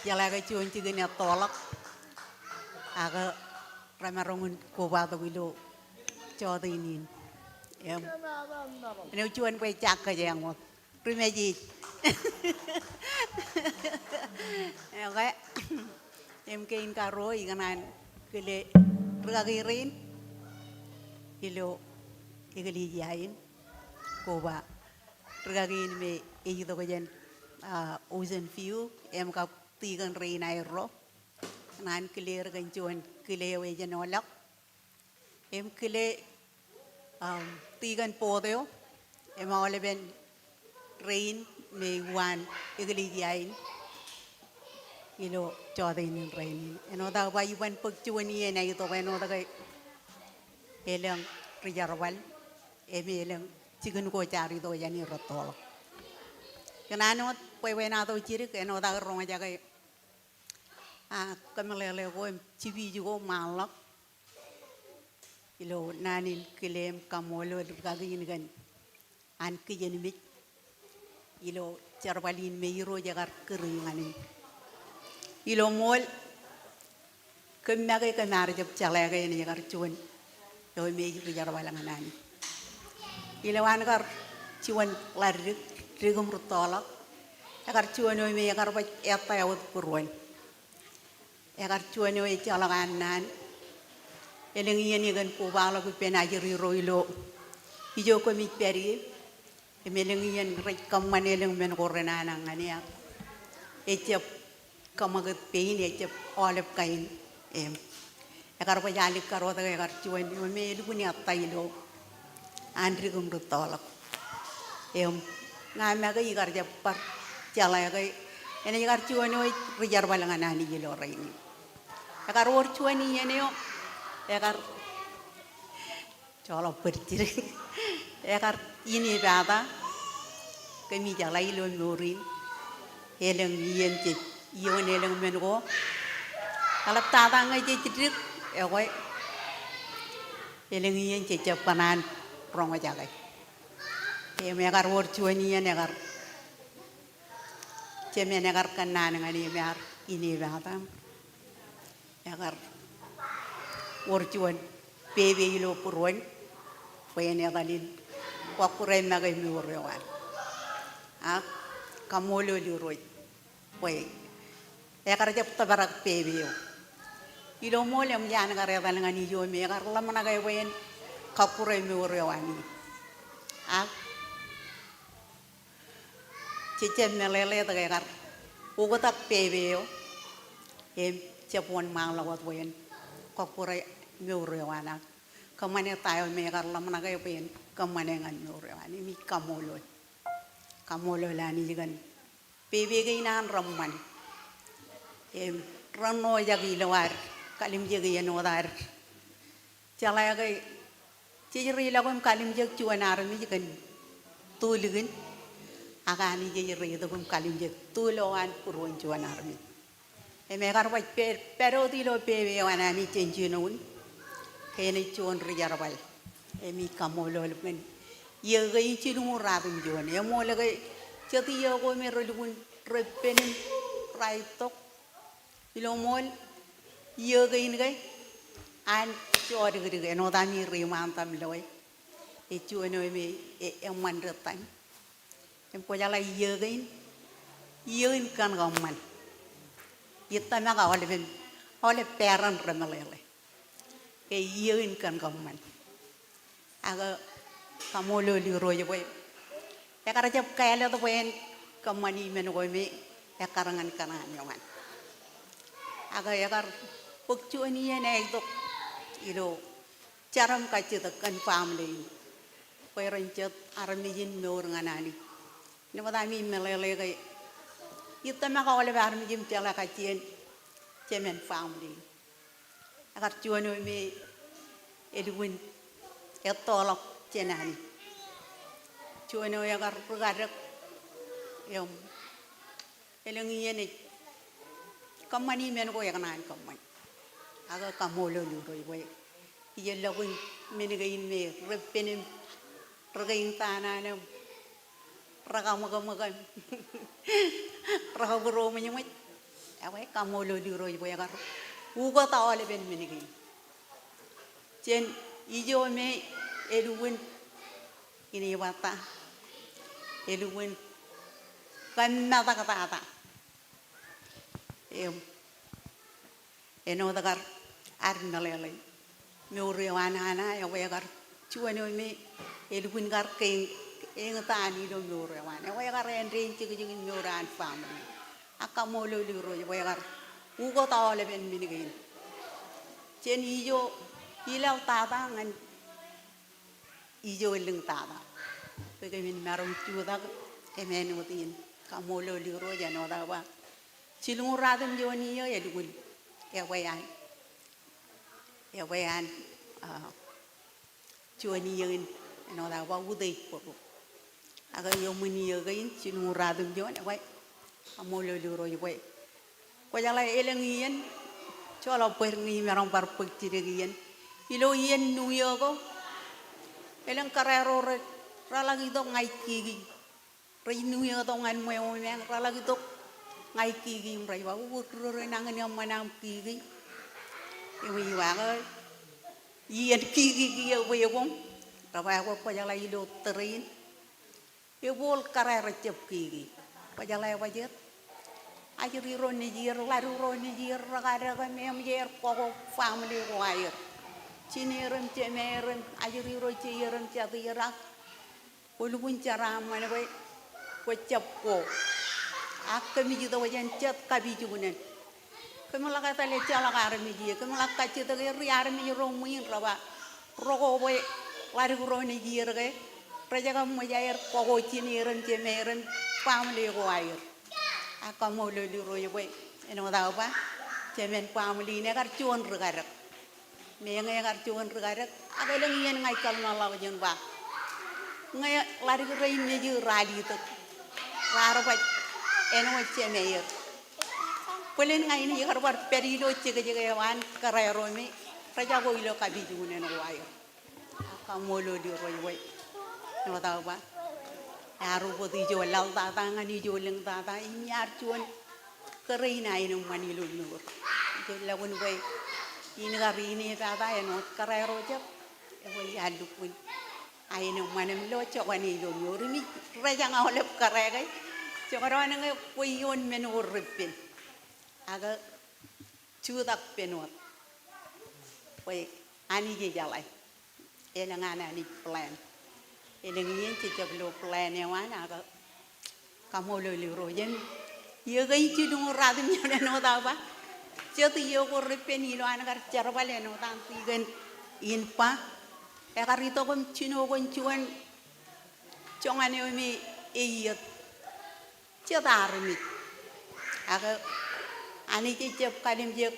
jeḷā ke juon jikin ettoḷọk. Ak remaroñ in kobatok ilo jọteen in. Im āinwōt juon bwe ejja kōjeañ wōt. Ri-message. Ekwe. Im kein karuo ikōṇaan kile rikaki rein ilo eklejia in. Koba rikaki in me ej itok jān, ah, Ocean View, im kab tikōn rein aerro. Ikōṇaan kile er kōn juon kile eo ejenoḷọk. Im kile, um, tikōn board eo, im aolepen rein me ej waan eklejia in ilo jọteen in rainin. Āinwōt aō ba iban bōk juon iien aetok āinwōt ke elōñ ri-jerbal, im elōñ jikin ko jaar itok jān er ettoḷọk. Ikōṇaan wōt bwebwenato jidik, āinwōt aō roñjake, ah, kōmeḷeḷe ko im jipij ko ṃaanḷọk. Ilo naan in kile im kaṃṃoolol rikaki in kōn an kijenmej ilo jerbal in me Irooj ekar kūr ñan e. Ilo ṃool, kōm make kōm ar jab jeḷā ke enaaj kar juon eo me ej ri-jerbal ñan Anij. Ilo an kar juon ḷaddik, dik im rūttoḷọk, ekar juon eo me ekar baj ettā wōt būruon. Ekar juon eo ejjeḷọk an naan. Elōñ iien ekōn kobaḷọk ippān ajri ro ilo ijo kōmij pād ie. Im elōñ iien rej kōṃṃan elōñ men ko renana ñan e ak ejjab kōṃakūt pein, ejjab aolep kain. Im ekar baj alikkar wōt ke ekar juon eo me elukkuun ettā ilo an dik im rūttoḷọk. Im ña make ikar jab bar jeḷā ke Enaaj kar juon wōj ri jerbal ñan Anij ilo rainin. Ekar wōr juon iien eo, ekar joḷọk bōd jidik. Ekar inepata, kōmij jeḷā ilo mour in. Elōñ iien jej, iien elōñ men ko. Eḷap tata ñe jej dik, ekwe. Elōñ iien jej jab kōṇaan roñjake. Im ekar wōr juon iien ekar, jemān ekar kōnnaan ñan e im ear inepata. Ekar wōr juon pepe ilo būruon bwe en etal in kọkkure make mour eo an. Ak kaṃṃoolol Irooj bwe ekar jab tōprak pepe eo. Ilo ṃool eṃōj an kar etal ñan ijo me ekar ḷōmṇak e bwe en kọkkure mour eo an. Ak jej jab meḷeḷe ke ekar uktak pepe eo im jab wōnṃaanḷọk wōt bwe en kọkkure mour eo an ak kōṃṃane ta eo me ekar ḷōmṇak e bwe en kōṃṃane ñan mour eo an. Im ij kaṃṃoolol, kaṃṃoolol Anij kōn pepe kein an reṃṃan im reṇojak ilo ad kalimjek iien wōt ad jeḷā ke jej ri ilọk im kalimjek juon armej kōn tūlikin, ak Anij ej ri itok im kalimjek tūl eo an būruon juon armej. Im ekar baj pād, pād wōt ilo pepe eo an Anij jān jinoin, ke enaaj juon ri jerbal. Im ij kaṃṃoolol kōn iiō kein jilñuul ratimjuon. Eṃool ke jet iiō ko me relukkuun repen im raittok. Ilo ṃool iiō kein ke an jodikdik, āinwōt ami ri iṃaantam loe. Ej juon eo me e, eṃṃan dettan. Im kwōjeḷā iiō kein, iiō in kōn kōṃṃan. Ij tōmak aolepen, aolep parent remeḷeḷe ke iiō in kōn kōṃṃan. Ak kaṃṃoolol Irooj bwe ekar jab kāālōt bwe en kōṃṃani men ko me ekkar ñan kōṇaan eo an. Ak ekar bōk juon iien āinwōt ilo jar im kajjitōk kōn family in bwe ren jet armej in mour ñan Anij. Āinwōt ami meḷeḷe ke ij tōmak aolep armej im jeḷā kajjien jemān family in. Ekar juon eo me elukkuun ettoḷọk jān Anij. Juon eo ekar ri kadek im elōñ iien ej kōṃṃani men ko ekōṇaan kōṃṃan. Ak kaṃṃoolol Irooj bwe ij ḷọk in men kein me repen im rekein ta naan im rekaṃōkaṃōk im rekabūroṃōjṃōj. Ekwe kaṃṃoolol Irooj bwe ekar ukōt aolepen men kein. Jān ijo me elukkuun inepata, elukkuun kōmmetak tata. Im āinwōt kar ad meḷeḷe, mour eo an Ana, ekwe ekar juon eo me elukkuun kar kein, eñtaan ilo mour eo an. Ekwe ekar āindein jekjekin mour an family. Ak kaṃṃoolol Irooj bwe ekar ukōt aolepen men kein. Jān ijo ilaḷ tata ñan ijo elōñ tata. Bwe kōmin maroñ jutak im āinwōt in kaṃṃoolol Irooj āinwōt aō ba jilñuul ratimjuon iiō elukkuun ewi an, ewi an, ah, juon iiō in āinwōt aō ba utiej bōro. Ak eṃṃan iiō kein jilñuul ratimjuon, ekwe kaṃṃoolol Irooj bwe kwōjeḷā elōñ iien, joḷọk bōd ñe imaroñ bar bōk jidik iien. Ilo iien New Year ko, elōñ kōrā ro rej reḷak itok ña ij kiki. Rej New Year tok ñan ṃweo meañ, reḷak itok ña ij kiki im rej ba, "O, ri ro re nañin eṃṃan aṃ kiki." Im ij ba ke iien kiki kiiō bwe koṃ. Rej ba, "Ekwe kwōjeḷā ilo tōre in, ebooḷ kōrā rejjab kiki." Kwōjeḷā bwe jet, ajri ro nejier, ḷaddik ro nejier, rekadek im eṃōj aer kọkook family ko aer. Jineer im jemeer im ajri ro jeer im jatier ak kwō lukkuun jeraaṃṃan bwe kwō jab ko. Ak kōmij itok jān jet kapijuknen. Kōmij ḷak etale ejjeḷọk armej ie. Kōmij ḷak kajjitōk e, ri armej ro ṃwiin rej ba, ro ko bwe ḷaddik ro nejier ke rej jab eṃōj aer kọkook jineer im jemeer im family ko aer. Ak kaṃṃoolol Irooj bwe āinwōt aō ba, jemān baaṃle in ekar juon ri kadek. Meñe ekar juon ri kadek, ak elōñ iien ña ij kōḷmānḷọkjeṇ ba, ñe ḷaddik rein nejū raar itok, raar baj āinwōt jemāer. Bōlen ña inaaj kar bar pād ilo jekjek eo an kōrā ro me rejako ilo kapijuknen ko aer. Ak kaṃṃoolol Irooj bwe āinwōt aō ba, ear ubōt ijo laḷtata ñan ijo lōñtata im iar juon kōrā in aenōṃṃan ilo mour. Ij lukkuun bwe in kar inepata āinwōt kōrā ro jab, ekwe iar lukkuun aenōṃṃan im lo jokane ilo mour im ij rejañ aolep kōrā ke, jekdọọn ñe kwe ioon men ko repen. Ak jutak pen wōt bwe Anij ejeḷā. Elōñ an Anij plan. Elōñ iien jej jab lo plan eo an, ak kaṃṃoolol Irooj im iiō ke ij jilñuul ruatimjuon āinwōt aō ba, jet iiō ko repen ilo an kar jerbal āinwōt an tikōn in ba, ekar itok im jino kōn juon joñan eo me eiiet. Jet armej. Ak Anij ej jab kalimjek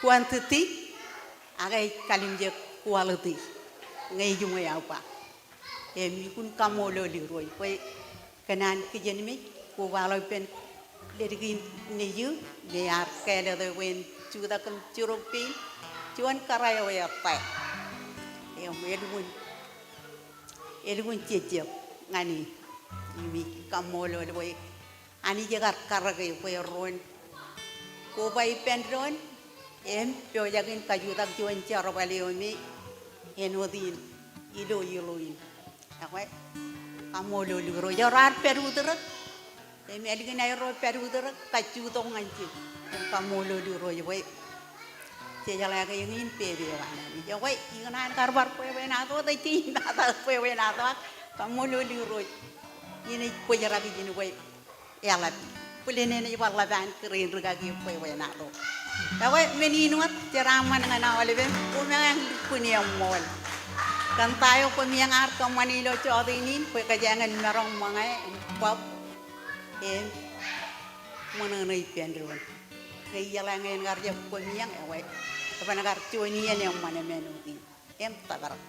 quantity, ak ej kalimjek quality. Ñe ej iṃwe aō ba. Im ikōṇaan kaṃṃoolol Irooj bwe kōn an kijenmej, kobaḷọk ippān leddik in nejū, me ear kāālōt bwe en jutak im jirok pein, juon kōrā eo ettā. Im elukkuun Elukkuun jejjab ñan e. Im ij kaṃṃoolol bwe Anij ekar karōke bwe ren koba ippān doon im pojak in kajutak juon jerbal eo me āinwōt in ilo irooj in. Ekwe, kaṃṃoolol Irooj. Ro raar pād utrōk im ālikin aerro pād utrōk kajju tok ñan je. Im kaṃṃoolol Irooj bwe jejeḷā ke eñin pepe eo an Anij. Ekwe, ikōṇaan kar bar bwebwenato wōt, ej jeiṃṃaat bwebwenato, ak kaṃṃoolol Irooj. Inaaj bōjrak ijin bwe eḷap. Bōlen enaaj bar ḷap an kōrā in rikaki bwebwenato. Ekwe, men in wōt, jeraaṃṃan ñan aolepān, koṃeañ lukkuun eṃṃool kōn ta eo koṃeañ ar kōṃṃane ilo jọteen in, bwe kōjeañ en maroñ ṃōñā im bab im ṃōṇōṇō ippān doon. Ke ijeḷā ñe en kar jab koṃeañ, ekwe, eban kar juon iien eṃṃan emān wōt in im tōprak.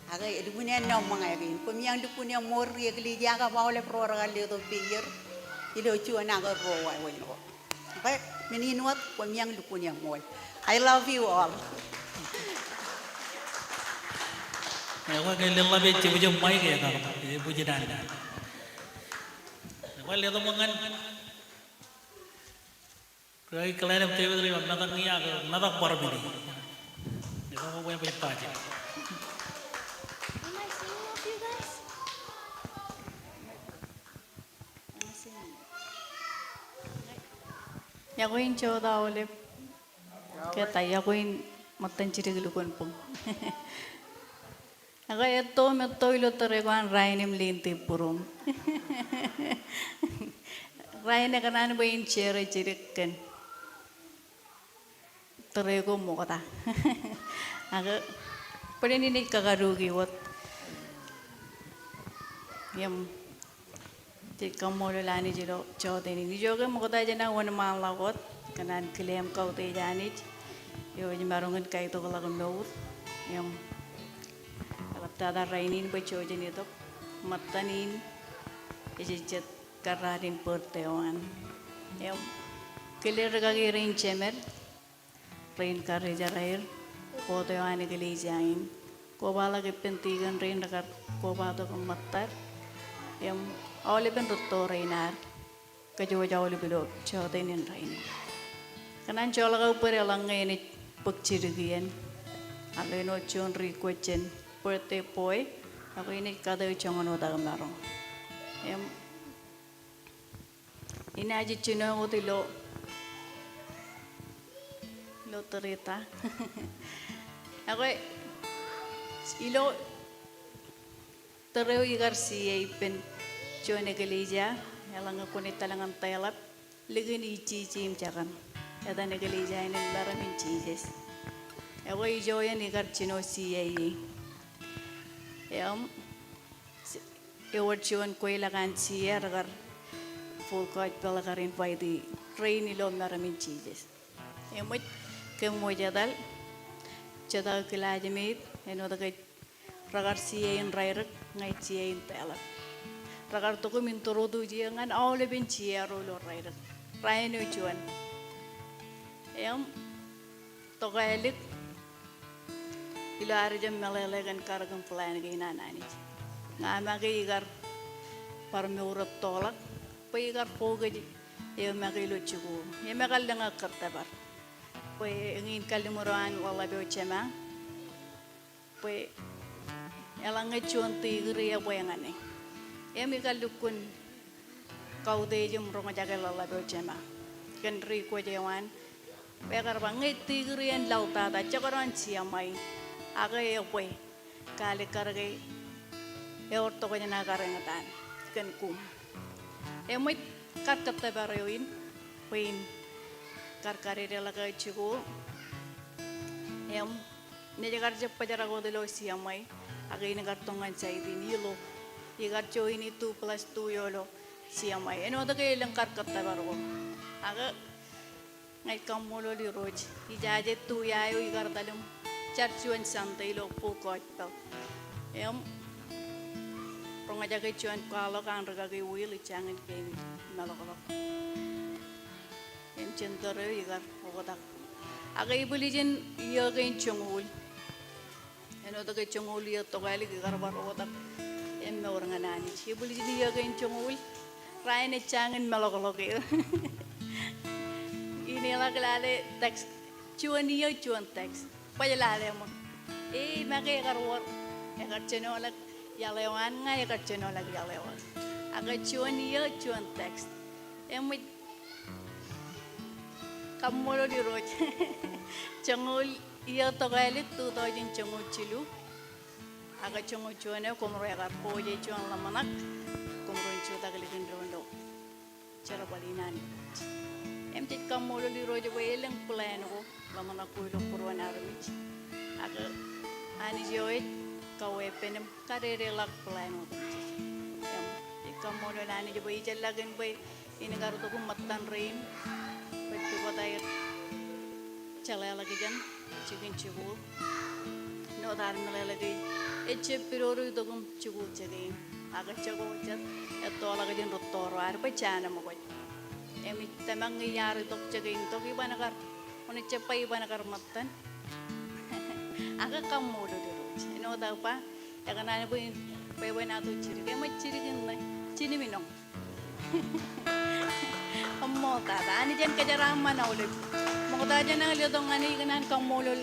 Ak elukkuun āinwōt ṃōñā kein, koṃeañ lukkuun eṃṃool ri eklejia kab aolep ro rekar letok peier ilo juon ak ruo wāween ko. Ekwe, men in wōt, koṃeañ lukkuun eṃṃool. I love you all. Ekwe, ke leḷḷap e jebjeb ṃaik e kar, e bwijin an. Ekwe, letok ṃōk ñan rikaki Glenn im David rej ba metak ñe ak metak bar mini. Ekwe, bwe bwe bajjek. Am I singing with you guys? Am I singing? Iọkwe in jota aolep. Ke ta iọkwe in ṃōttan jidik lukkuun buñ. Ak etto im etto ilo tōre ko an Ryan im Lindy Burum. Ryan, ekōṇaan bwe in share jidik kōn tōre ko ṃokta. Ak bōlen inaaj kakaduki wōt. Im jej kaṃṃoolol Anij ilo jọteen in. Ijoke ṃokta jenaaj wōnṃaanḷọk wōt kōn an kile im kautiej Anij eo ej maroñ in kaitokḷọk mour. Im eḷaptata rainin bwe jouj en itok. Ṃōttan in ej jet kōrā in birthday eo an. Im kile rikaki rein jemed rein karijer aer, board eo an eklejia in, kobaḷọk ippān tikōn rein rekar kobatok im ṃōttad, im aolepān rūtto rein ad kōjwōj aolep ilo jọteen in rainin. Kōn an joḷọk aō bōd eḷaññe enaaj bōk jidik iien, ak āinwōt juon request jān birthday boy, ak inaaj kate joñan wōt aō maroñ. Im inaaj jino wōt ilo, ilo tōre ta. Ekwe, ilo tōre eo ikar C A ippān juon eklejia, eḷaññe kwōnaaj etal ñan Taḷap, likin E G G im jekōṇ. Etan eklejia in en meram in Jisōs. Ekwe ijo iien ikar jino C A ie. Im ewōr juon kweilọk an C A rekar Full Gospel kar invite rein ilo meram in Jisōs. Eṃōj, kōm wōj etal, jet aō classmate, āinwōt ke rekar C A in Rārik, ña C A in Tōḷap. Rekar tok im introduce eō ñan aolepen C A ro ilo Rārik. Ryan eo juon. Im tokālik ilo ad jab meḷeḷe kōn karōk im plan kein an Anij. Ña make ikar bar mour ettoḷọk bwe ikar focus eō make ilo jikuuḷ. Im ekar lōñ aō kōttōpar bwe eñin kalliṃur eo an ḷōḷḷap eo Jema bwe eḷaññe juon degree ebwe ñan e. Im ikar lukkuun kautiej im roñjake ḷōḷḷap eo Jema kōn request eo an bwe ekar ba ñe degree en laḷ tata jekdọọn C M I, ak ebwe, kaalikkar ke ewōr tokjān aō kar eñtaan kōn koṃ. Eṃōj, kar kōttōpar eo in bwe in kar kadedeḷọk aō jikuuḷ. Im naaj kar jab bōjrak wōt ilo C M I, ak in kar tok ñan site in ilo, ikar join e two plus two eo ilo C M I. Āinwōt ke elōñ kar kōttōpar ko. Ak ña ij kaṃṃoolol Irooj, ijaje tuia eo ikar etal im jar juon Sunday ilo Full Gospel. Im roñjake juon kwaḷọk an rikaki Will ij jañin kein meḷọkḷọk. Im center eo ikar oktak. Ak ibwiljin iiō kein joñoul. Āinwōt ke joñoul iiō tokālik ikar bar oktak im mour ñan Anij. Ibwiljin iiō kein joñoul, Ryan ej jañin meḷọkḷọk eō. Ineeḷọk lale text, juon iiō juon text. Baj lale ṃōk. E, make ekar wōr, ekar jenoḷọk iaḷ eo an ña, ekar jenoḷọk iaḷ eo aō. Ak juon iiō juon text. Eṃōj, kaṃṃoolol Irooj. Joñoul iiō tokālik two thousand joñoul jilu. Ak joñoul juon eo koṃro ekar pojak juon ḷōmṇak. Koṃro en jutak likin doon ilo jerbal in an Irooj. Im jej kaṃṃoolol Irooj bwe elōñ plan ko ḷōmṇak ko ilo būruon armej. Ak Anij eo ej kaweeppān im kadedeḷọk plan ko kōn jej. Im jej kaṃṃoolol Anij bwe ijellọkin bwe in kar tok im ṃōttan rein bwe pukot aer jeḷāḷọkjeṇ jikin jikuuḷ. Āinwōt ad meḷeḷe ke ejjab pidodo itok im jikuuḷ jikin. Ak ejako jet ettoḷọkjeṇ rūtto ro ad bwe jaan eṃōkaj. Im ij tōmak ñe iar itok jikin tok iban kar, oṇān jab ba iban kar ṃōttan. Ak kaṃṃoolol Irooj. Āinwōt aō ba, ekōṇaan bwe in, bwe, bwe bwebwenato jidik. Eṃōj jidik in ṇe, jiljilimjuon. Eṃṃool tata, Anij en kōjeraaṃṃan aolep. Ṃokta jān aō letok ñan e ikōṇaan kaṃṃoolol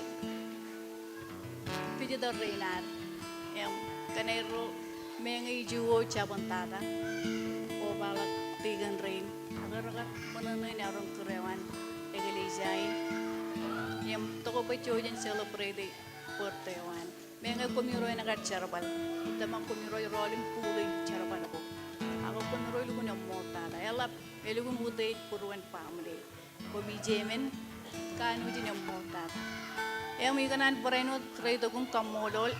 visitor rein ad. Im kōn erro, meñe iju wōt jabōn tata, kobaḷọk tikōn rein ak rekar ṃōṇōṇō in aron kūr eo an eklejia in. Im tok bwe jouj in celebrate birthday eo an. Meñe koṃiro en kar jerbal, ij tōmak koṃiro ej rọọl im būḷi jerbal ko. Ak koṃiro elukkuun eṃṃool tata. Eḷap, elukkuun utiej būruon family. Koṃij emān kanooj in eṃṃool tata. Im ikōṇaan barāinwōt reitok im kaṃṃoolol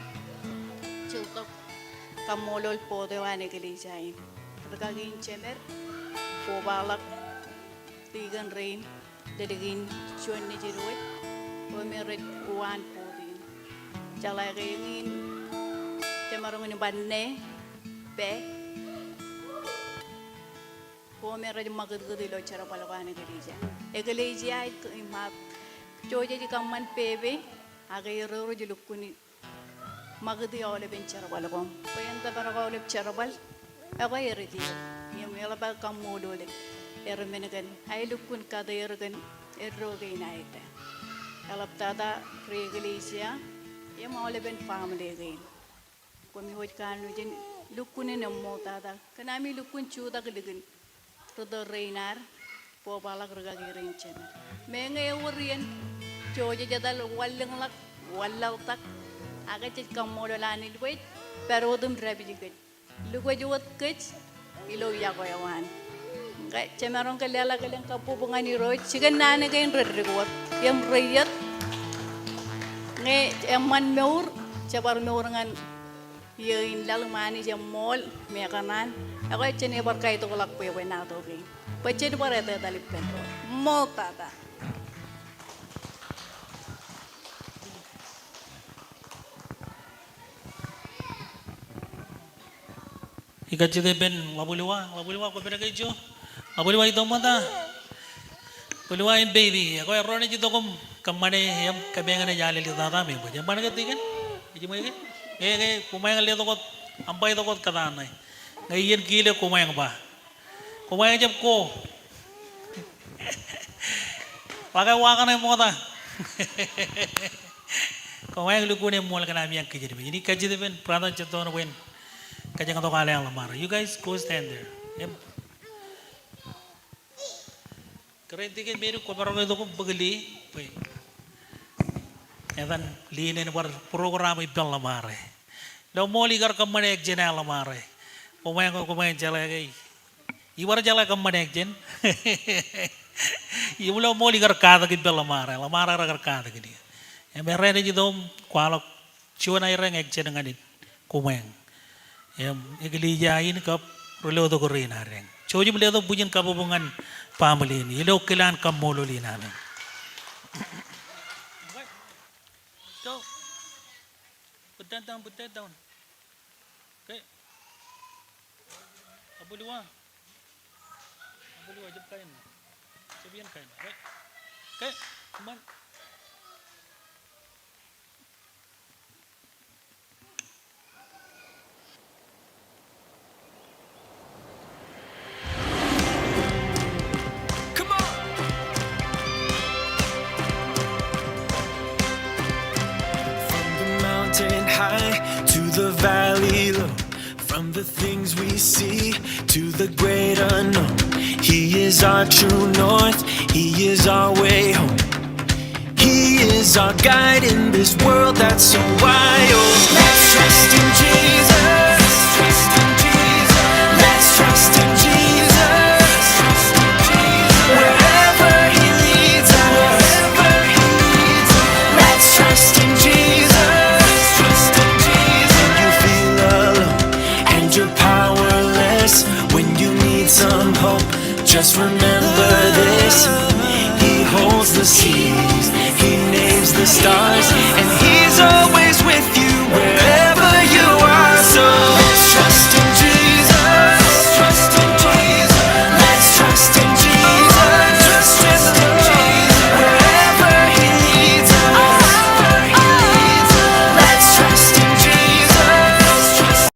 jiltok kaṃṃoolol board eo an eklejia in. Rikaki in jemed, kobaḷọk tikōn rein, lelōñ in juon nejid wōj, koṃ rej uwaan board in. Jeḷā ke eñin jemaroñ in ba ṇe, pā, koṃ rej ṃakūtkūt ilo jerbal ko an eklejia. Eklejia ej, im, jouj ej kōṃṃan pepe, ak erro rej lukkuun ṃakūti aolepen jerbal ko. Bwe en tōpar ko aolep jerbal, ekwe er jijet. Im eḷap aō kaṃṃoolol er men kōn aō lukkuun kate er kōn eddo kein aete. Eḷap tata ri eklejia, im aolepen family kein. Koṃij wōj kanooj in lukkuun en eṃṃool tata. Kōn ami lukkuun jutak likin ri tōl rein ad, kobaḷọk rikaki rein jemed. Meñe ewōr iien, jouj ej etal wanlōñḷọk, wanlaḷtak, ak jej kaṃṃoolol Anij bwe ej pād wōt im dāpij kōj. Lukkuun wōt kōj ilo yokwe eo an. Ñe jemaroñ ke leḷọk elōñ kabbokbok ñan Irooj, jikin naan kein reddik wōt im reiiet. Ñe eṃṃan mour, jebar mour ñan iiō in laḷ im Anij eṃṃool, im ekōṇaan Ekwe jen bar kaitokḷọk bwe, bwe naan tok in. Bwe jen bar etetal ippān Irooj. Ṃoktata. Ikajjitōk ippān Ḷapwilwa, Ḷapwilwa kwōpād ke ijo. Ḷapwilwa ito ṃōtta. Ḷapwilwa im baby, ekwe erro naaj itok im kōṃṃane im kōmeañ naaj alelitata im bwe jen ban ke tikōn. Ej ṃōj ke? Ke, ke, koṃeañ letok wōt, aṃ ba itok wōt kōtaan ṇe. Ñe iien kile koṃeañ ba. Koṃeañ jab ko. Wake wake ṇe ṃokta. Koṃeañ lukkuun eṃṃool kōn ami kajjitōk. Inaaj kajjitōk ippān brother Jetton bwe en kōjeañ tok al ḷōṃaro. You guys go stand there. Im. Kōrā tikōn men kwōmaroñ itok im bōk lien bwe etan lien en bar program ippān ḷōṃaro. Ilo ṃool ikar kōṃṃane ekjān ḷōṃaro. Koṃeañ, koṃeañ jeḷā ke ibar jeḷā kōṃṃane ekjān. Im ilo ṃool ikar katak ippān ḷōṃaro, ḷōṃaro rekar katak in. Im erro naaj itok im kwaḷọk juon aerōñ ekjān ñan in koṃeañ. Im eklejia in kab ri-lotok rein aerōñ. Jouj im letok bwijin kabbokbok ñan family in ilo kilaan kaṃṃoolol in amen. Go. Put that down, put that down. Okay. Ḷapwilwa. Ḷapwilwa, jab kain. Jab iien kain. Okay. Okay. Come on. Come on. From the mountain high to the valley low, from the things we see to the great unknown, He is our true north, He is our way home. He is our guide in this world that's so wild. Let's trust in Jesus. Let's trust in Jesus. Wherever He leads us. Let's trust in Jesus. When you feel alone and you're powerless, when you need some hope, just remember this. He holds the seas, He names the stars, and He's always with you wherever you are. So let's trust in Jesus. Trust in Jesus. Let's trust in Jesus. Trust in Jesus. Wherever He leads us. Let's trust in Jesus.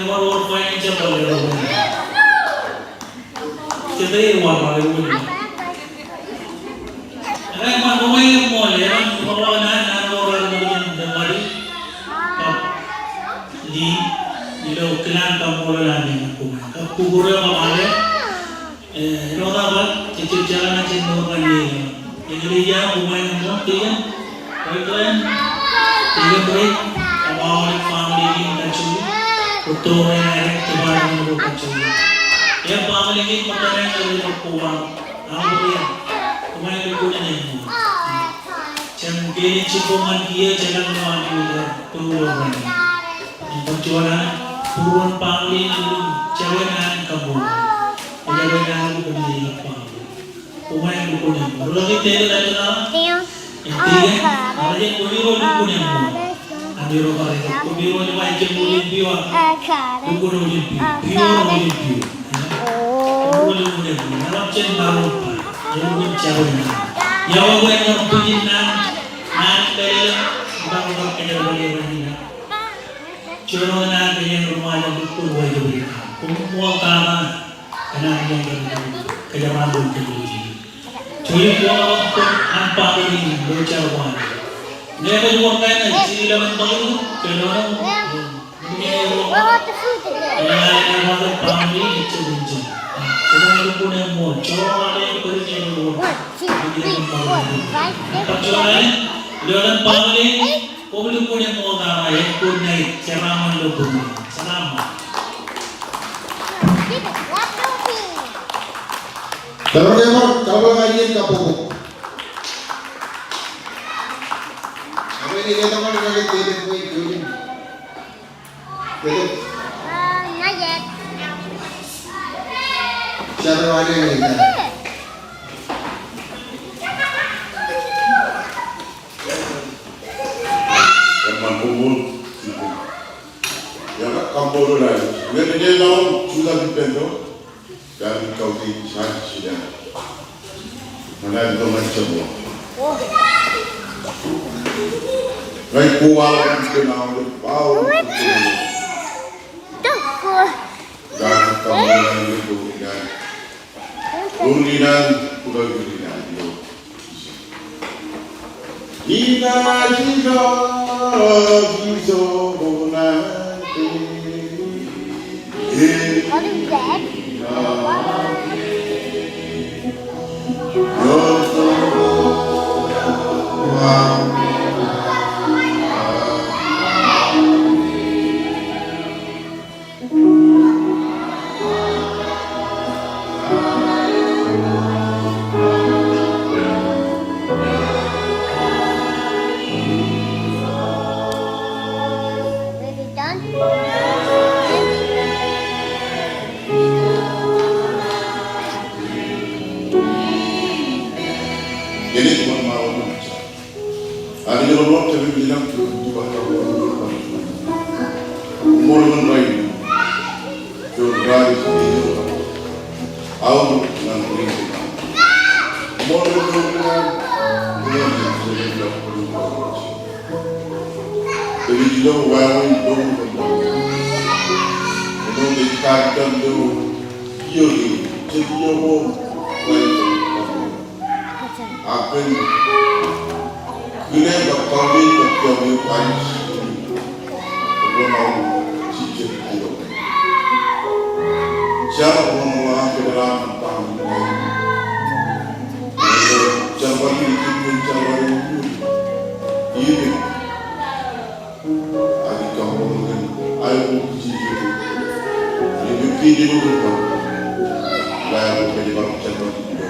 Ewōr wōr financial ḷọk eo. Jete ewōr ḷọk eo. Ekwe, koṃ ṃōk eṃṃool, eṃṃan ṃōk naan, naan eo raar ṃōk in ṃōk in. Kab Lin, ilo kilaan kaṃṃoolol eo an koṃ. Kab kukure eo ṃōk ale. Eh, āinwōt aō bar, jejjab jeḷā ñan jen mour ñan e. Eñin ej aō, koṃ ṃōk eṃṃool, Deacon Franklin, Deacon Rick, kab aolep family kein kajjojo, ro tōre ṇe, department ko kajjojo. Im family kein ṃōttan eo rej itok koṃ, aolep, koṃ ṃōk lukkuun eṃṃool. Jān kein ej jibboñ ñan kiiō, jekar ilo an ilo ilo raṇ. Im kōn juon an būruon family in ilo jabōn an kaṃṃoolol. Ejabōn an ilo kōmij ej family. Koṃ ṃōk lukkuun eṃṃool. Ro rej tōl ilo an ilo raṇ. Im tōl eo, rej koṃiro lukkuun eṃṃool. Koṃiro bar ej, koṃiro ej ba ejjab ṃool in piwa. Lukkuun eo ej piwa. Piwa eo ej piwa. Koṃiro lukkuun eṃṃool. Eḷap jān maroñ ba. Lukkuun jabōn an. Iọkwe bwe en kar pijin naan, naan meḷeḷe, im bar kar kōjerbale rainin. Juon wōt naan kōjeañ ri Ṃajeḷ, lukkuun wāween. Koṃ ṃool tata, kōn an iọkwe, kōjerbale rainin. Juon wōt naan kōn an family in, ilo jar wāween. Ñe kwōj wōr kain ṇe, jilu ḷọk in bōk, kōn an, Tōprak ebar, tōprak eo aer kabbokbok. Amen, ej tōprak eo aer kabbokbok. Uh, not yet. Eṃṃan, koṃṃool. Iọkwe, kaṃṃoolol Anij. Ñe ej ḷọk jutak ippān doon. Kar kautiej Jisōs. Ñan an doon an jeṃḷọk. Ña ij kowaḷọk kōn aolep, aolep. Kar kaṃṃoolol Anij. Kar kaṃṃoolol Anij. Koṃṃool kōn rainin. Juon rainin. Aolep ñan rainin. Koṃṃool kōn rainin. Kōmij lo wāween doon kōn rainin. Kōmij kaktōn lo iiō kein. Jet iiō ko rainin. Ak kōn kile kab kautiej kab iọkwe eo Anij. Ro ṇa jejjet ilo. Jar ro ṇa kōjeraaṃṃan baaṃle. Jar bar kile jejjet jar bar ilo. Ilo. Ak ij kaṃṃoolol kōn aer ilo jijet. Ilo kiiō ilo ilo. Ḷeo eo kōjparok jerbal ilo.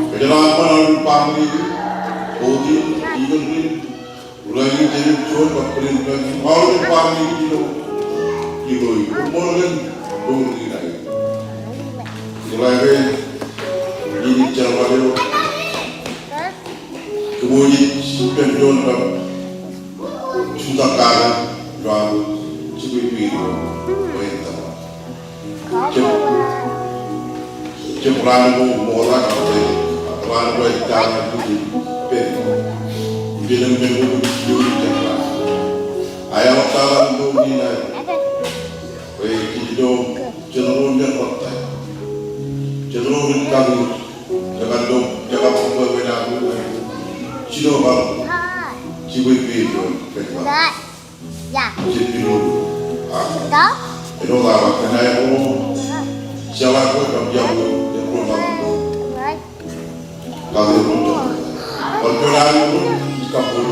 Kōjeraaṃṃan aolep baaṃle. Koutiej, ilo ilo. Ilo ilo, ilo juon kab ilo ilo. Aolep baaṃle ilo. Ilo ilo. Koṃṃool kōn doon in aer. Ilo aer. Ilo jerbal eo. Kōmij ippān doon kab jutak kake ilo aō jibwe ippān doon bwe en tōprak. Jab, jab raan ko ṃool kake, raan ko ej tata ilo ippān. Ippān men ko ilo ippān. Aer tata ilo Bwe jej lo, jet ro rej rej tata. Jet ro rej kaki. Jekar lo, jekar lo bwe, bwe jen lo. Jino bar. Jibwe bwe jen. Jet ro. Ak āinwōt aō kōṇaan eo. Jeḷā bwe kab iọkwe, iọkwe bar. Kake ro jet. Bar juon aō ro, kab ro.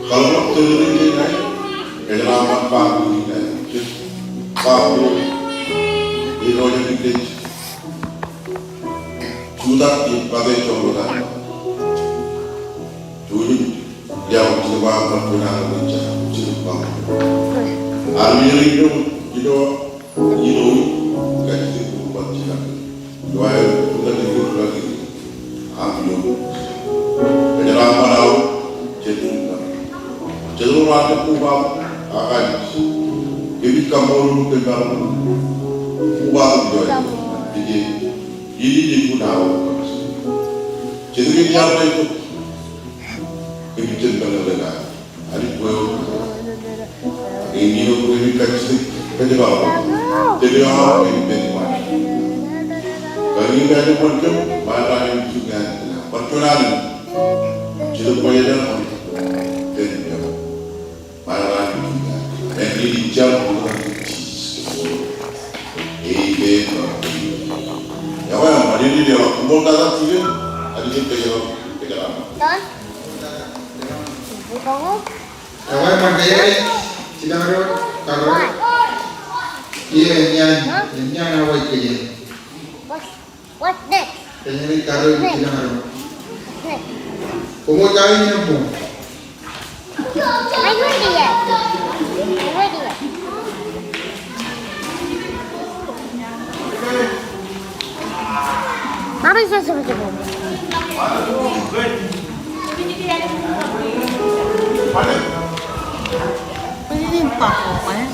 Kaḷoor tok ro jet ṇe. Kōjeraaṃṃan baaṃle in ṇe. Baaṃle. Ilo jet in ṇe. Jutak in baaṃle joñoul eo. Jutak in. Ilo jet in bar juon aō ro jet. Jutak baaṃle. Ak ilo jet in ilo Ilo, ilo, kajjitōk bwe bar jilañ. Ilo aō, ilo kajjitōk bwe bar jilañ. Aṃ ilo. Kōjeraaṃṃan aō, jet ro. Jet ro raar jab koba, ak kajjitōk. Kōmij kaṃṃoolol kōm ilo. Koba ilo. Ilo, ilo, ilo aō. Jet ro raar jab koba. Kōmij jab kaṃṃoolol. Anij bwe eo. Im ilo bwe eo kajjitōk kōn aō. Tōre eo aō im pen eo aō. Kōn ilo eo ej bar juon, ṃae raan in juon eo. Bar juon eo. Jitōb bwe eo ej bar juon eo. Ṃae raan in juon eo. Im ilo jet ro rej Jisōs. Amen. Eo eo, ṃani ilo eo, ṃool tata jilen, Anij ej kōjeraaṃṃan, kōjeraaṃṃan. Eo eo, ṃōk ke ej, jilañ ro, kaḷoor. Ie, eñin, eñin aō ej kōj. What's next? Eñin kaḷoor, jilañ ro. Next. Koṃ ej kain in ṃool. Aikuj ie. Aikuj ie. Mama, so, so, so, so. Pwede in pa ko, eh?